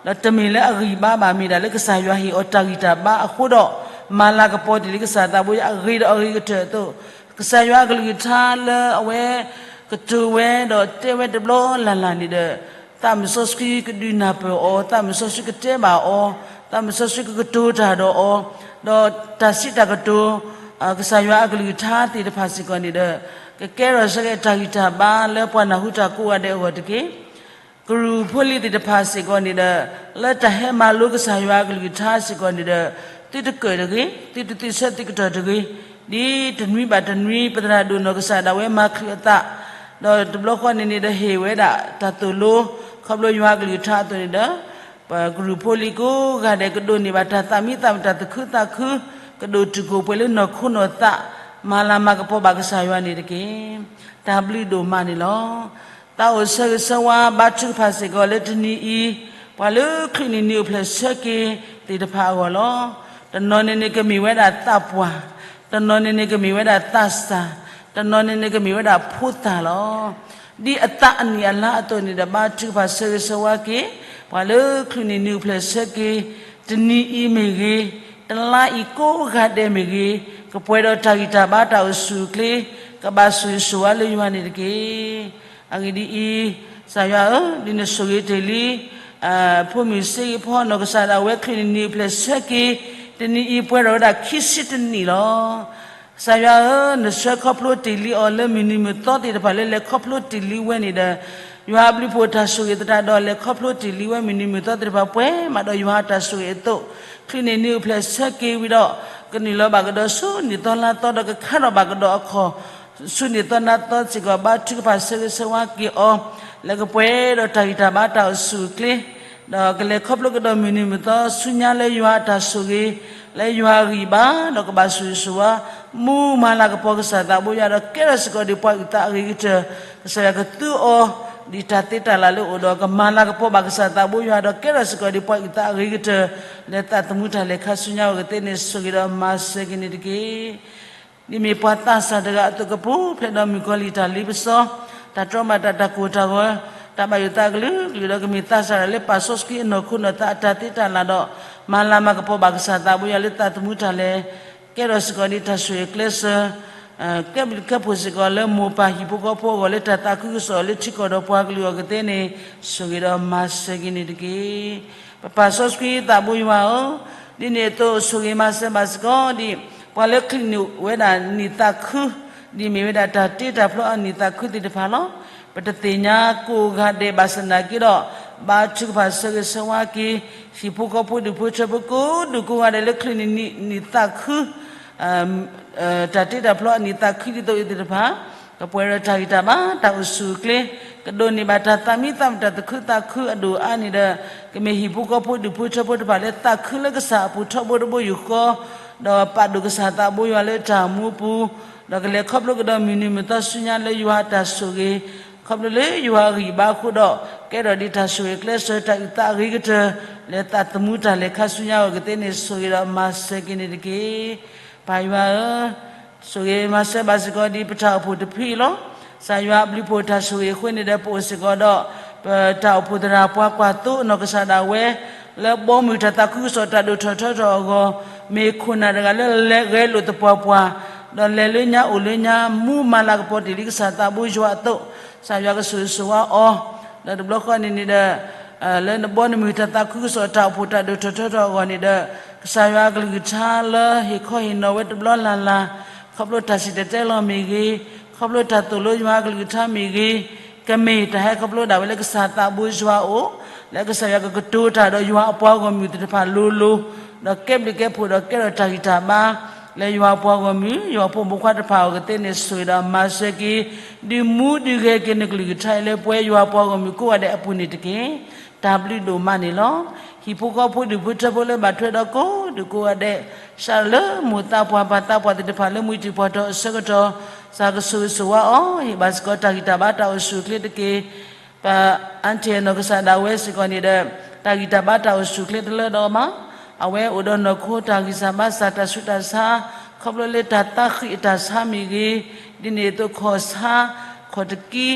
ၤ. ဒီးတမ့ၢ်လၢအဂံၢ်ဘါဘၣ် မ့ၢ်ဒၣ်လၢကစၢ်ယွၤဟ့ၣ်အီၤတၢ်ဂံၢ်တၢ်ဘါအဃိဒီး မၤလၤကပီၤတ့ၢ်လံကစၢ်သးဘိယွၤအဂ့ၤဒီးအဂ့ၤကတၢၢ်အသိး, ကစၢ်ယွၤအကလုၢ်ကထါလၢအဝဲ ကတိၤဝဲဒီးတဲဝဲတဘျီလၢ်လၢ်န့ၣ်ဒီး သးမုၣ်စီဆှံကဒုးနၢ်ပၢၢ်အီၤ, သးမုၣ်စီဆှံကတဲဘၣ်အီၤ, သးမုၣ်စီဆှံကကတိၤတၢ်ဒီးအီၤ, ဒီးတၢ်စံးတၢ်ကတိၤ ကစၢ်ယွၤအကလုၢ်ကထါသ့ၣ်တဖၣ်စ့ၢ်ကီးန့ၣ်ဒီး ကကဲထီၣ်ဆၢက့ၤတၢ်ဂံၢ်တၢ်ဘါလၢပှၤနၢ်ဟူတၢ်ကိးဂၤဒဲးအဂီၢ်တက့ၢ်. ကရူၢ်ဖိလံၤသ့ၣ်တဖၣ်စ့ၢ်ကီးန့ၣ်ဒီး လၢတၢ်ဟဲမၤလိကစၢ်ယွၤအကလုၢ်ကထါစ့ၢ်ကီးန့ၣ်ဒီး သုတကၢၣ်တဂ့ၤ, သုတသုးဆၢသုးကတီၢ်တဂ့ၤ, ဒ်တနွံဘၣ်တနွံ ပသရၣ်ဒိၣ်နီၢ်ကစၢ်ဒၣ်ဝဲမၤချုးအသး, ဒီးတဘျီဃီန့ၣ်န့ၣ်ဒီးဟ့ၣ်ဝဲဒၣ်တၢ်သိၣ်လိ ခီဖျိယွၤအကလုၢ်ကထါအသိးန့ၣ်ဒီး ပကရူၢ်ဖိလံၤကိးဂၤဒဲး ကဒိးန့ၢ်ဘၣ်တၢ်သးမံသးမုာ် တၢ်သူၣ်ခုသးခု, ကဒိၣ်တုာ်ခိၣ်ပှဲၤလၢနီၢ်ခိနီၢ်သး, မၤလၤမၤကပီၤဘၣ်ကစၢ်ယွၤန့ၣ်တက့ၢ်. တၢ်ဘျုးဒိၣ်မးန့ၣ်လီၤ. သးအိၣ်ဆၢဂ့ၤဆၢဝါဘါထုကဖၣ်စ့ၢ်ကီးလၢတနံၤအံၤ, ပှၤလၢချုးနံၤနံၤအိၣ်ဖျဲၣ်ဆၢက့ၤသ့ၣ်တဖၣ်အဂီၢ်လီၤ. တနီၤန့ၣ်န့ၣ်ကမ့ၢ်ဝဲဒၣ်သးပှၢ်, တနီၤန့ၣ်န့ၣ်ကမ့ၢ်ဝဲဒၣ်သးစၢ်, တနီၤန့ၣ်န့ၣ်ကမ့ၢ်ဝဲဒၣ်ဖိသၣ်လီၤ. ဒ်အသးအနံၣ်အလါအသိးန့ၣ်ဒီး ဘါထုကဖၣ်ဆၢဂ့ၤဆၢဝါက့ၤ ပှၤလၢချုးနံၤနံၤအိၣ်ဖျဲၣ်ဆၢက့ၤ တနံၤအံၤမ့ၢ်ဂ့ၤ, တလါအံၤကိးဂၤဒဲးမ့ၢ်ဂ့ၤ, ကပှဲၤဒီးတၢ်ဂံၢ်တၢ်ဘါတၢ်အိၣ်ဆူၣ်အိၣ်ချ့, ကဘၣ်ဆိၣ်ဂ့ၤဆိၣ်ဝါလၢယွၤန့ၣ်တက့ၢ်. အဂ့ၢ်ဒ်အံၤ, ကစၢ်ယွၤဧၢ, ဒ်နဆိၣ်ဂ့ၤတ့ၢ်လံ ဖိမုၣ်စ့ဂ့ၤဖီ နီၢ်ကစၢ်ဒၣ်ဝဲချုးနံၤနံၤအိၣ်ဖျဲၣ်ဆၢက့ၤ တနံၤအံၤပှဲၤထီၣ်ဝဲဒၣ်ခံဆံတနံၣ်လီၤ. ကစၢ်ယွၤဧၢ, နဆှၢခီဖျိတ့ၢ်လံအီၤလၢမုၢ်နံၤမုၢ်သီသ့ၣ်တဖၣ်လၢလဲၤခီဖျိတ့ၢ်လံဝဲန့ၣ်ဒီး, ယွၤအဘျုးဖှိၣ်တၢ်ဆိၣ်ဂ့ၤသတးဒီး လဲၤခီဖျိတ့ၢ်လံဝဲမုၢ်နံၤမုၢ်သီသ့ၣ်တဖၣ်ပှဲၤမးဒီးယွၤအတၢ်ဆိၣ်ဂ့ၤအသိး, ချုးနံၤနံၤအိၣ်ဖျဲၣ်ဆၢက့ၤဝံၤဒီး ကနုာ်လီၤဘၣ်ကဒီးဆူနံၣ်သီလါသီဒီးကခါထီၣ်ဘၣ်ကဒီးအခီၣ် ဆူနံၣ်သီလါသီစ့ၢ်ကီး ဘါထုကဖၣ်ဆၢဂ့ၤဆၢဝါက့ၤအီၤ, လၢကပှဲၤဒီးတၢ်ဂံၢ်တၢ်ဘါတၢ်အိၣ်ဆူၣ်အိၣ်ချ့, ဒီးကလဲၤခီဖျိကဒီးမုၢ်နံၤမုၢ်သီဆူညါလၢယွၤအတၢ်ဆိၣ်ဂ့ၤ, လၢယွၤအဂံၢ်ဘါ, ဒီးကဘၣ်ဆိၣ်ဂ့ၤဆိၣ်ဝါ, မူမၤလၤကပီၤကစၢ်သးဘိယွၤဒီးကဲထီၣ်စ့ၢ်ကီးဒ်ပှၤအုၣ်သးအဂ့ၤကတၢၢ်, ကစၢ်ယွၤကသူအီၤ ဒ်တၢ်သ့တၢ်လၢ်လၢအအိၣ်ဒီး ကမၤလၤကပီၤဘၣ်ကစၢ်သးဘိယွၤဒီးကဲထီၣ်စ့ၢ်ကီးဒ်ပှၤအုၣ်သးအဂ့ၤကတၢၢ်, လၢသးသမူတၢ်လဲၤခါဆူညါအဂီၢ်ကသ့န့ၣ် ဆိၣ်ဂ့ၤဒီးမၤစၢၤက့ၤန့ၣ်တက့ၢ်. ဒ်မ့ၢ်ပှၤသးစၢ်တဂၤအသိးကပူၤဖျဲးဒီးမုၣ်ကီၤလံၢ်တၢ်လ့ပစီ, တၢ်တြီမၤတၢ်တၢ်ကိၢ်တၢ်ဂီၤ, တၢ်ဘၣ်ယိၣ်သးကလုာ်ကလုာ်ဒီးကမ့ၢ်သးစၢ်တဂၤလၢပာ်စီဆှံအနီၢ်ခိနီၢ်သးအတၢ်သ့တၢ်လၢ်ဒီး, မၤလၤမၤကပီၤဘၣ်ကစၢ်သးဘိယွၤလၢသးသမူတၢ်လဲၤ, ကဲထီၣ်စ့ၢ်ကီးဒ်တၢ်ဆိၣ်ဂ့ၤကျဲးစၢး ကဲဘျုးကဲဖှိၣ်စ့ၢ်ကီးလၢမိၢ်ပၢ်ဟံၣ်ဖိဃီဖိအဂီၢ်လၢတၢ်သးခုကစီၣ်လၢထံကီၢ်ဒီးပှၤကလုာ်အဂီၢ်ကသ့န့ၣ်, ဆိၣ်ဂ့ၤဒီးမၤစၢၤက့ၤန့ၣ်တက့ၢ်. ပပာ်စီဆှံသးဘိယွၤဧၢ, ဒ်န့ၣ်အသိးဆိၣ်ဂ့ၤမၤစၢၤဘၣ်စ့ၢ်ကီးဒ်, ပှၤလၢချုးန့ၢ်ဝဲဒၣ်နံၣ်သးခု, ဒ်မ့ၢ်ဝဲဒၣ်တၢ်တ့တၢ်ဖျီအနံၣ်သးခုသ့ၣ်တဖၣ်လီၤ. ပတသ့ၣ်ညါကိးဂၤဒဲးဘၣ်ဆၣ်သနာ်က့ဒီး, ဘါထုကဖၣ်ဆၢဂ့ၤဆၢဝါက့ၤ, ဟံၣ်ဖိဃီဖိဒူၣ်ဖိထၢဖိကိးဒူၣ်ကိးဂၤဒဲးလၢချုးန့ၢ်နံၣ်သးခု တၢ်တ့တၢ်ဖျီအနံၣ်သးခုဒ်သိးအံၤသ့ၣ်တဖၣ်, ကပှဲၤဒီးတၢ်ဂံၢ်တၢ်ဘါတၢ်အိၣ်ဆူၣ်အိၣ်ချ့, ကဒိးန့ၢ်ဘၣ်တၢ်သးမံသးမုာ်တၢ်သူၣ်ခုသးခုအဒိၣ်အါန့ၣ်ဒီး, ကမ့ၢ်ဟံၣ်ဖိဃီဖိဒူၣ်ဖိထၢဖိတဖၣ်လၢသးခုလၢကစၢ်အပူၤထီဘိတဘိယူၢ်ဃီ, ဒီးပာ်ဒိၣ်ကစၢ်သးဘိယွၤလၢတၢ်မူအပူၤ, ဒီးကလဲၤခီဖျိကဒီးမုၢ်နံၤမုၢ်သီဆူညါလၢယွၤအတၢ်ဆိၣ်ဂ့ၤ, ခီဖျိလၢယွၤအဂံၢ်ဘါအဃိဒီး, ကဲထီၣ်ဒ်တၢ်ဆိၣ်ဂ့ၤကျဲးစၢးတၢ်အုၣ်သးအဂ့ၤကတၢၢ်, လၢသးသမူတၢ်လဲၤခါဆူညါအဂီၢ်ကသ့န့ၣ် ဆိၣ်ဂ့ၤဒီးမၤစၢၤက့ၤန့ၣ်တက့ၢ်. ပၢ်ယွၤဧၢ, ဆိၣ်ဂ့ၤမၤစၢၤဘၣ်စ့ၢ်ကီးဒ်ပတၢ်အိၣ်ဖှိၣ်တဖုအံၤလီၤ. ကစၢ်ယွၤအဘျုးဖှိၣ်တၢ်ဆိၣ်ဂ့ၤအဃိန့ၣ်ဒီး ပအိၣ်စ့ၢ်ကီးဒီး ပတၢ်အိၣ်ဖှိၣ်သရၣ်ပှၤကွၢ်သိအနီၢ်ကစၢ်ဒၣ်ဝဲ, လၢဘီမုၢ်တၢ်သးခုကစီၣ်တၢ်ဒိၣ်ထီၣ်ထီထီၣ်အဂီၢ်, မ့ၢ်ခိၣ်နၢ်တဂၤလၢလဲၤဂဲၤလိာ်သပှၢ်ပှၢ်, ဒီးလဲၤလၢညါအိၣ်လၢညါ မူမၤလၤကပီၤတ့ၢ်လံကစၢ်သးဘိယွၤအသိး, ကစၢ်ယွၤကဆိၣ်ဂ့ၤဆိၣ်ဝါအီၤ, ဒီးတဘျီဃီန့ၣ်န့ၣ်ဒီး လၢနဘီနမုၢ်တၢ်သးခုကစီၣ်တၢ်အိၣ်ဖှိၣ်တၢ်ဒိၣ်ထီၣ်ထီထီၣ်အဂီၢ်န့ၣ်ဒီး ကစၢ်ယွၤအကလုၢ်ကထါလၢဟ့ၣ်ခီဟ့ၣ်နီၤဝဲတဘျီလၢ်လၢ်, ခီဖျိတၢ်စံၣ်တဲၤတဲလီၤမ့ၢ်ဂ့ၤ, ခီဖျိတၢ်သိၣ်လိယွၤအကလုၢ်ကထါမ့ၢ်ဂ့ၤ, ကမ့ၢ်တၢ်ဟဲခီဖျိဒၣ်ဝဲလၢကစၢ်သးဘိယွၤအအိၣ်, လၢကစၢ်ယွၤကကတိၤတၢ်ဒီးယွၤအပှၤဂီၢ်မုၢ်သ့ၣ်တဖၣ်လိၤလိၤ, ဒီးကဲဘျုးကဲဖှိၣ်ဒီးကဲထီၣ်တၢ်ဂံၢ်တၢ်ဘါ လၢယွၤအပှၤဂီၢ်မုၢ် ယွၤဖိမုၣ်ဖိခွါတဖၣ်အအိၣ်ကသ့န့ၣ် ဆိၣ်ဂ့ၤဒီးမၤစၢၤက့ၤ ဒုးမူဒုးဂဲၤက့ၤနကလုၢ်ကထါအံၤလၢပဝဲယွၤအပှၤဂီၢ်မုၢ်ကိးဂၤဒဲးအပူၤန့ၣ်တက့ၢ်. တၢ်ဘျုးဒိၣ်မးန့ၣ်လီၤ. ဟံၣ်ဖိဃီဖိဒူၣ်ဖိထၢဖိလၢဘၣ်ထွဲဒီးကိးဒူၣ်ကိးဂၤဒဲး, စးထီၣ်လၢမိၢ်သးပှၢ်ပၢ်သးပှၢ်သ့ၣ်တဖၣ်လၢမွံတံၢ်ပှၢ်တီၤအဆၢကတီၢ်, ကစၢ်ကဆိၣ်ဂ့ၤဆိၣ်ဝါအီၤ, ဟ့ၣ်ဘၣ်စ့ၢ်ကီးတၢ်ဂံၢ်တၢ်ဘါတၢ်အိၣ်ဆူၣ်အိၣ်ချ့တက့ၢ်. ပ အၣ်ထံၣ်အနီၢ်ကစၢ်ဒၣ်ဝဲစ့ၢ်ကီးန့ၣ်ဒီး တၢ်ဂံၢ်တၢ်ဘါတၢ်အိၣ်ဆူၣ်အိၣ်ချ့တလၢဒီးမး, အဝဲအိၣ်ဒီးနီၢ်ခိတၢ်ဂံၢ်စၢ်ဘါစၢ်တၢ်ဆူးတၢ်ဆါ, ခီဖျိလၢတၢ်သးဃံးအတၢ်ဆါမ့ၢ်ဂ့ၤ, ဒ်န့ၣ်အသိးခီၣ်ဆါ, ခီၣ်တကံ,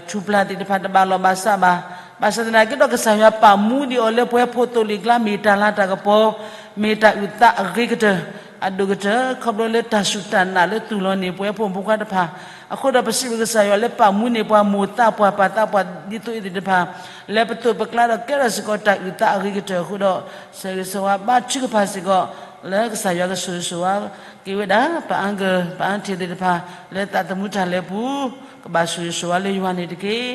ထူၣ်ပျၢ်သ့ၣ်တဖၣ်တဘၣ်လီၢ်ဘၣ်စးဘၣ်. ဘၣ်ဆၣ်သနာ်က့ဒီးကစၢ်ယွၤပာ်မူဒံးအီၤလၢပဝဲဖိသိၣ်လံၤကျါ မ့ၢ်တၢ်လၤတၢ်ကပီၤ, မ့ၢ်တၢ်အုၣ်သးအဂ့ၤကတၢၢ်, အဒိၣ်ကတၢၢ် ခီဖျိလၢတၢ်စူၢ်တၢ်နာ်လၢသူၣ်လီၤန့ၢ်ပဝဲဖိမုၣ်ဖိခွါတဖၣ်, အဃိဒီးပစံးဘျုးကစၢ်ယွၤလၢပာ်မူန့ၢ်ပှၤမိၢ်သးပှၢ်ပၢ်သးပှၢ်ဒ်သိးအံၤသ့ၣ်တဖၣ်, လၢပသိးပကျါဒီးကဲထီၣ်စ့ၢ်ကီးတၢ်အုၣ်သးအဂ့ၤကတၢၢ်အဃိဒီး, ဆၢဂ့ၤဆၢဝါဘါထုကဖၣ်စ့ၢ်ကီး, လၢကစၢ်ယွၤကဆိၣ်ဂ့ၤဆိၣ်ဝါက့ၤဝဲဒၣ် ပအါဂၤ ပအၣ်ထံၣ်သ့ၣ်တဖၣ် လၢသးသမူတၢ်လဲၤပူၤ, ကဘၣ်ဆိၣ်ဂ့ၤဆိၣ်ဝါလၢယွၤန့ၣ်တက့ၢ်.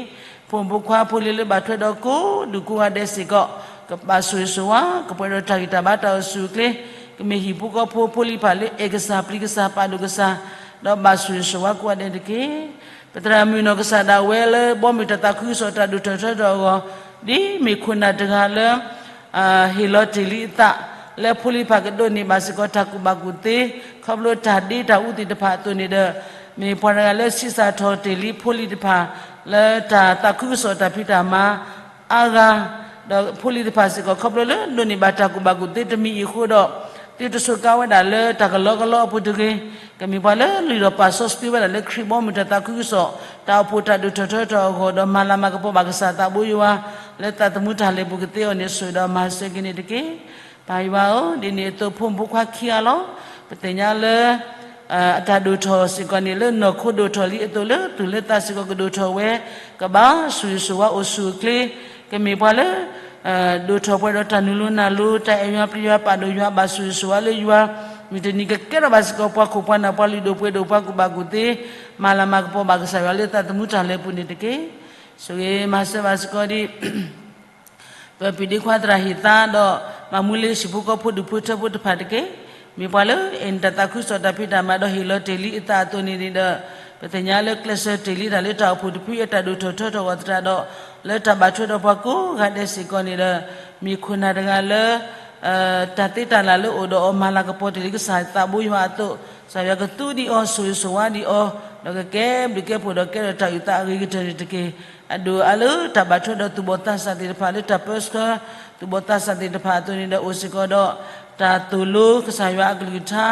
ဖိမုၣ်ဖိခွါဖိလံၤလၢဘၣ်ထွဲဒီးကိးဒူၣ်ကိးဂၤဒဲးစ့ၢ်ကီး, ကဘၣ်ဆိၣ်ဂ့ၤဆိၣ်ဝါ ကပှဲၤဒီးတၢ်ဂံၢ်တၢ်ဘါတၢ်အိၣ်ဆူၣ်အိၣ်ချ့, ကမ့ၢ်ဟံၣ်ဖိဃီဖိဖိလံၤတဖၣ်လၢအဲၣ်ကစၢ်ပျံၤကစၢ်ပာ်ဒိၣ်ကစၢ်, ဒီးဘၣ်ဆိၣ်ဂ့ၤဆိၣ်ဝါကိးဂၤဒဲးတက့ၢ်. ပသရၣ်မုၣ်နီၢ်ကစၢ်ဒၣ်ဝဲလၢဘီမုၢ်တၢ်သးခုကစီၣ်တၢ်ဒိၣ်ထီၣ်ထီထီၣ်အဂီၢ်, ဒ်မ့ၢ်ခိၣ်နၢ်တဂၤလၢ ဟ့ၣ်လီၤတ့ၢ်လံအသး, လၢဖိလံၤတဖၣ်ကဒိးန့ၢ်ဘၣ်စ့ၢ်ကီးတၢ်ကူၣ်ဘၣ်ကူၣ်သ့, ခီဖျိတၢ်ဒ့တၢ်အူသ့ၣ်တဖၣ်အသိးန့ၣ်ဒီး, မ့ၢ်ပှၤတဂၤလၢဆံးစၢ်ထီၣ်တ့ၢ်လံဖိလံၤတဖၣ်, လၢတၢ်သးခုကစီၣ်တၢ်ဖံးတၢ်မၤအါဂၤ, ဒီးဖိလံၤတဖၣ်စ့ၢ်ကီး ခီဖျိလၢဒိးန့ၢ်ဘၣ်တၢ်ကူၣ်ဘၣ်ကူၣ်သ့တမံၤအံၤအဃိဒီး, သုတဆိးကါဝဲဒၣ်လၢတၢ်ကလီကလီအပူၤတဂ့ၤ, ကမ့ၢ်ပှၤလၢလုၢ်ထီၣ်ပာ်စီဆှံဝဲဒၣ်လၢခရံာ်ဘီမုၢ်တၢ်သးခုကစီၣ် တၢ်အိၣ်ဖှိၣ်တၢ်ဒိၣ်ထီၣ်ထီထီၣ်အဂီၢ်ဒီး မၤလၤမၤကပီၤဘၣ်ကစၢ်သးဘိယွၤ, လၢသးသမူတၢ်လဲၤပူၤကသ့အီၤန့ၣ် ဆိၣ်ဂ့ၤဒီးမၤစၢၤက့ၤန့ၣ်တက့ၢ်. ပၢ်ယွၤဧၢ, ဒ်န့ၣ်အသိးဖိမုၣ်ဖိခွါခံဂၤလီၤ. ပသ့ၣ်ညါလၢ အတၢ်ဒိၣ်ထီၣ်စ့ၢ်ကီးန့ၣ် လၢနီၢ်ခိဒိၣ်ထီၣ်လံအသိး လၢသူၣ်လၢသးစ့ၢ်ကီးကဒိၣ်ထီၣ်ဝဲ, ကဘၣ်ဆိၣ်ဂ့ၤဆိၣ်ဝါအိၣ်ဆူၣ်အိၣ်ချ့, ကမ့ၢ်ပှၤလၢ ဒိၣ်ထီၣ်ပှဲၤဒီးတၢ်နုာ်လီၤနုာ်လီၤ, တၢ်အဲၣ်ယွၤပျံၤယွၤပာ်ဒိၣ်ယွၤ ဘၣ်ဆိၣ်ဂ့ၤဆိၣ်ဝါလၢယွၤ, မုၢ်တနံၤကကဲထီၣ်ဘၣ်စ့ၢ်ကီးပှၤခိၣ်ပှၤနၢ် ပှၤလုၢ်ဒိၣ်ပှ့ၤဒိၣ် ပှၤကူၣ်ဘၣ်ကူၣ်သ့, မၤလၤမၤကပီၤဘၣ်ကစၢ်ယွၤလၢသးသမူတၢ်လဲၤပူၤန့ၣ်တက့ၢ်. ဆိၣ်ဂ့ၤမၤစၢၤဘၣ်စ့ၢ်ကီးဒ် ပပၢ်ဒ့ခွါသရၣ်ဟ့ၣ်သါဒီး မၤမူလ့ဟံၣ်ဖိဃီဖိဒူၣ်ဖိထၢဖိတဖၣ်တက့ၢ်. မ့ၢ်ပှၤလၢအဲၣ်နတၢ်သးခုကစီၣ်တၢ်ဖံးတၢ်မၤဒီးဟ့ၣ်လီၤတ့ၢ်လံအသးအသိးန့ၣ်န့ၣ်ဒီး, ပသ့ၣ်ညါလၢကျဲးစၢးတ့ၢ်လံတၢ်လၢတၢ်အိၣ်ဖှိၣ်တဖုအတၢ်ဒိၣ်ထီၣ်ထီထီၣ်အဂီၢ်သတးဒီး, လၢတၢ်ဘၣ်ထွဲဒီးပှၤကိးဂၤဒဲးစ့ၢ်ကီးန့ၣ်ဒီး, မ့ၢ်ခိၣ်နၢ်တဂၤလၢ တၢ်သ့တၢ်လၢ်လၢအိၣ်ဒီးအီၤ မၤလၤကပီၤတ့ၢ်လံကစၢ်သးဘိယွၤအသိး, ကစၢ်ယွၤကသူဒံးအီၤ ဆိၣ်ဂ့ၤဆိၣ်ဝါဒံးအီၤ, ဒီးကကဲဘျုးကဲဖှိၣ်ဒီးကဲထီၣ်တၢ်အုၣ်သးအဂ့ၤကတၢၢ်န့ၣ်တက့ၢ်. အဒိၣ်အါလၢတၢ်ဘၣ်ထွဲဒီးသူၣ်ဘီၣ်သးစၢ်သ့ၣ်တဖၣ်လၢတၢ်ပၢဆှၢ, သူၣ်ဘီၣ်သးစၢ်သ့ၣ်တဖၣ်အသိးန့ၣ်ဒီးအိၣ်စ့ၢ်ကီးဒီး တၢ်သိၣ်လိကစၢ်ယွၤအကလုၢ်ကထါ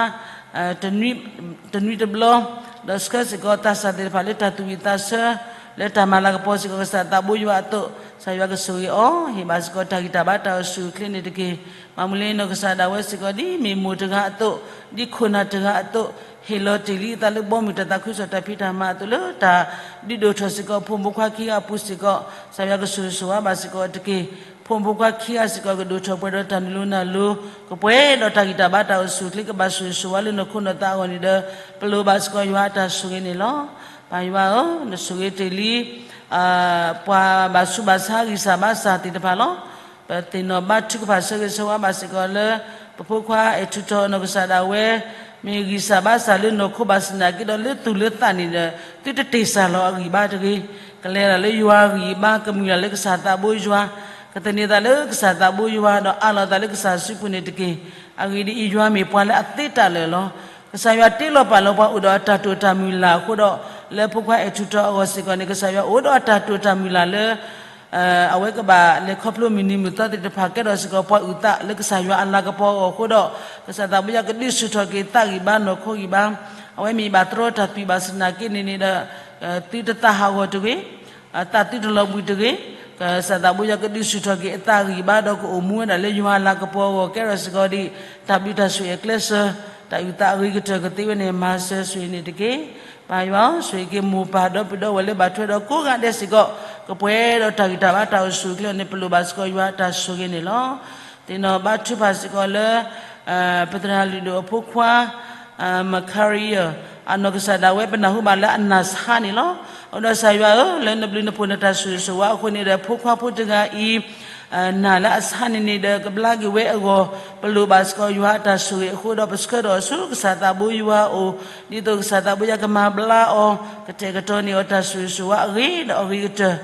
တနွံတဘျီ, ဒီးဆှၢစ့ၢ်ကီးသးစၢ်သ့ၣ်တဖၣ်လၢတၢ်သူၣ်ဝံၣ်သးဆၢ, လၢတၢ်မၤလၤကပီၤစ့ၢ်ကီးကစၢ်သးဘိယွၤအသိး, ကစၢ်ယွၤကဆိၣ်ဂ့ၤအီၤ, ဟ့ၣ်ဘၣ်စ့ၢ်ကီးတၢ်ဂံၢ်တၢ်ဘါတၢ်အိၣ်ဆူၣ်အိၣ်ချ့န့ၣ်တက့ၢ်. မၤမူလ့နီၢ်ကစၢ်ဒၣ်ဝဲစ့ၢ်ကီး ဒ်မ့ၢ်မိၢ်တဂၤအသိး, ဒ်ခိၣ်နၢ်တဂၤအသိး, ဟ့ၣ်လီၤတ့ၢ်လံအသးလၢဘီမုၢ်တၢ်သးခုကစီၣ်တၢ်ဖံးတၢ်မၤအသိးလၢတၢ်ဒုးဒိၣ်ထီၣ်စ့ၢ်ကီး ဖိမုၣ်ဖိခွါခံဂၤအပူၤစ့ၢ်ကီး, ကစၢ်ယွၤကဆိၣ်ဂ့ၤဆိၣ်ဝါဘၣ်စ့ၢ်ကီးတက့ၢ်. ဖိမုၣ်ဖိခွါခံဂၤစ့ၢ်ကီး ကဒိၣ်ထီၣ်ပှဲၤဒီးတၢ်နုာ်လီၤနုာ်လီၤ, ကပှဲၤဒီးတၢ်ဂံၢ်တၢ်ဘါတၢ်အိၣ်ဆူၣ်အိၣ်ချ့ ကဘၣ်ဆိၣ်ဂ့ၤဆိၣ်ဝါလၢနီၢ်ခိနီၢ်သးအဂီၢ်န့ၣ်ဒီး, ပလိၣ်ဘၣ်စ့ၢ်ကီးယွၤအတၢ်ဆိၣ်ဂ့ၤန့ၣ်လီၤ. ပၢ်ယွၤဧၢ, နဆိၣ်ဂ့ၤတ့ၢ်လံ ပှၤဘၣ်ဆူးဘၣ်ဆါဂံၢ်စၢ်ဘါစၢ်သ့ၣ်တဖၣ်လီၤ. ပသ့ၣ်နီၣ်ဘါထုကဖၣ်ဆၢဂ့ၤဆၢဝါဘၣ်စ့ၢ်ကီးလၢ ပဖိခွါအဲၣ်ထူးထီၣ်နီၢ်ကစၢ်ဒၣ်ဝဲ, မ့ၢ်ဂံၢ်စၢ်ဘါစၢ်လၢနီၢ်ခိဘၣ်ဆၣ်သနာ်က့ဒီး လၢသူၣ်လၢသးန့ၣ်ဒီး သုတတ့ၢ်စၢ်လီၤအဂံၢ်ဘါတဂ့ၤ, ကလဲၤဒၣ်လၢယွၤအဂံၢ်အဘါ, ကမုာ်ဒၣ်လၢကစၢ်သးဘိယွၤ, ကသန့ၤသးလၢကစၢ်သးဘိယွၤ, ဒီးအးလီၤသးလၢကစၢ်စုပူၤန့ၣ်တက့ၢ်. အဂ့ၢ်ဒ်အံၤ, ယွၤမ့ၢ်ပှၤလၢအသ့တၢ်လၢာ်လီၤ. ကစၢ်ယွၤတ့လီၤပာ်လီၤပှၤအိၣ်ဒီးအတၢ်တိာ်တၢ်မုၢ်လၢ်အဃိဒီး, လၢဖိခွါအဲၣ်ထူးထီၣ်အဂီၢ်စ့ၢ်ကီးန့ၣ် ကစၢ်ယွၤအိၣ်ဒီးအတၢ်တိာ်တၢ်မုၢ်လၢ်လၢ အဝဲကဘၣ်လဲၤခီဖျိမုၢ်နံၤမုၢ်သီသ့ၣ်တဖၣ် ကဲထီၣ်စ့ၢ်ကီးပှၤအုၣ်သးလၢကစၢ်ယွၤအလၤကပီၤအဂီၢ်အဃိဒီး, ကစၢ်သးဘိယွၤကဒုးဆူၣ်ထီၣ်က့ၤသးဂံၢ်ဘါနီၢ်ခိဂံၢ်ဘါ, အဝဲမ့ၢ်ဘၣ်တြီတၢ်သွံၣ်ဘၣ်ဆၣ်သနာ်က့န့ၣ်န့ၣ်ဒီး, သုတသးဟးဂီၤတဂ့ၤ, သးသုတလီၤဘှံးတဂ့ၤ, ကစၢ်သးဘိယွၤကဒုးဆူၣ်ထီၣ်က့ၤအသးဂံၢ်ဘါဒီးကအိၣ်မူဝဲဒၣ်လၢယွၤအလၤကပီၤအဂီၢ် ကဲထီၣ်စ့ၢ်ကီးဒ်တၢ်ဘျုးတၢ်ဆိၣ်ဂ့ၤအကျဲးစၢး တၢ်အုၣ်သးအဂ့ၤကတၢၢ်ကသ့ဝဲန့ၣ် မၤစၢၤဆိၣ်ဂ့ၤန့ၣ်တက့ၢ်. ပၢ်ယွၤဧၢ, ဆိၣ်ဂ့ၤက့ၤမိၢ်ပၢ်ဒီပုၢ်ဒီဝဲၢ်လၢဘၣ်ထွဲဒီးကိးဂၤဒဲးစ့ၢ်ကီး, ကပှဲၤဒီးတၢ်ဂံၢ်တၢ်ဘါတၢ်အိၣ်ဆူၣ်အိၣ်ချ့အီၤန့ၣ် ပလိၣ်ဘၣ်စ့ၢ်ကီးယွၤအတၢ်ဆိၣ်ဂ့ၤန့ၣ်လီၤ. သ့ၣ်နီၣ်ဘါထုကဖၣ်စ့ၢ်ကီးလၢ ပသရၣ်လုၢ်ဒိၣ်အဖိခွါ Micaiah အနီၢ်ကစၢ်ဒၣ်ဝဲ ပနၢ်ဟူဘၣ်လၢအနၢ်ဆါန့ၣ်လီၤ. အဃိဒီးကစၢ်ယွၤဧၢ, လၢနဘျုးနဖှိၣ်နတၢ်ဆိၣ်ဂ့ၤဆိၣ်ဝါအဃိန့ၣ်ဒီး ဖိခွါဖိတဂၤအံၤ နၢ်လၢအဆါန့ၣ်န့ၣ်ဒီး ကဘျါက့ၤဝဲအဂီၢ်, ပလိၣ်ဘၣ်စ့ၢ်ကီးယွၤအတၢ်ဆိၣ်ဂ့ၤအဃိဒီး ပဆှၢထီၣ်အီၤဆူကစၢ်သးဘိယွၤအအိၣ်, ဒ်သိးကစၢ်သးဘိယွၤကမၤဘျါအီၤ, ကတဲာ်ကတီၤန့ၢ်အီၤတၢ်ဆိၣ်ဂ့ၤဆိၣ်ဝါအဂ့ၤဒီးအဂ့ၤကတၢၢ်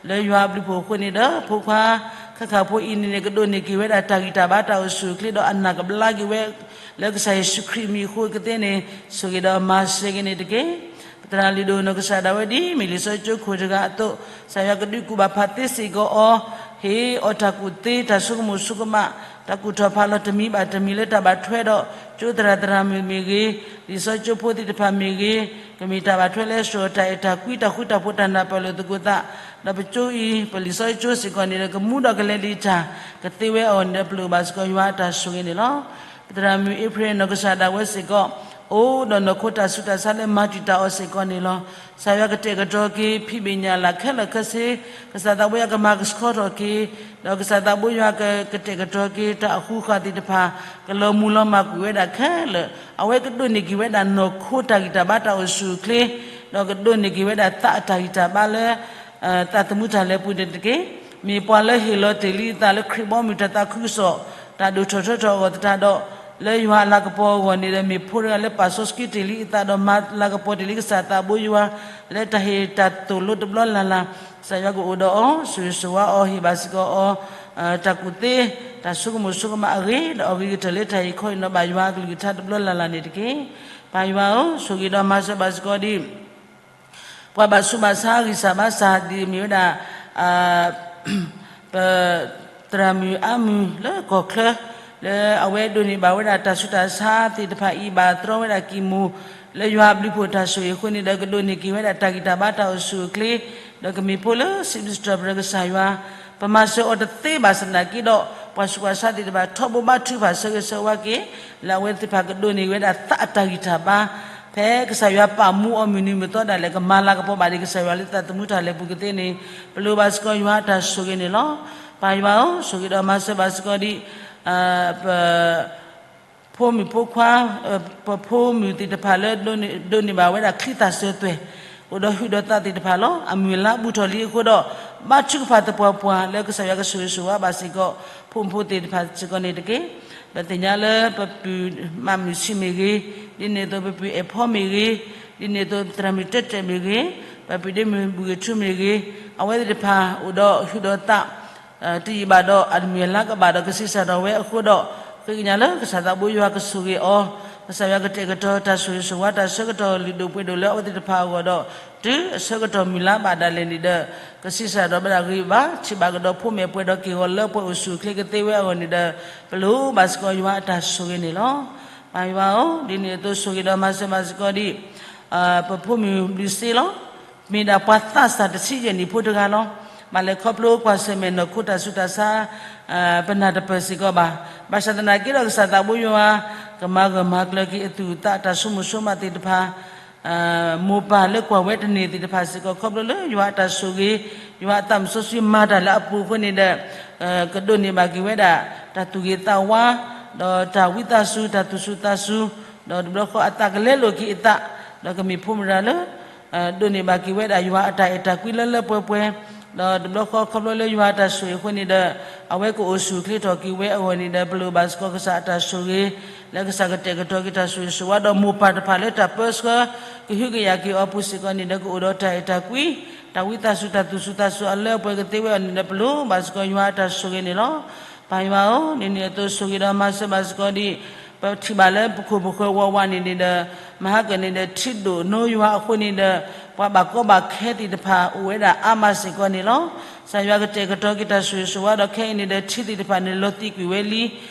လၢယွၤအဘျုးဖှိၣ်အဃိန့ၣ်ဒီး ဖိခွါခဲခၣ်ဖိအံၤန့ၣ်န့ၣ် ကဒိးန့ၢ်က့ၤဝဲဒၣ်တၢ်ဂံၢ်တၢ်ဘါတၢ်အိၣ်ဆူၣ်အိၣ်ချ့ဒီးအနၢ်ကဘျါက့ၤဝဲ လၢကစၢ်ယ့ၣ်ၡူးခရံာ်အမံၤအဃိကသ့န့ၣ် ဆိၣ်ဂ့ၤဒီးမၤစၢၤက့ၤန့ၣ်တက့ၢ်. ပသရၣ်လုၢ်ဒိၣ်နီၢ်ကစၢ်ဒၣ်ဝဲဒ်မ့ၢ်လံာ်စီဆှံကၠိခိၣ်တဂၤအသိး, ကစၢ်ယွၤကဒုးကူၣ်ဘၣ်ဖးသ့စ့ၢ်ကီးအီၤ, ဟ့ၣ်အီၤတၢ်ကူၣ်သ့တၢ်ဆိကမိၣ်ဆိကမး, တၢ်ကူၣ်ထီၣ်ဖးလီၤတမံၤဘၣ်တမံၤလၢတၢ်ဘၣ်ထွဲဒီး ကၠိသရၣ်သရၣ်မုၣ်မ့ၢ်ဂ့ၤ, လံာ်စီဆှံကၠိဖိသ့ၣ်တဖၣ်မ့ၢ်ဂ့ၤ, ကမ့ၢ်တၢ်ဘၣ်ထွဲလၢ စှီၤတၢ်အဲၣ်တၢ်ကွံတၢ်ဃူတၢ်ဖိးတၢ်နၢ်ပၢၢ်လိာ်သကိးသး, ဒီးပကၠိအံၤ ပလံာ်စီဆှံကၠိစ့ၢ်ကီးန့ၣ်ဒီး ကမူဒီးကလဲၤလံတၢ် ကသ့ဝဲအဂီၢ်န့ၣ်ဒီး ပလိၣ်ဘၣ်စ့ၢ်ကီးယွၤအတၢ်ဆိၣ်ဂ့ၤန့ၣ်လီၤ. ပသရၣ်မုၣ်အ့ဖြ့ၣ်နီၢ်ကစၢ်ဒၣ်ဝဲစ့ၢ်ကီး, အိၣ်ဒီးနီၢ်ခိတၢ်ဆူးတၢ်ဆါလၢမၤတံာ်တာ်အီၤစ့ၢ်ကီးန့ၣ်လီၤ. ကစၢ်ယွၤကတဲာ်ကတီၤက့ၤ ဖံးဘ့ၣ်ညၣ်လၢ်ခဲလၢာ်ခဲဆ့, ကစၢ်သးဘိယွၤကမၤကဆှီထီၣ်က့ၤ, ဒီးကစၢ်သးဘိယွၤက ကတဲာ်ကတီၤက့ၤ တၢ်အဃူဃာ်သ့ၣ်တဖၣ်, ကလီၤမုၢ်လီၤမၢ်ကွံာ်ဝဲဒၣ်ခဲလၢာ်, အဝဲကဒိးန့ၢ်က့ၤဝဲဒၣ်နီၢ်ခိတၢ်ဂံၢ်တၢ်ဘါတၢ်အိၣ်ဆူၣ်အိၣ်ချ့, ဒီးကဒိးန့ၢ်က့ၤဝဲဒၣ်သးအတၢ်ဂံၢ်တၢ်ဘါလၢ သးသမူတၢ်လဲၤပူၤန့ၣ်တက့ၢ်. မ့ၢ်ပှၤလၢဟ့ၣ်လီၤတ့ၢ်လံအသးလၢခရံာ်ဘီမုၢ်တၢ်သးခုကစီၣ်, တၢ်ဒိၣ်ထီၣ်ထီထီၣ်အဂီၢ်သတးဒီး, လၢယွၤအလၤကပီၤအဂီၢ်န့ၣ်ဒီး မ့ၢ်ဖိတဂၤလၢပာ်စီဆှံတ့ၢ်လံအသးဒီး မၤလၤကပီၤတ့ၢ်လံကစၢ်သးဘိယွၤ, လၢတၢ်ဟ့ၣ်တၢ်သိၣ်လိတဘျီလၢ်လၢ်, ကစၢ်ယွၤကအိၣ်ဒီးအီၤ, ဆိၣ်ဂ့ၤဆိၣ်ဝါအီၤ, ဟ့ၣ်ဘၣ်စ့ၢ်ကီးအီၤ တၢ်ကူၣ်သ့, တၢ်ဆိကမိၣ်ဆိကမးအဂ့ၤ, ဒီးအဂ့ၤကတၢၢ်လၢတၢ်အံၤခီအံၤ နီၣ်ဘၣ်ယွၤအကလုၢ်ကထါတဘျီလၢ်လၢ်န့ၣ်တက့ၢ်. ပၢ်ယွၤဧၢ, ဆိၣ်ဂ့ၤဒီးမၤစၢၤဘၣ်စ့ၢ်ကီးဒ် ပှၤဘၣ်ဆူးဘၣ်ဆါအဂံၢ်စၢ်ဘါစၢ်ဒ်အမ့ၢ်ဝဲဒၣ် ပ သရၣ်မုၣ်အါမုၢ်လၢကီၢ်ချၢ, လၢအဝဲဒိးန့ၢ်ဘၣ်ဝဲဒၣ်တၢ်ဆူးတၢ်ဆါသ့ၣ်တဖၣ်အံၤ ဘၣ်တြီဝဲဒၣ်ကံၢ်မူၤ လၢယွၤအဘျုးဖှိၣ်တၢ်ဆိၣ်ဂ့ၤအဃိန့ၣ်ဒီး ကဒိးန့ၢ်က့ၤဝဲဒၣ်တၢ်ဂံၢ်တၢ်ဘါတၢ်အိၣ်ဆူၣ်အိၣ်ချ့, ဒီးကမ့ၢ်ဖိလၢစံးဘျုးစံးထီၣ်ပတြၢၤကစၢ်ယွၤ, ပမၤစၢၤအီၤတသ့ဘၣ်ဆၣ်သနာ်က့ဒီး ပှၤဆူးပှၤဆါသ့ၣ်တဖၣ် ထီဘိဘါထုကဖၣ်ဆၢဂ့ၤဆၢဝါက့ၤ, လၢအဝဲသ့ၣ်တဖၣ်ကဒိးန့ၢ်ဝဲဒၣ်သးအတၢ်ဂံၢ်တၢ်ဘါ ဖဲကစၢ်ယွၤပာ်မူအီၤမုၢ်နံၤမုၢ်သီဒၣ်လဲာ် ကမၤလၤကပီၤဘၣ်ဒံးကစၢ်ယွၤလၢသးသမူတၢ်လဲၤပူၤကသ့န့ၣ် ပလိၣ်ဘၣ်စ့ၢ်ကီးယွၤအတၢ်ဆိၣ်ဂ့ၤန့ၣ်လီၤ. ပၢ်ယွၤဧၢ, ဆိၣ်ဂ့ၤဒီးမၤစၢၤဘၣ်စ့ၢ်ကီးဒ် ပ ဖိမုၣ်ဖိခွါ, ပဖိမုၣ်သ့ၣ်တဖၣ်လၢ ဒိးန့ၢ်ဘၣ်ဝဲဒၣ်ချံသၣ်စၢၤသွဲၣ်, အိၣ်ဒီးဟုၣ်ဒီးသးသ့ၣ်တဖၣ်လီၤ. အမုၢ်အလါဘူးထီၣ်လံအဃိဒီး ဘါထုကဖၣ်သပှၢ်ပှၢ်လၢကစၢ်ယွၤကဆိၣ်ဂ့ၤဆိၣ်ဝါဘၣ်စ့ၢ်ကီး ဖိမုၣ်ဖိသ့ၣ်တဖၣ်စ့ၢ်ကီးန့ၣ်တက့ၢ်. ပသ့ၣ်ညါလၢပပုၢ်မးမုၢ်ဆံးမ့ၢ်ဂ့ၤ, ဒ်န့ၣ်အသိးပပုၢ်အဲၣ်ဖီမ့ၢ်ဂ့ၤ, ဒ်န့ၣ်အသိးသရၣ်မုၣ်တဲတဲာ်မ့ၢ်ဂ့ၤ, ပပုၢ်ဒ့မုၣ်ဘူၣ်ဂ့ၤထူမ့ၢ်ဂ့ၤ, အဝဲသ့ၣ်တဖၣ်အိၣ်ဒီးဟုၣ်ဒီးသး တယံာ်ဘၣ်ဒီး အမုၢ်အလါကဘၣ်ဒီးကဆံးစၢ်ထီၣ်ဝဲအဃိဒီး ဃ့ကညးလၢကစၢ်သးဘိယွၤကဆိၣ်ဂ့ၤအီၤ, ကစၢ်ယွၤကတဲာ်ကတီၤတၢ်ဆိၣ်ဂ့ၤဆိၣ်ဝါတၢ်ဆၢကတီၢ်လုၢ်ဒိၣ်ပှ့ၤဒိၣ်လၢအဝဲသ့ၣ်တဖၣ်အဂီၢ်ဒီး တုၤအဆၢကတီၢ်မုၢ်လါဘၣ်ဒၣ်လဲာ်န့ၣ်ဒီး ကဆံးစၢ်ထီၣ်ဝဲဒၣ်ဂ့ၤဘၣ် ထံၣ်ဘၣ်ကဒီးဖိမဲာ်ပှဲၤဒီးက့ၢ်ဂီၤလၢပှဲၤအိၣ်ဆူၣ်အိၣ်ချ့ကသ့ဝဲအဂီၢ်န့ၣ်ဒီး ပလိၣ်ဘၣ်စ့ၢ်ကီးယွၤအတၢ်ဆိၣ်ဂ့ၤန့ၣ်လီၤ. ပၢ်ယွၤဧၢ, ဒ်န့ၣ်အသိးဆိၣ်ဂ့ၤဒီးမၤစၢၤဘၣ်စ့ၢ်ကီးဒ် ပဖိမုၣ်ဘျုးစ့လီၤ. မ့ၢ်ဒၣ်ပှၤသးစၢ်တဆံယဲၢ်နံၣ်ဖိတဂၤလီၤ. ဘၣ်လဲၤခီဖျိကွၢ်ဆၢၣ်မဲာ်နီၢ်ခိတၢ်ဆူးတၢ်ဆါ ပနၢ်တပၢၢ်စ့ၢ်ကီးဘၣ်. ဘၣ်ဆၣ်သနာ်က့ဒီးကစၢ်သးဘိယွၤ ကမၤဂၢၢ်မၤကျၢၤက့ၤအသူၣ်အသးတၢ်ဆိကမိၣ်ဆိကမးသ့ၣ်တဖၣ် မိၢ်ပၢ်လၢကွၢ်ဝဲတန့ၢ်သ့ၣ်တဖၣ်စ့ၢ်ကီး ခီဖျိလၢယွၤအတၢ်ဆိၣ်ဂ့ၤ, ယွၤအသးမုၢ်စီဆှံမၤတၢ်လၢအပူၤအဃိန့ၣ်ဒီး ကဒိးန့ၢ်ဘၣ်က့ၤဝဲဒၣ် တၢ်သူၣ်ဂ့ၤသးဝါ, ဒီးတၢ်ဝံသးစူၤ တၢ်သူၣ်စူၤသးစူၤ, ဒီးတဘျီဃီအသးကလဲလိာ်က့ၤအသး, ဒီးကမ့ၢ်ဖိမုၣ်တဂၤလၢ ဒိးန့ၢ်ဘၣ်က့ၤဝဲဒၣ်ယွၤအတၢ်အဲၣ်တၢ်ကွံလၢလၢပှဲၤပှဲၤ, ဒီးတဘျီဃီခီဖျိလၢယွၤအတၢ်ဆိၣ်ဂ့ၤအဃိန့ၣ်ဒီး အဝဲကအိၣ်ဆူၣ်အိၣ်ချ့ထီၣ်က့ၤဝဲအဂီၢ်န့ၣ်ဒီး ပလိၣ်ဘၣ်စ့ၢ်ကီးကစၢ်အတၢ်ဆိၣ်ဂ့ၤ, လၢကစၢ်ကတဲာ်ကတီၤက့ၤတၢ်ဆိၣ်ဂ့ၤဆိၣ်ဝါဒီးမိၢ်ပၢ်တဖၣ်လၢတၢ်ပၢဆှၢ ကဟုကယာ်က့ၤအီၤပူၤစ့ၢ်ကီးန့ၣ်ဒီး ကအိၣ်ဒီးတၢ်အဲၣ်တၢ်ကွံ, တၢ်ဝံသးစူၤ တၢ်သူၣ်စူၤသးစူၤအလၢအပှဲၤကသ့ဝဲအဂီၢ်န့ၣ်ဒီး ပလိၣ်ဘၣ်စ့ၢ်ကီးယွၤအတၢ်ဆိၣ်ဂ့ၤန့ၣ်လီၤ. ပၢ်ယွၤဧၢ, ဒ်န့ၣ်အသိးဆိၣ်ဂ့ၤဒီးမၤစၢၤဘၣ်စ့ၢ်ကီးဒ် ပထံၣ်ဘၣ်လၢပခိၣ်ပဃၢၤဝးဝးန့ၣ်န့ၣ်ဒီး မဟါကၢၣ်န့ၣ်ဒီး ထံဒိၣ်နိယွၤအဃိန့ၣ်ဒီး ပှၤဘၣ်ကီဘၣ်ခဲသ့ၣ်တဖၣ်အိၣ်ဝဲဒၣ်အါမးစ့ၢ်ကီးန့ၣ်လီၤ. ကစၢ်ယွၤကတဲာ်ကတီၤက့ၤတၢ်ဆိၣ်ဂ့ၤဆိၣ်ဝါဒီးခဲအံၤန့ၣ်ဒီး ထံသ့ၣ်တဖၣ်န့ၣ် လီၤသံးကွံာ်ဝဲလံ.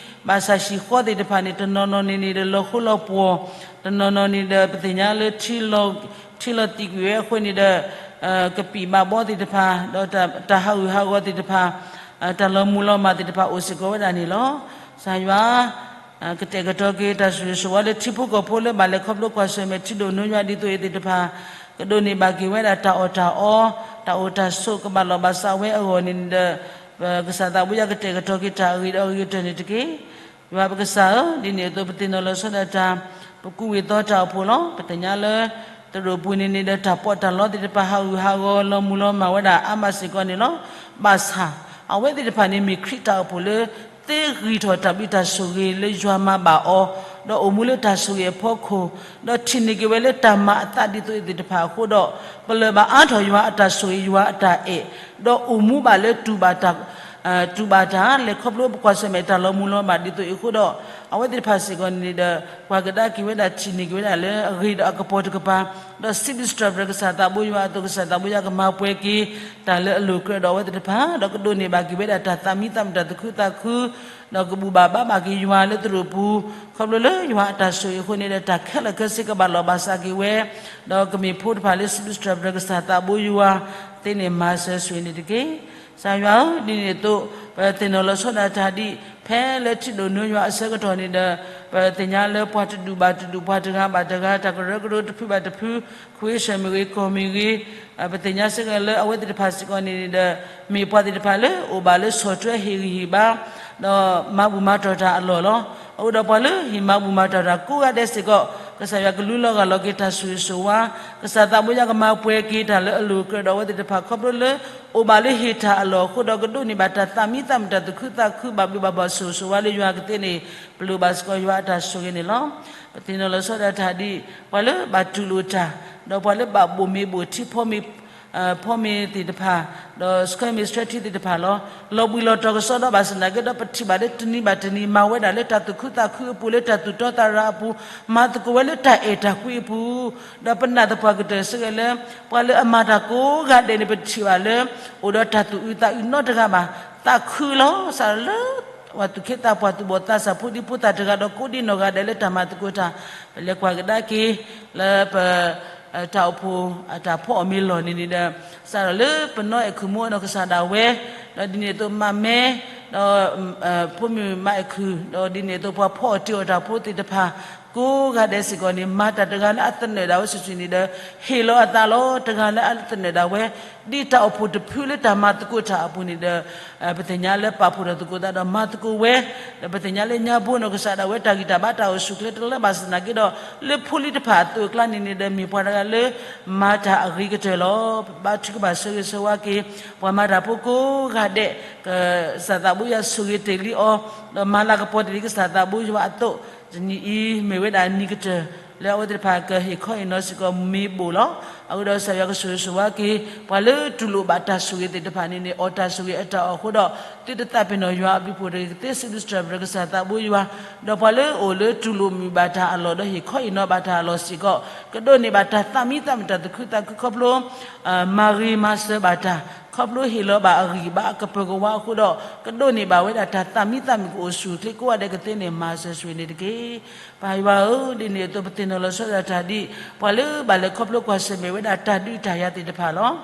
ဘၣ်ဆၣ်ဟံၣ်ဃီသ့ၣ်တဖၣ်န့ၣ် တနီၤနီၤန့ၣ်န့ၣ်ဒီး လီၤဃိလီၤပှီၢ်, တနီၤနီၤန့ၣ်ဒီး ပသ့ၣ်ညါလၢ ထံလီၤသံးကွံာ်ဝဲအဃိန့ၣ်ဒီး ကပံာ်ဘၣ်ဘီသ့ၣ်တဖၣ် ဒီးတၢ်ဟးဂူာ်ဟးဂီၤသ့ၣ်တဖၣ်, တၢ်လီၤမုၢ်လီၤမၢ်သ့ၣ်တဖၣ်အိၣ်စ့ၢ်ကီးဝဲဒၣ်န့ၣ်လီၤ. ကစၢ်ယွၤ ကတဲာ်ကတီၤက့ၤတၢ်ဆိၣ်ဂ့ၤဆိၣ်ဝါလၢထံဖိကီၢ်ဖိလၢဘၣ်လဲၤခီဖျိကွၢ်ဆၢၣ်မဲာ်ထံဒိၣ်နိယွၤဒ်သိးအံၤသ့ၣ်တဖၣ်, ကဒိးန့ၢ်ဘၣ်က့ၤဝဲဒၣ်တၢ်အီၣ်တၢ်အီ, တၢ်အိၣ်တၢ်ဆိးကဘၣ်လီၢ်ဘၣ်စးဝဲအဂီၢ်န့ၣ်ဒီး, ပကစၢ်သးဘိယွၤကတဲာ်ကတီၤက့ၤတၢ်အဂ့ၤဒီးအဂ့ၤကတၢၢ်န့ၣ်တက့ၢ်. ယွၤပကစၢ်ဧၢ, ဒ်န့ၣ်အသိးပသ့ၣ်နီၣ်လီၤဆီဒၣ်တၢ်, ပကူးဝံၤသီတၢ်အိၣ်ဖှိၣ်လီၤ. ပသ့ၣ်ညါလၢ တရူးပူၤန့ၣ်န့ၣ်ဒီးတၢ်ပီးတၢ်လီသ့ၣ်တဖၣ်ဟးဂူာ်ဟးဂီၤလီၤမုၢ်လီၤမၢ်ဝဲဒၣ်အါမးစ့ၢ်ကီးန့ၣ်လီၤ. ဘၣ်ဆၣ်, အဝဲသ့ၣ်တဖၣ်န့ၣ်မ့ၢ်ခရံာ်တၢ်အိၣ်ဖှိၣ်လၢ သ့ဂံၢ်ထီၣ်တၢ်ဘျုးတၢ်ဆိၣ်ဂ့ၤလၢယွၤမၤဘၣ်အီၤ, ဒီးအိၣ်မူလၢတၢ်ဆိၣ်ဂ့ၤအဖီခိၣ်, ဒီးထံၣ်န့ၢ်က့ၤဝဲလၢတၢ်မၤအသးဒ်သိးအံၤသ့ၣ်တဖၣ်အဃိဒီး, ပလၢၢ်ဘၣ်အါထီၣ်ယွၤအတၢ်ဆိၣ်ဂ့ၤယွၤအတၢ်အဲၣ်, ဒီးအိၣ်မူဘၣ်လၢတူၢ်ဘၣ်တၢ် တူၢ်ဘၣ်တၢ်လဲၤခီဖျိပကွၢ်ဆၢၣ်မဲာ်တၢ်လီၤမုၢ်လီၤမၢ်ဒ်သိးအံၤအဃိဒီး, အဝဲသ့ၣ်တဖၣ်စ့ၢ်ကီးန့ၣ်ဒီး ပှၤကဒါက့ၤဝဲဒၣ်ထံၣ်န့ၢ်က့ၤဝဲဒၣ်လၢအဂ့ၤဒီးအကပီၤတကပၤ, ဒီးစံးဘျုးစံးထီၣ်ပတြၢၤကစၢ်သးဘိယွၤအသိး ကစၢ်သးဘိယွၤကမၤပှဲၤက့ၤ တၢ်လၢအလိၤကြၢးဒီးအဝဲသ့ၣ်တဖၣ်, ဒီးကဒိးန့ၢ်ဘၣ်က့ၤဝဲဒၣ်တၢ်သးမံသးမုာ်တၢ်သူၣ်ခုသးခု, ဒီးကဘူၣ်ဘၣ်ဘါဘၣ်က့ၤယွၤလၢတရူးပူၤ, ခီဖျိလၢယွၤအတၢ်ဆိၣ်ဂ့ၤအဃိန့ၣ်ဒီး တၢ်ခဲလၢာ်ခဲဆ့ကဘၣ်လီၢ်ဘၣ်စးက့ၤဝဲ, ဒီးကမ့ၢ်ဖိတဖၣ်လၢစံးဘျုးစံးထီၣ်ပတြၢၤကစၢ်သးဘိယွၤသ့န့ၣ် မၤစၢၤဆိၣ်ဂ့ၤန့ၣ်တက့ၢ်. ကစၢ်ယွၤဧၢ, ဒ်န့ၣ်အသိး, ပသ့ၣ်နီၣ်လီၤဆီဒၣ်တၢ်ဒ် ဖဲလၢထံဒိၣ်နိယွၤအဆၢကတီၢ်န့ၣ်ဒီး, ပသ့ၣ်ညါလၢပှၤတဒူၣ်ဘၣ်တဒူၣ် ပှၤတဂၤဘၣ်တဂၤ တၢ်ကရၢကရိတဖုဘၣ်တဖု, ခွ့ဆၢၣ်မ့ၢ်ဂ့ၤ ကီၢ်မ့ၢ်ဂ့ၤ, ပသ့ၣ်ညါစ့ၢ်ကီးလၢအဝဲသ့ၣ်တဖၣ်စ့ၢ်ကီးန့ၣ်ဒီး, မ့ၢ်ပှၤသ့ၣ်တဖၣ်လၢအိၣ်ဘၣ်လၢဆီၣ်ထွဲဟ့ၣ်ဂံၢ်ဟ့ၣ်ဘါ, ဒီးမၤဘူၣ်မၤတီၢ်တၢ်အလီၢ်လီၤ. အဃိဒီးပှၤလၢဟ့ၣ်မၤဘူၣ်မၤတီၢ်တၢ်ကိးဂၤဒဲးစ့ၢ်ကီး, ကစၢ်ယွၤကလူလီၤဂာ်လီၤက့ၤတၢ်ဆိၣ်ဂ့ၤဆိၣ်ဝါ, ကစၢ်သးဘိယွၤကမၤပှဲၤက့ၤတၢ်လၢအလိၤကြၢးဒီးအဝဲသ့ၣ်တဖၣ်ခီဖျိလၢ အိၣ်ဘၣ်လၢဟ့ၣ်တၢ်အလီၢ်အဃိဒီးကဒိးန့ၢ်ဘၣ်တၢ်သးမံသးမုာ်တၢ်သူၣ်ခုသးခုဘၣ်ဘျုးဘၣ်ဖှိၣ်ဆိၣ်ဂ့ၤဆိၣ်ဝါလၢယွၤကသ့န့ၣ်, ပလိၣ်ဘၣ်စ့ၢ်ကီးယွၤအတၢ်ဆိၣ်ဂ့ၤန့ၣ်လီၤ. ပသ့ၣ်နီၣ်လီၤဆီဒၣ်တၢ်ဒ် ပှၤလၢဘၣ်တူၢ်လိာ်တၢ်, ဒီးပှၤလၢဘၣ်ဘိၣ်မ့ၤဘိၣ်ထံ ဖီမ့ၤသ့ၣ်တဖၣ်, ဒီးဆှၢမ့ၤဆှၢထံသ့ၣ်တဖၣ်လီၤ. လီၤဘှံးလီၤတီၤကစီဒီဘၣ်ဆၣ်သနာ်က့ဒီး ပထံၣ်ဘၣ်လၢတနံၤဘၣ်တနံၤ မၤဝဲဒၣ်လၢတၢ်သူၣ်ခုသးခုအပူၤ လၢတၢ်သူၣ်တီသးရၤအပူၤ, မၤသကိးဝဲလၢတၢ်အဲၣ်တၢ်ကွံအပူၤ, ဒီးပနာ်သပှၢ်ကတၢၢ်စ့ၢ်ကီးလၢ ပှၤလၢအမၤတၢ်ကိးဂၤဒဲးန့ၣ် ပထံၣ်ဘၣ်လၢ အိၣ်ဒီးတၢ်သူၣ်အုးသးအုးနီတဂၤဘၣ်, သးခုလီၤ. စးထီၣ်လၢ ပှၤသူၣ်က့သးပှၢ်သူၣ်ဘီၣ်သးစၢ် ဖိဒံဖိသၣ်တဂၤဒီးကိးဒံနီၢ်ဂၤဒဲးလၢတၢ်မၤသကိးတၢ်, ပလဲၤကွၢ်ကဒါက့ၤ လၢပ တၢ်အိၣ်ဖှိၣ်အတၢ်ဖီအီၣ်မ့ၤလီၢ်န့ၣ်န့ၣ်ဒီး, စးထီၣ်လၢပနီၢ်အဲၣ်ခုၣ်မူအနီၢ်ကစၢ်ဒၣ်ဝဲ, ဒီးဒ်န့ၣ်အသိးမါမဲ, ဒီး ဖိမုၣ်မါအဲၣ်ခုၣ် ဒီးဒ်န့ၣ်အသိးပှၤဖီအီၣ်တ့ၢ်အီၣ်တၢ်ဖိသ့ၣ်တဖၣ် ကိးဂၤဒဲးစ့ၢ်ကီးန့ၣ် မၤတၢ်တဂၤလၢအသနၢၣ်ဒၣ်ဝဲစုာ်စုာ်န့ၣ်ဒီး ဟ့ၣ်လီၤအသးလီၤ. တဂၤလၢအသနၢၣ်ဒၣ်ဝဲ ဒ်တၢ်အိၣ်ဖှိၣ်တဖုလၢတၢ်မၤသကိးတၢ်အပူၤန့ၣ်ဒီး ပသ့ၣ်ညါလၢပာ်ဖှိၣ်ထီၣ်သကိးသးဒီးမၤသကိးဝဲ, ဒီးပသ့ၣ်ညါလၢညါဘိနီၢ်ကစၢ်ဒၣ်ဝဲတၢ်ဂံၢ်တၢ်ဘါတၢ်အိၣ်ဆူၣ်အိၣ်ချ့တလၢဘၣ်ဆၣ်သနာ်က့ဒီး လၢဖိလံၤတဖၣ်အသိးအကျါန့ၣ်န့ၣ်ဒီး မ့ၢ်ပှၤတဂၤလၢ မၤတၢ်အဂ့ၤကတၢၢ်လီၤ. ပဘါထုကဖၣ်ဆၢဂ့ၤဆၢဝါက့ၤ ပှၤမၤတၢ်ဖိကိးဂၤဒဲး, ကစၢ်သးဘိယွၤဆိၣ်ဂ့ၤတ့ၢ်လံအီၤ, ဒီးမၤလၤကပီၤတ့ၢ်လံကစၢ်သးဘိယွၤအသိး, တနံၤအံၤ မ့ၢ်ဝဲဒၣ်နံၤကတၢၢ် လၢအဝဲသ့ၣ်တဖၣ်ကဟ့ၣ်ခီဟ့ၣ်နီၤစ့ၢ်ကီးမ့ၤဘိၣ်လီၤ. အဃိဒီးကစၢ်ယွၤကဆိၣ်ဂ့ၤဆိၣ်ဝါက့ၤ ပှၤလၢတူၢ်လိာ်ဘၣ်တၢ်ဆိၣ်ဂ့ၤသ့ၣ်တဖၣ်န့ၣ်န့ၣ် အီၣ်တၢ်ဆိၣ်ဂ့ၤအတၢ်အီၣ်အဃိဒီး သုတသးပ့ၤနီၣ်ယွၤအဘျုးဖှိၣ်တဂ့ၤ ကသ့စံးဘျုးစံးထီၣ်ပတြၢၤကစၢ်သးဘိယွၤ, ဒီးပှၤလၢအိၣ်လၢတူၢ်လိာ်မုာ်ဘၣ်တၢ်အလီၢ် ဒီးဟ့ၣ်ခီဟ့ၣ်နီၤဘၣ်တၢ်အလီၢ်စ့ၢ်ကီး ကဒိးန့ၢ်ဘၣ်တၢ်သးမံသးမုာ်တၢ်သူၣ်ခုသးခုခီဖျိ မၤဂ့ၤမၤစၢၤဘၣ်တၢ် ခီဖျိဟ့ၣ်လီၤဘၣ်အဂံၢ်ဘါအကပၢၤကဝါအဃိဒီး ကဒိးန့ၢ်ဘၣ်ဝဲဒၣ်တၢ်သးမံသးမုာ်ကအိၣ်ဆူၣ်အိၣ်ချ့ကိးဂၤဒဲးကသ့န့ၣ် မၤစၢၤဆိၣ်ဂ့ၤန့ၣ်တက့ၢ်. ပၢ်ယွၤဧၢ, ဒ်န့ၣ်အသိးပသ့ၣ်နီၣ်လီၤဆီဒၣ်တၢ်ဒ် ပှၤလၢဘၣ်လဲၤခီဖျိကွၢ်ဆၢၣ်မဲာ်ဝဲဒၣ်တၢ်ဒုးတၢ်ယၤသ့ၣ်တဖၣ်လီၤ.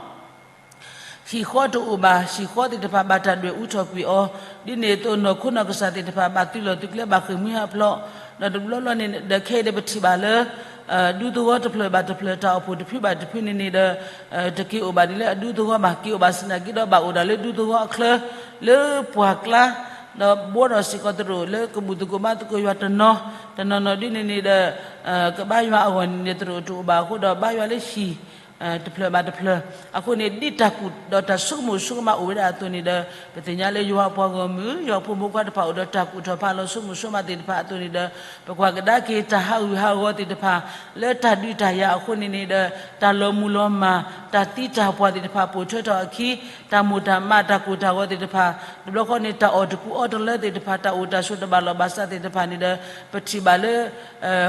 ဟံၣ်ဃီတအိၣ်ဘၣ်, ဟံၣ်ဃီသ့ၣ်တဖၣ်ဘၣ်တၢ်ဒွဲၣ်အူထီၣ်ကွံာ်အီၤ, ဒ်န့ၣ်အသိးနီၢ်ခိနီၢ်ကစၢ်သ့ၣ်တဖၣ်ဘၣ်သုးလီၢ်သုးကျဲဘၣ်ဃ့ၢ်မှံဟးဖျိး, ဒီးတဘျီဘျီန့ၣ်ဒီးခဲအံၤဒီးပထံၣ်ဘၣ်လၢ ဒူသဝီတဖျၢၣ်ဘၣ်တဖျၢၣ် တၢ်အိၣ်ဖှိၣ်တဖုဘၣ်တဖုန့ၣ်န့ၣ်ဒီး တက့ၤအိၣ်ဘၣ်ဒ်လၢအဒူသဝီဘၣ်, က့ၤအိၣ်ဘၣ်ဆၣ်သနာ်က့ဒီးဘၣ်အိၣ်ဒၣ်လၢဒူသဝီအချၢ လၢပှၢ်ကျါ, ဒီးဘှီထီၣ်စ့ၢ်ကီးသရိာ်လၢကဘူၣ်သကိးဘါသကိးယွၤတနီၤ, တနီၤနီၤဒ်န့ၣ်န့ၣ်ဒီး ကဘါယွၤအဂီၢ်န့ၣ်န့ၣ် သရိာ်တအိၣ်ဘၣ်အဃိဒီးဘါယွၤလၢဟံၣ် တဖျၢၣ်ဘၣ်တဖျၢၣ်, အဃိန့ၣ် ဒ်တၢ်ကူၣ်ဒီးတၢ်ဆိကမိၣ်ဆိကမးအိၣ်ဝဲဒၣ်အသိးန့ၣ်ဒီး ပသ့ၣ်ညါလၢယွၤအပှၤဂီၢ်မုၢ် ယွၤဖိမုၣ်ဖိခွါတဖၣ်အိၣ်ဒီးတၢ်ကူၣ်ထီၣ်ဖးလီၤဆိကမိၣ်ဆိကမးသ့ၣ်တဖၣ်အသိးန့ၣ်ဒီး ပကွၢ်ကဒါက့ၤတၢ်ဟးဂူာ်ဟးဂီၤသ့ၣ်တဖၣ် လၢတၢ်ဒုးတၢ်ယၤအဃိန့ၣ်န့ၣ်ဒီး တၢ်လီၤမုၢ်လီၤမၢ် တၢ်သံတၢ်ပှၢ်သ့ၣ်တဖၣ်ပိာ်ထွဲထီၣ်အခံ တၢ်မိၣ်တၢ်မးတၢ်ကိၢ်တၢ်ဂီၤသ့ၣ်တဖၣ် တဘျီဃီန့ၣ် တၢ်အီၣ်တကူအီတလၢသ့ၣ်တဖၣ် တၢ်အိၣ်တၢ်ဆိးတဘၣ်လီၢ်ဘၣ်စးသ့ၣ်တဖၣ်န့ၣ်ဒီး ပထံၣ်ဘၣ်လၢ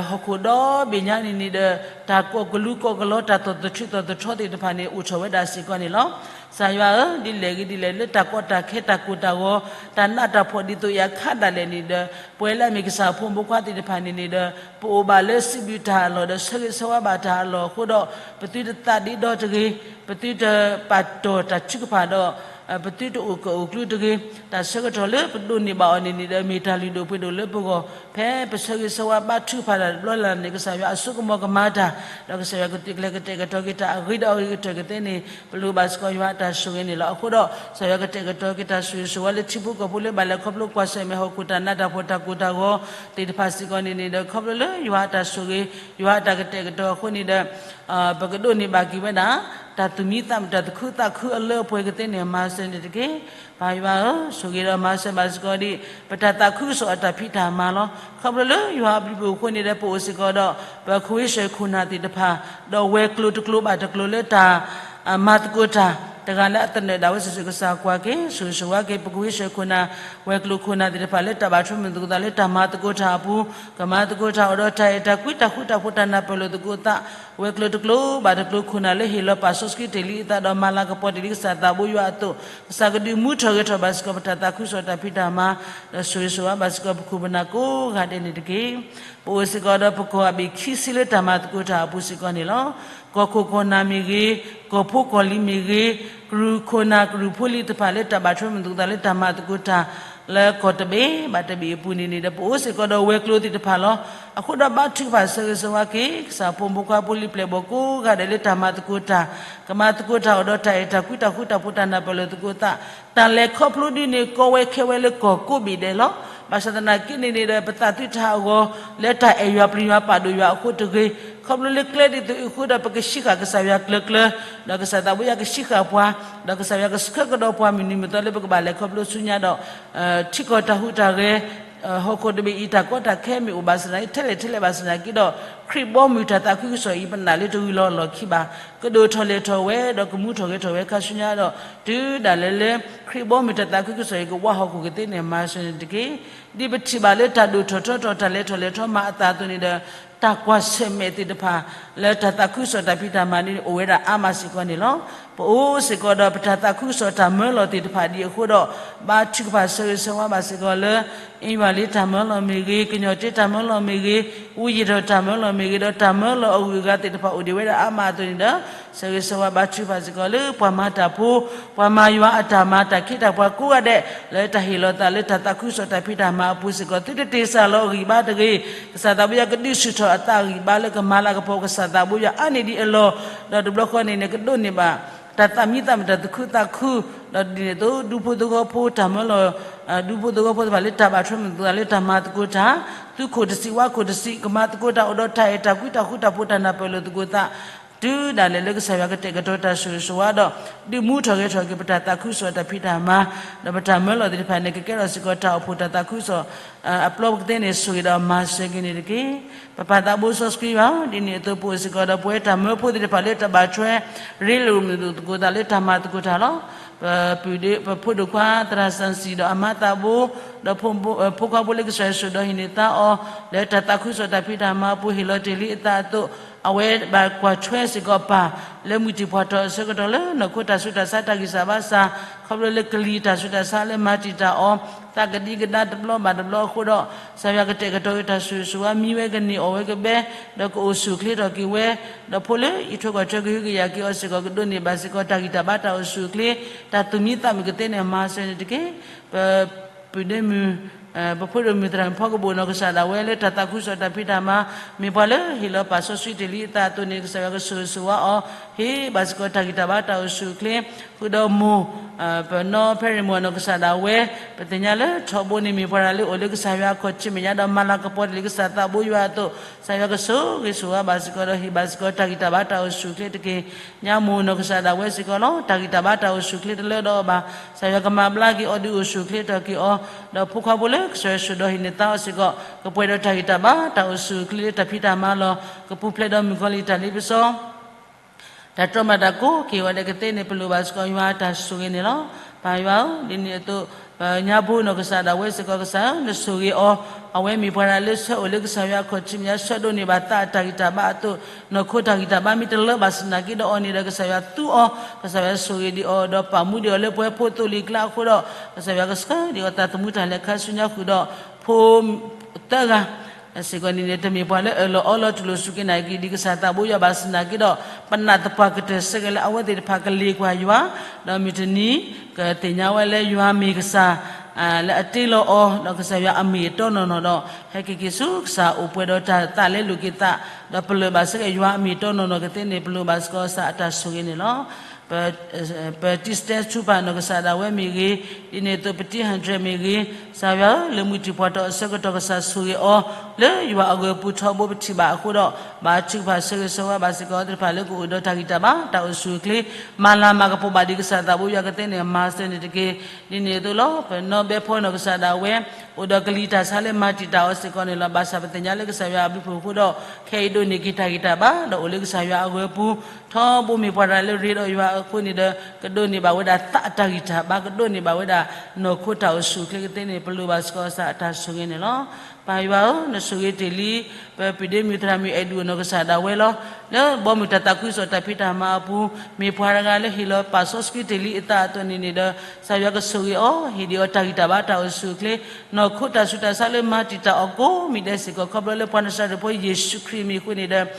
ဟီၣ်ခိၣ်ဒီဘ့ၣ်ညါန့ၣ်န့ၣ်ဒီး တၢ်ကိးကလူးကိးကလီ တၢ်သီၣ်သထြံးသီၣ်သထြီသ့ၣ်တဖၣ်န့ၣ် အိၣ်ထီၣ်ဝဲဒၣ်စ့ၢ်ကီးန့ၣ်လီၤ. ကစၢ်ယွၤဧၢ, ဒ်လဲၣ်ဂ့ၤဒ်လဲၣ် လၢတၢ်ကီတၢ်ခဲတၢ်ကိၢ်တၢ်ဂီၤ တၢ်နးတၢ်ဖှီၣ်ဒ်သိးအံၤအခါဒၣ်လဲာ်န့ၣ်ဒီး ပဝဲလၢအမ့ၢ်ကစၢ်ဖိမုၣ်ဖိခွါသ့ၣ်တဖၣ်န့ၣ်န့ၣ်ဒီး ပအိၣ်ဘၣ်လၢစံးဘျုးတၢ်အလီၢ်ဒီး ဆၢဂ့ၤဆၢဝါဘၣ်တၢ်အလီၢ်အဃိဒီး ပသုတသးဒ့ဒီတဂ့ၤ, ပသုတပာ်တီၢ်တၢ်ထုကဖၣ်ဒီး ပသုတအိၣ်ကၢၣ်အိၣ်ကျူတဂ့ၤ. တၢ်ဆၢကတီၢ်လၢပဒိးန့ၢ်ဘၣ်အီၤန့ၣ်န့ၣ်ဒီး မ့ၢ်တၢ်လုၢ်ဒိၣ်ပှ့ၤဒိၣ်လၢပဂီၢ်, ဖဲပဆၢဂ့ၤဆၢဝါဘါထုကဖၣ်တၢ်တဘျီလၢ်လၢ်န့ၣ် ကစၢ်ယွၤအစိကမီၤကမၤတၢ်, ဒီးကစၢ်ယွၤကကျဲၤကတဲာ်ကတီၤက့ၤတၢ်အဂ့ၤဒီးအဂ့ၤကတၢၢ်ကသ့န့ၣ် ပလိၣ်ဘၣ်စ့ၢ်ကီးယွၤအတၢ်ဆိၣ်ဂ့ၤန့ၣ်လီၤ. အဃိဒီး ကစၢ်ယွၤကတဲာ်ကတီၤက့ၤတၢ်ဆိၣ်ဂ့ၤဆိၣ်ဝါလၢထံဖိကီၢ်ဖိလၢဘၣ်လဲၤခီဖျိကွၢ်ဆၢၣ်မဲာ် ဟီၣ်ခိၣ်တၢ်နးတၢ်ဖှီၣ်တၢ်ကိၢ်တၢ်ဂီၤသ့ၣ်တဖၣ်စ့ၢ်ကီးန့ၣ်န့ၣ်ဒီး ခီဖျိလၢယွၤအတၢ်ဆိၣ်ဂ့ၤ ယွၤအတၢ်ကတဲာ်ကတီၤအဃိန့ၣ်ဒီး ပကဒိးန့ၢ်ဘၣ်က့ၤဝဲဒၣ် တၢ်သူၣ်မံသးမုာ်တၢ်သူၣ်ခုသးခုအလၢအပှဲၤကသ့န့ၣ် မၤစၢၤန့ၣ်တက့ၢ်. ပၢ်ယွၤဧၢ, ဆိၣ်ဂ့ၤဒီးမၤစၢၤဘၣ်စ့ၢ်ကီးဒံး ပတၢ်သးခုကစီၣ်အတၢ်ဖံးတၢ်မၤလီၤ. ခီဖျိလၢယွၤအဘျုးအဖှိၣ်အဃိန့ၣ်ဒီး ပအိၣ်စ့ၢ်ကီးဒီး ပခိၣ်ဟ့ၣ်ဆၢၣ်ခိၣ်နၢ်သ့ၣ်တဖၣ် ဒီးဝဲၤကျိၤတကျိၤဘၣ်တကျိၤလၢတၢ် မၤသကိးတၢ် တဂၤလၢအသနၢၣ်ဒၣ်ဝဲစုာ်စုာ် ကစၢ်ကွၢ်က့ၤ ဆိၣ်ဂ့ၤဆိၣ်ဝါက့ၤ ပခိၣ်ဟ့ၣ်ဆၢၣ်ခိၣ်နၢ် ဝဲၤကျိၤခိၣ်နၢ်သ့ၣ်တဖၣ်လၢတၢ်ဘၣ်ထွဲမုာ်သကိးသးလၢတၢ်မၤသကိးတၢ်အပူၤ, ကမၤသကိးတၢ်အိၣ်ဒီးတၢ်အဲၣ်တၢ်ကွံတၢ်ဃူတၢ်ဖိးတၢ်နၢ်ပၢၢ်လိာ်သကိးသး, ဝဲၤကျိၤတကျိၤဘၣ်တကျိၤခိၣ်နၢ်လၢဟ့ၣ်လီၤပာ်စီဆှံတ့ၢ်လံအသးဒီးမၤလၤကပီၤတ့ၢ်လံ ကစၢ်သးဘိယွၤအသိး, ကစၢ်ကဒုးမူထီၣ်ဂဲၤထီၣ်ဘၣ်စ့ၢ်ကီး ပတၢ်သးခုကစီၣ်တၢ်ဖံးတၢ်မၤ, ဒီးဆိၣ်ဂ့ၤဆိၣ်ဝါဘၣ်စ့ၢ်ကီး ပခိၣ်ပနၢ်ကိးဂၤဒဲးန့ၣ်တက့ၢ်. ပအိၣ်စ့ၢ်ကီးဒီးပကီၢ်အဘ့ၣ်ခံဆံလၢတၢ်မၤသကိးတၢ်အပူၤစ့ၢ်ကီးန့ၣ်လီၤ. ကီၢ်ခိၣ်ကီၢ်နၢ်မ့ၢ်ဂ့ၤ, ကီၢ်ဖိကီၢ်လံၤမ့ၢ်ဂ့ၤ, ကရူၢ်ခိၣ်နၢ်ကရူၢ်ဖိလံၤတဖၣ်လၢတၢ်ဘၣ်ထွဲမုာ်သကိးသးလၢတၢ်မၤသကိးတၢ် လၢကီၢ်တဘ့ၣ်ဘၣ်တဘ့ၣ်အပူၤန့ၣ်န့ၣ်ဒီး ပအိၣ်စ့ၢ်ကီးဒီးဝဲၤကျိၤသ့ၣ်တဖၣ်လီၤ. အဃိဒီးဘါထုကဖၣ်ဆၢဂ့ၤဆၢဝါက့ၤ ကစၢ်ဖိမုၣ်ဖိခွါဖိလံၤပျဲၢ်ဘီၣ်ကိးဂၤဒဲးလၢတၢ်မၤသကိးတၢ်, ကမၤသကိးတၢ်အိၣ်ဒီးတၢ်အဲၣ်တၢ်ကွံတၢ်ဃူတၢ်ဖိးတၢ်နၢ်ပၢၢ်လိာ်သကိးသး, တၢ်လဲၤခီဖျိဒ်န့ၣ် ကီဝဲခဲဝဲလၢကီၢ်ကိးဘ့ၣ်ဒဲးလီၤ. ဘၣ်ဆၣ်သနာ်က့န့ၣ်န့ၣ်ဒီး ပသးသုတဟးဂီၤ လၢတၢ်အဲၣ်ယွၤပျံၤယွၤပာ်ဒိၣ်ယွၤအဃိတဂ့ၤ, ခီဖျိလၢကျဲဒ်သိးအံၤအဃိဒီး ပကဆံးဃာ်ကစၢ်ယွၤကျၢၤကျၢၤ, ဒီးကစၢ်သးဘိယွၤကဆံးဃာ်ပှၤ, ဒီးကစၢ်ယွၤကဆှၢကဒီးပှၤမုၢ်နံၤမုၢ်သီလၢပကဘၣ်လဲၤခီဖျိဆူညါဒီး ထံကီၢ်တၢ်ဟူးတၢ်ဂဲၤ, ဟီၣ်ခိၣ်တဘ့ၣ်အံၤ တၢ်ကီတၢ်ခဲမ့ၢ်အိၣ်ဘၣ်ဆၣ်သနာ်က့ ထဲလဲၣ်ထဲလဲၣ်ဘၣ်ဆၣ်သနာ်က့ဒီး ခရံာ်ဘီမုၢ်တၢ်သးခုကစီၣ်အံၤ ပနာ်လၢတဂုၤလီၤလီၢ်ခံဘၣ်. ကဒိၣ်ထီၣ်လဲၢ်ထီၣ်ဝဲ ဒီးကမူထီၣ်ဂဲၤထီၣ်ဝဲခါဆူညါဒီး တုၤဒၣ်လဲာ်လၢ ခရံာ်ဘီမုၢ်တၢ်သးခုကစီၣ်အံၤ ကဝးဟီၣ်ခိၣ်ကသ့န့ၣ် မၤစၢၤန့ၣ်တက့ၢ်. ဒ်ပထံၣ်ဘၣ်လၢတၢ်ဒိၣ်ထီၣ်ထီထီၣ် တၢ်လဲၤထီၣ်လဲၤထီမၤအသးအသိးန့ၣ်ဒီး တၢ်ကွၢ်ဆၢၣ်မဲာ်သ့ၣ်တဖၣ် လၢတၢ်သးခုကစီၣ်တၢ်ဖံးတၢ်မၤန့ၣ် အိၣ်ဝဲဒၣ်အါမးစ့ၢ်ကီးန့ၣ်လီၤ. ပအိၣ်စ့ၢ်ကီးဒီးပတၢ်သးခုကစီၣ်တၢ်မၢလီၤသ့ၣ်တဖၣ်ဒ်အဃိဒီး ဘါထုကဖၣ်ဆၢဂ့ၤဆၢဝါဘၣ်စ့ၢ်ကီးလၢ အ့ဝါလ့တၢ်မၢလီၤမ့ၢ်ဂ့ၤ, ကညီၢ်တ့တၢ်မၢလီၤမ့ၢ်ဂ့ၤ, ဝူယံၤထီၣ်တၢ်မၢလီၤမ့ၢ်ဂ့ၤ, ဒီးတၢ်မၢလီၤအဂုၤအဂၤသ့ၣ်တဖၣ်အိၣ်ဒံးဝဲဒၣ်အါမးအသိးန့ၣ်ဒီး ဆၢဂ့ၤဆၢဝါဘါထုကဖၣ်စ့ၢ်ကီးလၢပှၤမၤတၢ်ဖိ, ပှၤမၤယွၤအတၢ်မၤတၢ်ခ့တၢ်ပှၤကိးဂၤဒဲး လၢတၢ်ဟ့ၣ်လီၤသးလၢတၢ်သးခုကစီၣ်တၢ်ဖံးတၢ်မၤအပူၤစ့ၢ်ကီး သုတတ့ၢ်စၢ်လီၤအဂံၢ်ဘါတဂ့ၤ. ကစၢ်သးဘိယွၤကဒုးဆူၣ်ထီၣ်အသးအဂံၢ်ဘါလၢကမၤလၤကပီၤ ကစၢ်သးဘိယွၤအါန့ၢ်ဒံးအလီၢ်, ဒီးတဘျီဃီန့ၣ်န့ၣ် ကဒိးန့ၢ်ဘၣ် တၢ်သးမံသးမုာ်တၢ်သူၣ်ခုသးခု, ဒီးဒ်န့ၣ်အသိး ဒူဖိသဝီဖိတၢ်မၢလီၤ, ဒူဖိသဝီဖိတဖၣ်လၢတၢ်ဘၣ်ထွဲမုာ်သကိးသးလၢတၢ်မၤသကိးတၢ်, သူခိၣ်တစံးဝါခိၣ်တစံး ကမၤသကိးတၢ်အိၣ်ဒီးတၢ်အဲၣ်တၢ်ကွံတၢ်ဃူတၢ်ဖိးတၢ်နၢ်ပၢၢ်လိာ်သကိးသး, တုၤဒၣ်လဲာ်လၢကစၢ်ယွၤကတဲာ်ကတီၤတၢ်ဆိၣ်ဂ့ၤဆိၣ်ဝါဒီး ဒုးမူထီၣ်ဂဲၤထီၣ်က့ၤပတၢ်သးခုကစီၣ်တၢ်ဖံးတၢ်မၤ, ဒီးပတၢ်မၢလီၤသ့ၣ်တဖၣ်န့ၣ် ကကဲထီၣ်စ့ၢ်ကီးတၢ်အိၣ်ဖှိၣ်တၢ်သးခုကစီၣ် အပျီပကသ့န့ၣ် ဆိၣ်ဂ့ၤဒီးမၤစၢၤက့ၤန့ၣ်တက့ၢ်. ပပၢ်သးဘိစီဆှံဘၣ်, ဒ်န့ၣ်အသိး ပအိၣ်စ့ၢ်ကီးဒီးပဝဲတၢ်မၢဖိသ့ၣ်တဖၣ်လၢတၢ်ဘၣ်ထွဲ ရ့လိာ်မုာ်လိာ်သကိးသးလၢတၢ်မၤသကိးတၢ်လီၤ. ပပုၢ်ဒ့ ပဖိဒိၣ်ခွါသရၣ်စၣ်စံၣ်ဒီးအမါသးဘိ, ဒီးဖိခွါဖိလၢကစၢ်ယွၤဆိၣ်ဒီးဟံးန့ၢ်သါအီၤ လၢတၢ်သးခုကစီၣ်တၢ်ဖံးတၢ်မၤအပူၤဟ့ၣ်လီၤတ့ၢ်လံအသးအသိး, အဝဲဘၣ်ကွၢ်ထွဲစ့ၢ်ကီးပၢ် လၢမုၢ်တံၢ်ပှၢ်ထီၣ်အဆၢကတီၢ်လၢနီၢ်ခိတၢ်ဆူးတၢ်ဆါတၢ်ဂံၢ်စၢ်ဘါစၢ်, ခီဖျိလၢကလံၤတၢ်ဆူးတၢ်ဆါလၢမၤတံာ်တာ်အီၤ သးကဒံကဒါတဘျီဘၣ်တဘျီအဃိဒီး ကစၢ်ယွၤကတဲာ်ကတီၤက့ၤတၢ်ဆိၣ်ဂ့ၤဆိၣ်ဝါ မံဝဲကန့ၢ်အီၣ်ဝဲကဘဲ, ဒီးကအိၣ်ဆူၣ်အိၣ်ချ့ထီၣ်က့ၤဝဲ, ဒီးဖိလၢအံးထွဲကွၢ်ထွဲကဟုကယာ်က့ၤအီၤစ့ၢ်ကီး ကဒိးန့ၢ်ဘၣ်စ့ၢ်ကီးတၢ်ဂံၢ်တၢ်ဘါတၢ်အိၣ်ဆူၣ်အိၣ်ချ့, တၢ်သူၣ်မံသးမုာ်ကသ့န့ၣ် မၤစၢၤန့ၣ်တက့ၢ်. ပပုၢ်ဒ့မုၣ် ပဖိဒိၣ်မုၣ်သရၣ်မုၣ်ဖီကဘိၣ်နီၢ်ကစၢ်ဒၣ်ဝဲလၢတၢ်သးခုကစီၣ်တၢ်ဖံးတၢ်မၤ မ့ၢ်ပှၤလၢဟ့ၣ်လီၤပာ်စီဆှံတ့ၢ်လံအသးအသိးန့ၣ် ကစၢ်ယွၤကဆိၣ်ဂ့ၤဆိၣ်ဝါအီၤ, ဟ့ၣ်ဘၣ်စ့ၢ်ကီးတၢ်ဂံၢ်တၢ်ဘါတၢ်အိၣ်ဆူၣ်အိၣ်ချ့, ဃုာ်ဒီးမိၢ် ပနီၢ်ဖဲရံၣ်မိၢ်နီၢ်ကစၢ်ဒၣ်ဝဲ, ပသ့ၣ်ညါလၢထီဘိန့ၣ်မ့ၢ်ပှၤတဂၤလၢအိၣ်လၢကစၢ်ယွၤအခီၣ်ထံးမဲာ်ညါဒီးမၤလၤကပီၤတ့ၢ်လံကစၢ်သးဘိယွၤအသိး, ကစၢ်ယွၤကဆိၣ်ဂ့ၤဆိၣ်ဝါဘၣ်စ့ၢ်ကီးဒီး ဟ့ၣ်ဘၣ်စ့ၢ်ကီးတၢ်ဂံၢ်တၢ်ဘါတၢ်အိၣ်ဆူၣ်အိၣ်ချ့တက့ၢ်. ညါမိၢ်နီၢ်ကစၢ်ဒၣ်ဝဲစ့ၢ်ကီးလီၤ. တၢ်ဂံၢ်တၢ်ဘါတၢ်အိၣ်ဆူၣ်အိၣ်ချ့တလၢဒီးအီၤဘၣ်. ကစၢ်ယွၤကမၤဘျါက့ၤအီၤဒုးအိၣ်ဆူၣ်အိၣ်ချ့ထီၣ်က့ၤအီၤ, ဒီးဖိခွါဖိလၢကစၢ်ယွၤဆိၣ်ဒီးဟံးန့ၢ်သါအီၤစ့ၢ်ကီး ကပှဲၤဒီးတၢ်ဂံၢ်တၢ်ဘါတၢ်အိၣ်ဆူၣ်အိၣ်ချ့လၢတၢ်ဖံးတၢ်မၤလီၤ. ကပူၤဖျဲးဒီးမုၣ်ကီၤလံၢ်တၢ်လ့ပစီ တၢ်တြီမၤတၢ်ကိးက့ၤဂီၤဒဲးကသ့န့ၣ် ပလိၣ်ဘၣ်စ့ၢ်ကီးယွၤအတၢ်ဆိၣ်ဂ့ၤန့ၣ်လီၤ. ပၢ်ယွၤဧၢ, ဒ်န့ၣ်အသိး ပညါဘိနီၢ်ကစၢ်ဒၣ်ဝဲစ့ၢ်ကီးကစၢ်ဧၢ, နဆိၣ်ဂ့ၤအီၤ, အဝဲမ့ၢ်ပှၤတဂၤလၢဆၢအိၣ်လၢကစၢ်ယွၤအခီၣ်ထံးမဲာ်ညါ ဆၢဒိးန့ၢ်ဘၣ်သးအတၢ်ဂံၢ်တၢ်ဘါအသိး, နီၢ်ခိတၢ်ဂံၢ်တၢ်ဘါမ့ၢ်တလၢဘၣ်ဆၣ်သနာ်က့ဒီးအီၤန့ၣ်ဒီး ကစၢ်ယွၤသူအီၤ, ကစၢ်ယွၤဆိၣ်ဂ့ၤဒံးအီၤ ဒီးပာ်မူဒံးအီၤလၢပှဲၤဖိသိလ့ၣ်ကျါအဃိဒီး ကစၢ်ယွၤကဆှၢဒံးအီၤသးသမူတၢ်လဲၤခါဆူညါဃုာ်ဒီး ဖိသၢဂၤ စ့ၢ်ကီးန့ၣ်န့ၣ် တမ့ၢ်ပှၤလၢအၢၣ်လီၤအီလီၤတူၢ်လိာ်စူၢ်က့ၤနာ်က့ၤဒံးကစၢ်သးဘိယွၤဘၣ်ဆၣ်သနာ်က့ဒီး ပနာ်သပှၢ်ကတၢၢ်ဆၢက့ၤလၢအဝဲသ့ၣ်တဖၣ်ကလ့ၤကွၢ်ယွၤ, ဒီးမုၢ်တနံၤ ကသ့ၣ်ညါဝဲလၢယွၤမ့ၢ်ကစၢ် လၢအတ့လီၤအီၤ ဒီးကစၢ်ယွၤအမ့ၢ်အတီနီၢ်နီၢ်ဒီး ဟဲက့ၤက့ၤဆူကစၢ်အိၣ်ပှဲၤဒီးတၢ်သးလဲလိာ်က့ၤသး, ဒီးပလၢၢ်ဘၣ်ဆၢက့ၤယွၤအမ့ၢ်တီနီၢ်နီၢ်ကသ့န့ၣ် ပလၢၢ်ဘၣ်စ့ၢ်ကီးကစၢ်အတၢ်ဆိၣ်ဂ့ၤန့ၣ်လီၤ. ပတံၢ်စတဲထူပၢ်နီၢ်ကစၢ်ဒၣ်ဝဲမ့ၢ်ဂ့ၤ, ဒ်န့ၣ်အသိးပတံၢ်ဟၣ်ဒြဲၣ်မ့ၢ်ဂ့ၤ, ကစၢ်ယွၤဧၢ, လၢမုၢ်တံၢ်ပှၤတီၢ်အဆၢကတီၢ်ကစၢ်ဆိၣ်ဂ့ၤအီၤ လၢယွၤအဂၢၤပူၤထီဘိပထံၣ်ဘၣ်အဃိဒီး ဘါထုကဖၣ်ဆၢဂ့ၤဆၢဝါဘၣ်စ့ၢ်ကီးသ့ၣ်တဖၣ်လၢကအိၣ်ဒီးတၢ်ဂံၢ်တၢ်ဘါ တၢ်အိၣ်ဆူၣ်အိၣ်ချ့ မၤလၤမၤကပီၤဘၣ်ဒံးကစၢ်သးဘိယွၤကသ့န့ၣ် မၤစၢၤန့ၣ်တက့ၢ်. ဒ်န့ၣ်အသိးလီၤ ပနီၢ်ဘဲဖီနီၢ်ကစၢ်ဒၣ်ဝဲ အိၣ်ဒီးကလံၤတၢ်ဆါလၢမၤတံာ်တာ်အီၤစ့ၢ်ကီးန့ၣ်လီၤ. ဘၣ်ဆၣ်ပသ့ၣ်ညါလၢကစၢ်ယွၤအဘျုးဖှိၣ်အဃိဒီး ခဲအံၤဒိးန့ၢ်က့ၤတၢ်ဂံၢ်တၢ်ဘါ ဒီးအိၣ်လၢကစၢ်ယွၤအဂၢၤပူၤ ထီဘိမ့ၢ်ပှၤတဂၤလၢရ့ဒီးယွၤအဃိန့ၣ်ဒီး ကဒိးန့ၢ်ဘၣ်ဝဲဒၣ်သးအတၢ်ဂံၢ်တၢ်ဘါ ကဒိးန့ၢ်ဘၣ်ဝဲဒၣ် နီၢ်ခိတၢ်အိၣ်ဆူၣ်အိၣ်ချ့ကသ့န့ၣ် ပလၢၢ်ဘၣ်စ့ၢ်ကီးကစၢ်အတၢ်ဆိၣ်ဂ့ၤန့ၣ်လီၤ. ပၢ်ယွၤဧၢ, နဆိၣ်ဂ့ၤတ့ၢ်လံ ပပှၤဒ့မုၣ်သရၣ်မုၣ်အဲၣ်ဒူၣ်နီၢ်ကစၢ်ဒၣ်ဝဲလီၤ. လၢဘီမုၢ်တၢ်သးခုကစီၣ်တၢ်ဖံးတၢ်မၤအပူၤ မ့ၢ်ပှၤတဂၤလၢဟ့ၣ်လီၤပာ်စီဆှံတ့ၢ်လံအသးအသိးန့ၣ်န့ၣ်ဒီး ကစၢ်ယွၤကဆိၣ်ဂ့ၤအီၤ ဟ့ၣ်ဒံးအီၤတၢ်ဂံၢ်တၢ်ဘါတၢ်အိၣ်ဆူၣ်အိၣ်ချ့ နီၢ်ခိတၢ်ဆူးတၢ်ဆါလၢမၤတံာ်တာ်အီၤကိးမံၤဒဲးစ့ၢ်ကီး ခီဖျိလၢပှၤနၤစၤရ့းဖိယ့ၣ်ၡူးခရံာ်အမံၤအဃိန့ၣ်ဒီး